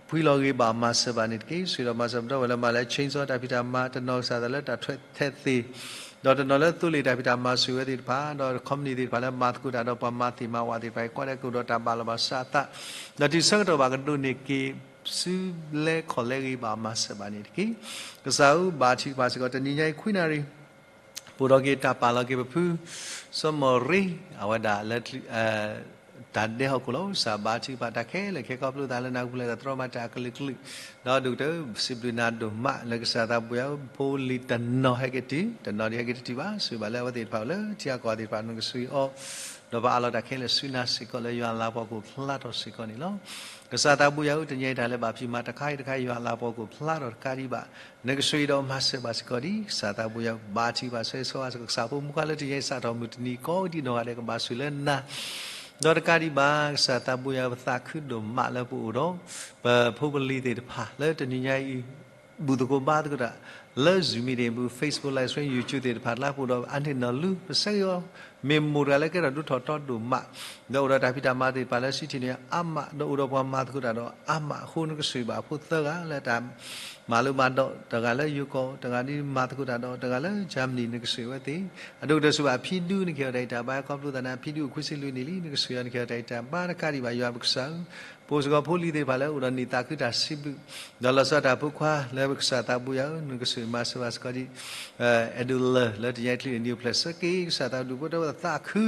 ဖှံလီၤဂ့ၤဘၣ်မၤစၢၤဘၣ်န့ၣ်တက့ၢ်. ဆိၣ်ဂ့ၤဒီးမၤစၢၤပဒီပုၢ်ဝဲၢ်လၢမၤလၢ chainsaw တၢ်ဖံးတၢ်မၤ တနီၤကစၢ်သးလၢတၢ်ထွဲထဲးသ့ၣ် ဒီးတနီၤလၢသိလ့ၣ်တၢ်ဖံးတၢ်မၤ ဆိၣ်ဂ့ၤဝဲသ့ၣ်တဖၣ် ဒီး company သ့ၣ်တဖၣ်လၢမၤသကိးတၢ်ဒီးပှၤမၤသ့ၣ်မၤဝးသ့ၣ်တဖၣ်အံၤ ကိးဒဲးကအိၣ်ဒီးတၢ်ဘၣ်လီၤဘၣ်စးအသး ဒီးတုၤဆၢကတီၢ်ဘၣ်ကဒိးန့ၢ်က့ၤ စုလဲခီၣ်လဲဂ့ၤဘၣ်မၤစၢၤဘၣ်န့ၣ်တက့ၢ်. ကစၢ်ဧၢ ဘါထုကဖၣ်စ့ၢ်ကီး တနံၤညါအံၤခွံနၣ်ရံၣ် ပအိၣ်ဒီးက့ၤတၢ်ပာ်လီၤက့ၤပဖု စီၤမီၢ်ရ့ အဝဲဒၣ်လၢ တၢ်ဒဲးဟီၣ်ခိၣ်လီၤ. ကစၢ်ဘါထုကဖၣ်တၢ်ခဲလၢာ်ခဲဆ့ ခီဖျိသးလၢနကပူၤလၢတၢ်တြီမၤတံာ်တာ်အကလုာ်ကလုာ် ဒီးဒိၣ်ကတၢၢ် စံးဘျုးနၤဒိၣ်မးလၢကစၢ်သးဘိယွၤဧၢ ဖိလံၤတနီၤဟဲက့ၤတုၤ တနီၤဒံးဟဲက့ၤတတုၤဘၣ် ဆိၣ်ဂ့ၤဘၣ်လၢအဝဲသ့ၣ်တဖၣ်အိၣ်လၢထံဂၤကီၢ်ဂၤသ့ၣ်တဖၣ် နကဆိၣ်ဂ့ၤအီၤ ဒီးပအးလီၤတၢ်ခဲလၢာ်ဆူနၤစ့ၢ်ကီးလၢယွၤအလၤကပီၤကအိၣ်ဖျါထီၣ်စ့ၢ်ကီးန့ၣ်လီၤ. ကစၢ်သးဘိယွၤဧၢ တနံၤအံၤတၢ်လၢဘၣ်ဖံးမၤတခါအံၤတခါ ယွၤအလၤကပီၤကအိၣ်ဖျါထီၣ်တခါဒံးဘၣ် နကဆိၣ်ဂ့ၤဒီးမၤစၢၤဘၣ်စ့ၢ်ကီးဒံး ကစၢ်သးဘိယွၤဧၢ ဘါထုကဖၣ်ဆိၣ်ဂ့ၤဆိၣ်ဝါစ့ၢ်ကီး ကစၢ်ဖိမုၣ်ခွါလၢတနံၤအံၤစးထီၣ်မုၢ်တနံၤ ကိးဒံးနီၢ်ဂၤဒဲးကဘၣ်ဆိၣ်လၢနၤ ဒီးတကးဒံးဘၣ် ကစၢ်သးဘိယွၤဧၢ ပသးခုဒိၣ်မးလၢပအိၣ်ဒီး ပဖိပလံၤသ့ၣ်တဖၣ်လၢတနံၤညါအံၤ ဘူၣ်သကိးဘါသကိးတၢ် လၢ Zoom meeting ပူၤ Facebook live stream YouTube သ့ၣ်တဖၣ် တလါပအိၣ်ဒီးအါန့ၢ်နီၢ်လူ ပဆၢဂ့ၤအီၤ မ့ၢ်မိၢ်တဂၤလၢကဲထီၣ်ဒိၣ်ထီၣ်တီဒိၣ်မး ဒီးအိၣ်ဒီးတၢ်ဖံးတၢ်မၤသ့ၣ်တဖၣ်လၢ စံးထံၣ်န့ၢ်အါမး ဒီးအိၣ်ဒီးပှၤမၤသကိးတၢ်ဒီးအါမးအဃိ နကဆိၣ်ဂ့ၤဘၣ်အဖိသၢဂၤလၢတၢ်မၤလိမၤဒိး တဂၤလၢယိၤကီၢ် တဂၤဒ်မၤသကိးတၢ်ဒီး တဂၤလၢ Germany နကဆိၣ်ဂ့ၤဝဲသ့ၣ် အဒိၣ်ကတၢၢ်ဆိၣ်ဂ့ၤဘၣ်ဖံဒူ နကဟ့ၣ်အီၤတၢ်အံးတၢ်ဘါ ခီဖျိသးန့ၣ်အဖံဒူအိၣ်ခွံဆံလွံၢ်နံၣ်လံ နကဆိၣ်ဂ့ၤအီၤ နကဟ့ၣ်အီၤတၢ်အံးတၢ်ဘါ တကးဒံးဘၣ် ယွၤပကစၢ်ဧၢ ပအိၣ်စ့ၢ်ကီးဖိလံၤသ့ၣ်တဖၣ်လၢအိၣ်ဒီးန့ၢ်သးခုတၢ်စံးဘျုး ဒီးလီၤဆီဒၣ်တၢ်ဖိခွါလၢပကစၢ်သးဘိယွၤဧၢ နကဆိၣ်ဂ့ၤမၤစၢၤဘၣ်စ့ၢ်ကီးဒံး အဲၣ်ဒိးလၢာ်လၢတနံၤအံၤ တချုးန့ၣ် နံၣ်အိၣ်ဖျဲၣ်ဆၢက့ၤ ကစၢ်သးဒူၣ်ဖိထၢဖိသးခု ဒီ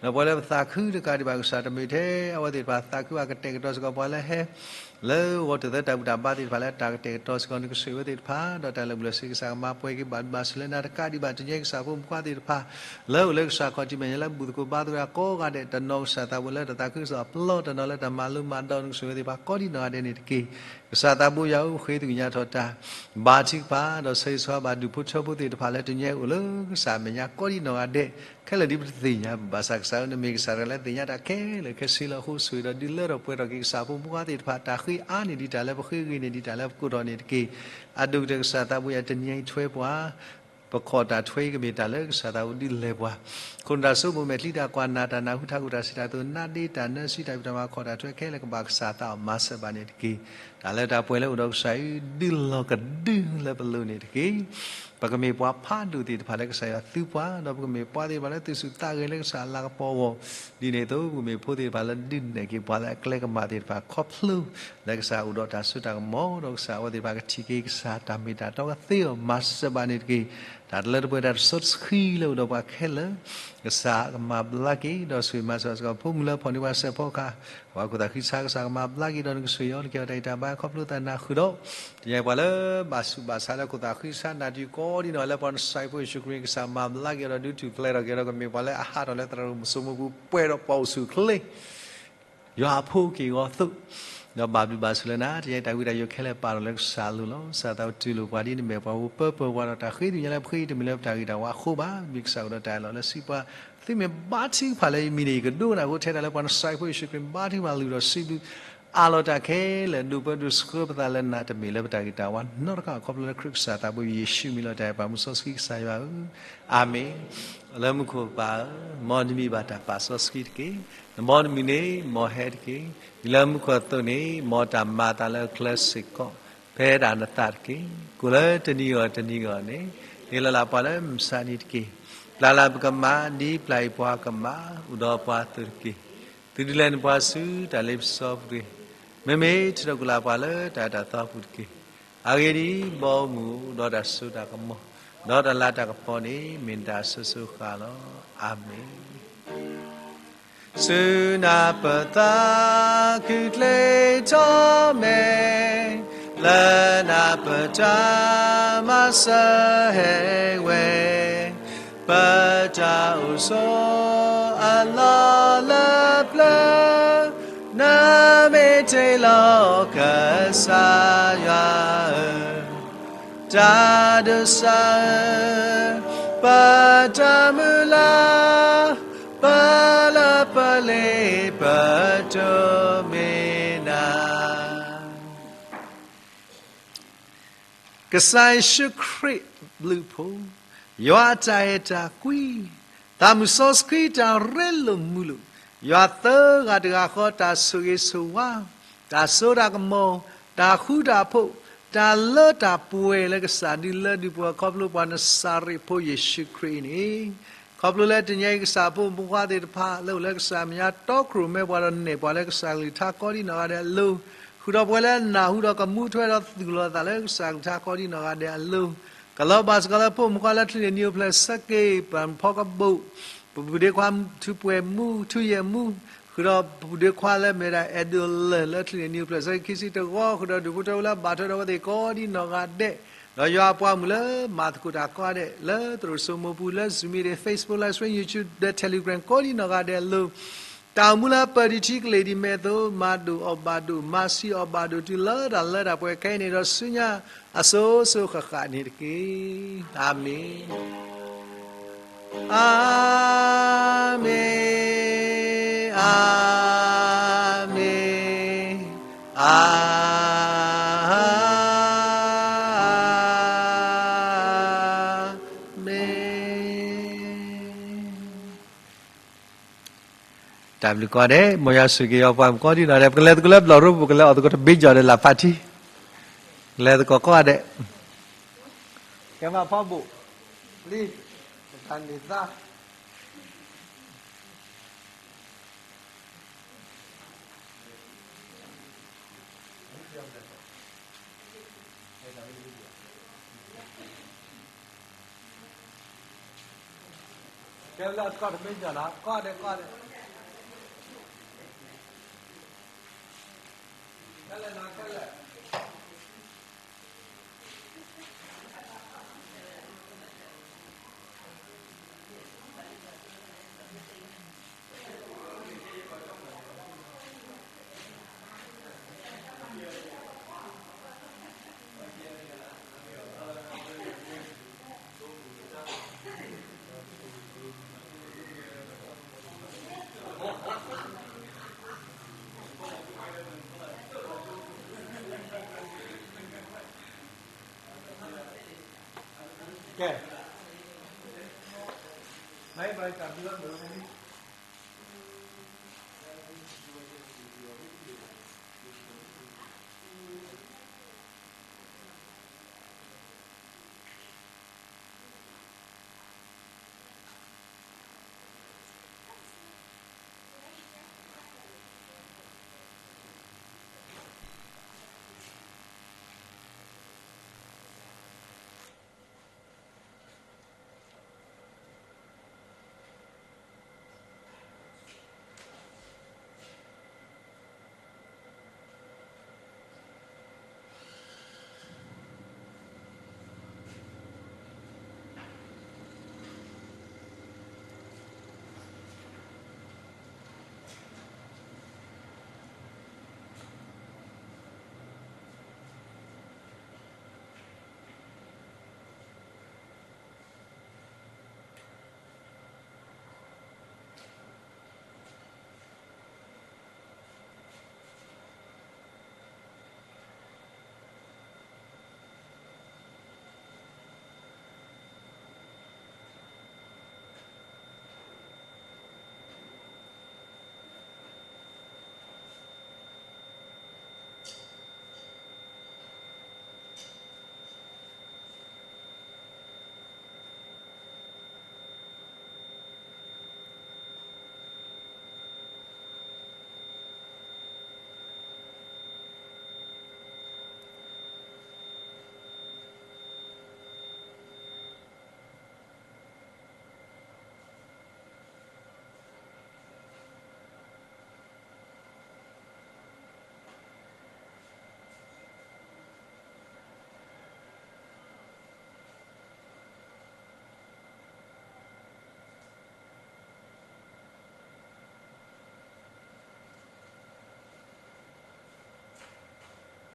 းပှၤလၢပသးခုတကးဒံးဘၣ် ကစၢ်တမ့ၢ်ထဲအဝဲသ့ၣ်တဖၣ်သးခုဘၣ် ကတဲာ်ကတီၤစ့ၢ်ကီးပှၤလၢဟဲ လၢဂီၤတသၢတၢ်ဘူၣ်တၢ်ဘါသ့ၣ်တဖၣ်လၢတၢ်ကတဲာ်ကတီၤစ့ၢ်ကီး နကဆိၣ်ဂ့ၤဝဲသ့ၣ်တဖၣ် ဒီးတၢ်လၢာ်ဘူၣ်လၢာ်စ့ၤ ကစၢ်ကမၤပှဲၤက့ၤဘၣ်ဒိဘၣ်ထံးလၢနၤတကးဒံးဘၣ် တနံၤအံၤ ကစၢ်ဖိမုၣ်ခွါသ့ၣ်တဖၣ် လၢအိၣ်လၢကစၢ်ခီၣ်ထံးမဲာ်ညါလၢဘူၣ်သကိးဘါသကိးတၢ် ကိးဂၤဒဲး တနီၤကစၢ်သးဘိလၢတၢ်သးခုကစီၣ်အပျီ တနီၤလၢတၢ်မၤလိမၤဒိး နကဆိၣ်ဂ့ၤဝဲသ့ၣ်တဖၣ် ကိးဒံးနီၢ်ဂၤဒဲးန့ၣ်တက့ၢ်. ကစၢ်သးဘိယွၤဧၢ ဃ့သကွံာ်ညါထီၣ်တၢ် ဘါထုကဖၣ် ဒီးဆၢဂ့ၤဆၢဝါဘၣ်ဒူၣ်ဖိထၢဖိသ့ၣ်တဖၣ်လၢတနံၤအံၤအိၣ်လၢကစၢ်အမဲာ်ညါ ကိးဒံးနီၢ်ဂၤဒဲး ခဲလၢာ်ဒ်ပတသ့ၣ်ညါ ဘၣ်ဆၣ်ကစၢ်ဧၢ နမ့ၢ်ကစၢ်တဂၤလၢသ့ၣ်ညါတၢ်ခဲလၢာ်ခဲဆ့လီၤအဃိ ဆိၣ်ဂ့ၤဒီးဒုးလၢထီၣ်ပှဲၤထီၣ်က့ၤ ကစၢ်ဖိမုၣ်ခွါသ့ၣ်တဖၣ် တၢ်ဃ့အါန့ၢ်ဒံးတၢ်လၢပဃ့ ဂ့ၤန့ၢ်ဒံးတၢ်လၢပကိးထီၣ်န့ၣ်တက့ၢ်. အဒိၣ်ကတၢၢ်ကစၢ်သးဘိယွၤ တနံၤအံၤထွဲပှၤ ပခီၣ်တၢ်ထွဲအံၤကမ့ၢ်တၢ်လၢကစၢ်သးဘိဒုးလဲၤပှၤ ခိၣ်နူာ်တၢ်ဆိကမိၣ် မဲာ်ချံတၢ်ကွၢ်နာ်တၢ်နၢ်ဟူထးခိၣ်တၢ်စံးတၢ်ကတိၤ နါဒ့တၢ်နၢစံးတၢ်ဖံးတၢ်မၤ ခီၣ်တၢ်ထွဲခဲလၢာ် ကဘၣ်ကစၢ်သးအီၤ မၤစၢၤဘၣ်န့ၣ်တက့ၢ်. တၢ်လၢတၢ်ပှဲၤလၢအိၣ်ဒီးကစၢ်အံၤ ဒုးလီၤကဒုလၢပလိၤန့ၣ်တက့ၢ်. ပကမ့ၢ်ပှၤဖးဒိၣ်သ့ၣ်တဖၣ်လၢကစၢ်ယွၤသူပှၤ ဒီးပကမ့ၢ်ပှၤသ့ၣ်တဖၣ်လၢသူၣ်ဆူၣ်သးဂဲၤလၢကစၢ်အလၤကပီၤအဂီၢ် ဒ်န့ၣ်အသိး ပကမ့ၢ်ဖိသ့ၣ်တဖၣ်လၢဒုးနဲၣ်က့ၤပှၤလၢအကျဲကမၣ်သ့ၣ်တဖၣ် ခီဖျိလၢကစၢ်အိၣ်ဒီးတၢ်စိတၢ်ကမီၤ ဒီးကစၢ်အဝဲသ့ၣ်တဖၣ်ကထံၣ်က့ၤကစၢ်တၢ်မ့ၢ်တၢ်တီကသ့အီၤ မၤစၢၤဘၣ်န့ၣ်တက့ၢ်. တၢ်တလၢတပှဲၤတၢ်တစီတဆှံလၢအိၣ်ဒီးပှၤခဲလၢာ် ကစၢ်ကမၤဘျါက့ၤ ဒီးဆိၣ်ဂ့ၤမၤစၢၤစ့ၢ်ကီး ဖိမုၣ်လၢဖီၣ်န့ၢ်ပှၤစဲးဖီကဟၣ် ပှၤခိၣ်သၣ်ဃံဆါ ကစၢ်ကမၤဘျါက့ၤ ဒီးနကဆိၣ်ဂ့ၤအီၤ နကဟ့ၣ်အီၤတၢ်အံးတၢ်ဘါ ခီဖျိသးနၢ်ဃုာ်ဒီး တနံၤအံၤပှၤလၢဘၣ်ဆူးဘၣ်ဆါလၢခိၣ်သၣ်ဃံဆါ နၢ်တံၤကိးဒံးနီၢ်ဂၤဒဲး လၢပှၤနစၢ်ဖိယ့ၣ်ၡူးခရံာ် ကစၢ်မၤဘျါက့ၤအီၤဒီး ဒုးထူၣ်ဖျဲးထီၣ်က့ၤဒီး ကမ့ၢ်ပှၤလၢအဟးထီၣ်လၢသရၣ်မုၣ်စိမိပူၤ ပှဲၤဒီးပှၤအိၣ်ဆူၣ်အိၣ်ချ့ ယွၤအဖိက့ၢ်အဂီၢ်အသိး ဒီးဘၣ်ဘျုးဘၣ်ဆိၣ်လၢနၤ တနံၤအံၤတၢ်ဝံတၢ်ယိးခဲလၢာ်ပာ်ထီၣ်လၢကစၢ်အလိၤလီၤ. ကစၢ်သးဘိတူၢ်လိာ်ပှၤဒ်နမဲာ်ပှၤ ပၢပၢၤပှၤဒီးတၢ်ဃ့ တမ့ၢ်လၢပဃ့တမ့ၢ်လၢပတၢ်ဂ့ၤတၢ်ဝါအဃိဘၣ်. မ့ၢ်ကစၢ်အိၣ်ဒီးတၢ်အၢၣ်လီၤလၢစံးပှၤ သုမ့ၢ်ဘါထုကဖၣ်လၢယမံၤန့ၣ် ယကဒိကနၣ်အဃိ ထဲဒၣ်လၢပှၤနစၢ်ဖိယ့ၣ်ၡူးခရံာ် ဘါထုကဖၣ်လုၢ်ထီၣ်စံးဘျုး အးလီၤတၢ်ခဲလၢာ် ဒိးပၢဒိးဆှၢပသးလၢနၤ တမ့ၢ်လၢပတၢ်ဂ့ၤတၢ်ဝါနီတခါ ခီဖျိလၢခရံာ်ကစၢ်သးဘိ ယ့ၣ်ၡူးမံၤလီၤတၢ်အဲၣ်ပာ်မူစီဆှံကစၢ်ယွၤဧၢ, အၤမ့ၣ်. လၢမူခိၣ်ပၢ်ဧၢ, မ်နမံၤဘၣ်တၢ်ပာ်စီဆှံတက့ၢ်. နဘီနမုၢ်န့ၣ် မ်ဟဲတက့ၢ်. ဒ်လၢမူခိၣ်အသိးန့ၣ် မ်တၢ်မၤအသးလၢကျဲစ့ၢ်ကီး ဖဲဒၣ်နသးတက့ၢ်. ကိၣ်လၢတနံၤအဂီၢ်တနံၤအဂီၢ်န့ၣ် ဟ့ၣ်လီၤလၢပှၤလၢမုၢ်ဆါနံၤတက့ၢ်. ပျၢ်လၢပကမၤ ဒ်ပျၢ်အံၤပှၤကမၤ အိၣ်ဒီးပှၤအသိးတက့ၢ်. သုဒုးလဲၤနပှၤဆူတၢ်လ့ပစီပူၤတဂ့ၤ. မ့မ့ၢ်ထုးထီၣ်ကွံာ်လၢပှၤလၢတၢ်အဲၣ်တၢ်သီပူၤတက့ၢ်. အဂ့ၢ်ဒ်အံၤ, ဘီမုၢ်အိၣ်ဒီးတၢ်စိတၢ်ကမီၤ ဒီးတၢ်လၤတၢ်ကပီၤန့ၣ် မ့ၢ်တၢ်အစိၤစိၤဃၣ်လီၤ. အၤမ့ၣ်. စူၢ်နၤပသးခုၣ်ချ့ထီၣ်မဲာ်, လၢနၤပတၢ်မၤစၢၤဟဲဝဲ, ပတၢ်အိၣ်ဆိးအလီၢ်လၢပျၢၤ, နမ့ၢ်တ့ၢ်လီၤကစၢ်ယွၤဧၢ, တၢ်ဒိးစၢ်ဧၢ, ပတၢ်မုၢ်လၢ်, ပလၢပလ့ပတိၢ်မ့ၢ်နၤ ကစၢ်ယ့ၣ်ၡူးခရံာ်ဘျုးဖိ, ယွၤအတၢ်အဲၣ်တၢ်ကွံ, သးမုၣ်စီဆှံတၢ်ရ့လိာ်မုာ်လိာ်, ယွၤသၢဂၤတဂၤဃီတၢ်ဆိၣ်ဂ့ၤဆိၣ်ဝါ, တၢ်စိတၢ်ကမီၤ, တၢ်ဃူတၢ်ဖိး, တၢ်လၢတၢ်ပှဲၤလၢကစၢ်ဒုးလၢဒုးပှၤခီဖျိပှၤနစၤရ့းဖိယ့ၣ်ၡူးခရံာ်အံၤန့ၣ်, ခီဖျိလၢတနံၤအံၤကစၢ်အဖိမုၣ်ဖိခွါသ့ၣ်တဖၣ်လၢအိၣ်လၢကစၢ်မဲာ်ညါတီခိၣ်ရိၣ်မဲပှၤဒီးနဲၣ်ပှၤလၢကစၢ်ကလုၢ်ကထါကိးဒံနီၢ်ဂၤဒဲးအလိၤ, ဃုာ်ဒီးပှၤလၢအနၢ်ဟူဒီးကမူထွဲဒီးသူၣ်လီၤသးလၢကစၢ်ကလုၢ်ကထါကိးဒံနီၢ်ဂၤဒဲးအလိၤ, ကလီၤဘၣ်စ့ၢ်ကီးလၢဖိမုၣ်ခွါလၢချံးန့ၢ်နံၤအိၣ်ဖျဲၣ်ဆၢက့ၤ ပဖီကဘိး, ပပုၢ်ဒ့ခွါထူးပှဲၤမူ ထူးယဲၢ်မူ, ဃုာ်ဒီးပပုၢ်ဒ့ခွါလၢမ့ၢ်ဒၣ် adolescent လၢချံးန့ၢ်နံၤအိၣ်ဖျဲၣ်ဆၢက့ၤခံဆံတဂီၤ, ဃုာ်ဒီးဒူၣ်ဖိထၢဖိလၢအဘၣ်ထွဲဒီးအဝဲသ့ၣ်ကိးဒံနီၢ်ဂၤဒဲး, ဒီးယွၤအပှၤမုၣ်လၢမၤသကိးတၢ်ကိးဂၤဒဲး လၢသရိာ်စိမိးပူၤ လၢ Zoom meeting, Facebook live stream, YouTube ဒီး Telegram ကိးဒံနီၢ်ဂၤဒဲးအလိၤ, တၢ်အိၣ်မူလၢပၢၢ်ဒံးထံကလ့ၢ်ဒံးမဲာ်အသိး မၤဒိၣ်အီၣ်ဘၣ်ဒိၣ် မၤဆံးအီၣ်ဘၣ်ဒိၣ်တုၤလၢတၢ်လၢတၢ်ပှဲၤခဲအံၤန့ၣ်ဒီးဆူညါအစိၤစိၤဃၣ်ဃၣ်န့ၣ်တက့ၢ်. အၤမ့ၣ်, အၤမ့ၣ်, အၤမ့ၣ်, အၤမ့ၣ်. တၢ်ဘျုးကိးဂၤဒဲး, မ်ယွၤဆိၣ်ဂ့ၤယွၤပှၤမုၣ်ကိးဒံနီၢ်ဂၤဒဲး, ပကလဲၤသကိးလၢဘျီၣ်ရိ ပကလဲၤအီၣ်သကိးတဘ့ၣ်ကၠီၣ်ဒီးလၢ်ဖးထံ, လဲၤသကိးကိးဂၤဒဲး, ကဲမးဖီဘိၣ်, လံ, ပတၢ်န့ၢ်သါ ကဲလၢကိးတမ့ၢ်ယီၤလီၤ, ကိးဒဲး, ကိးဒဲး, ကဲလၢနၤကဲလၢာ်.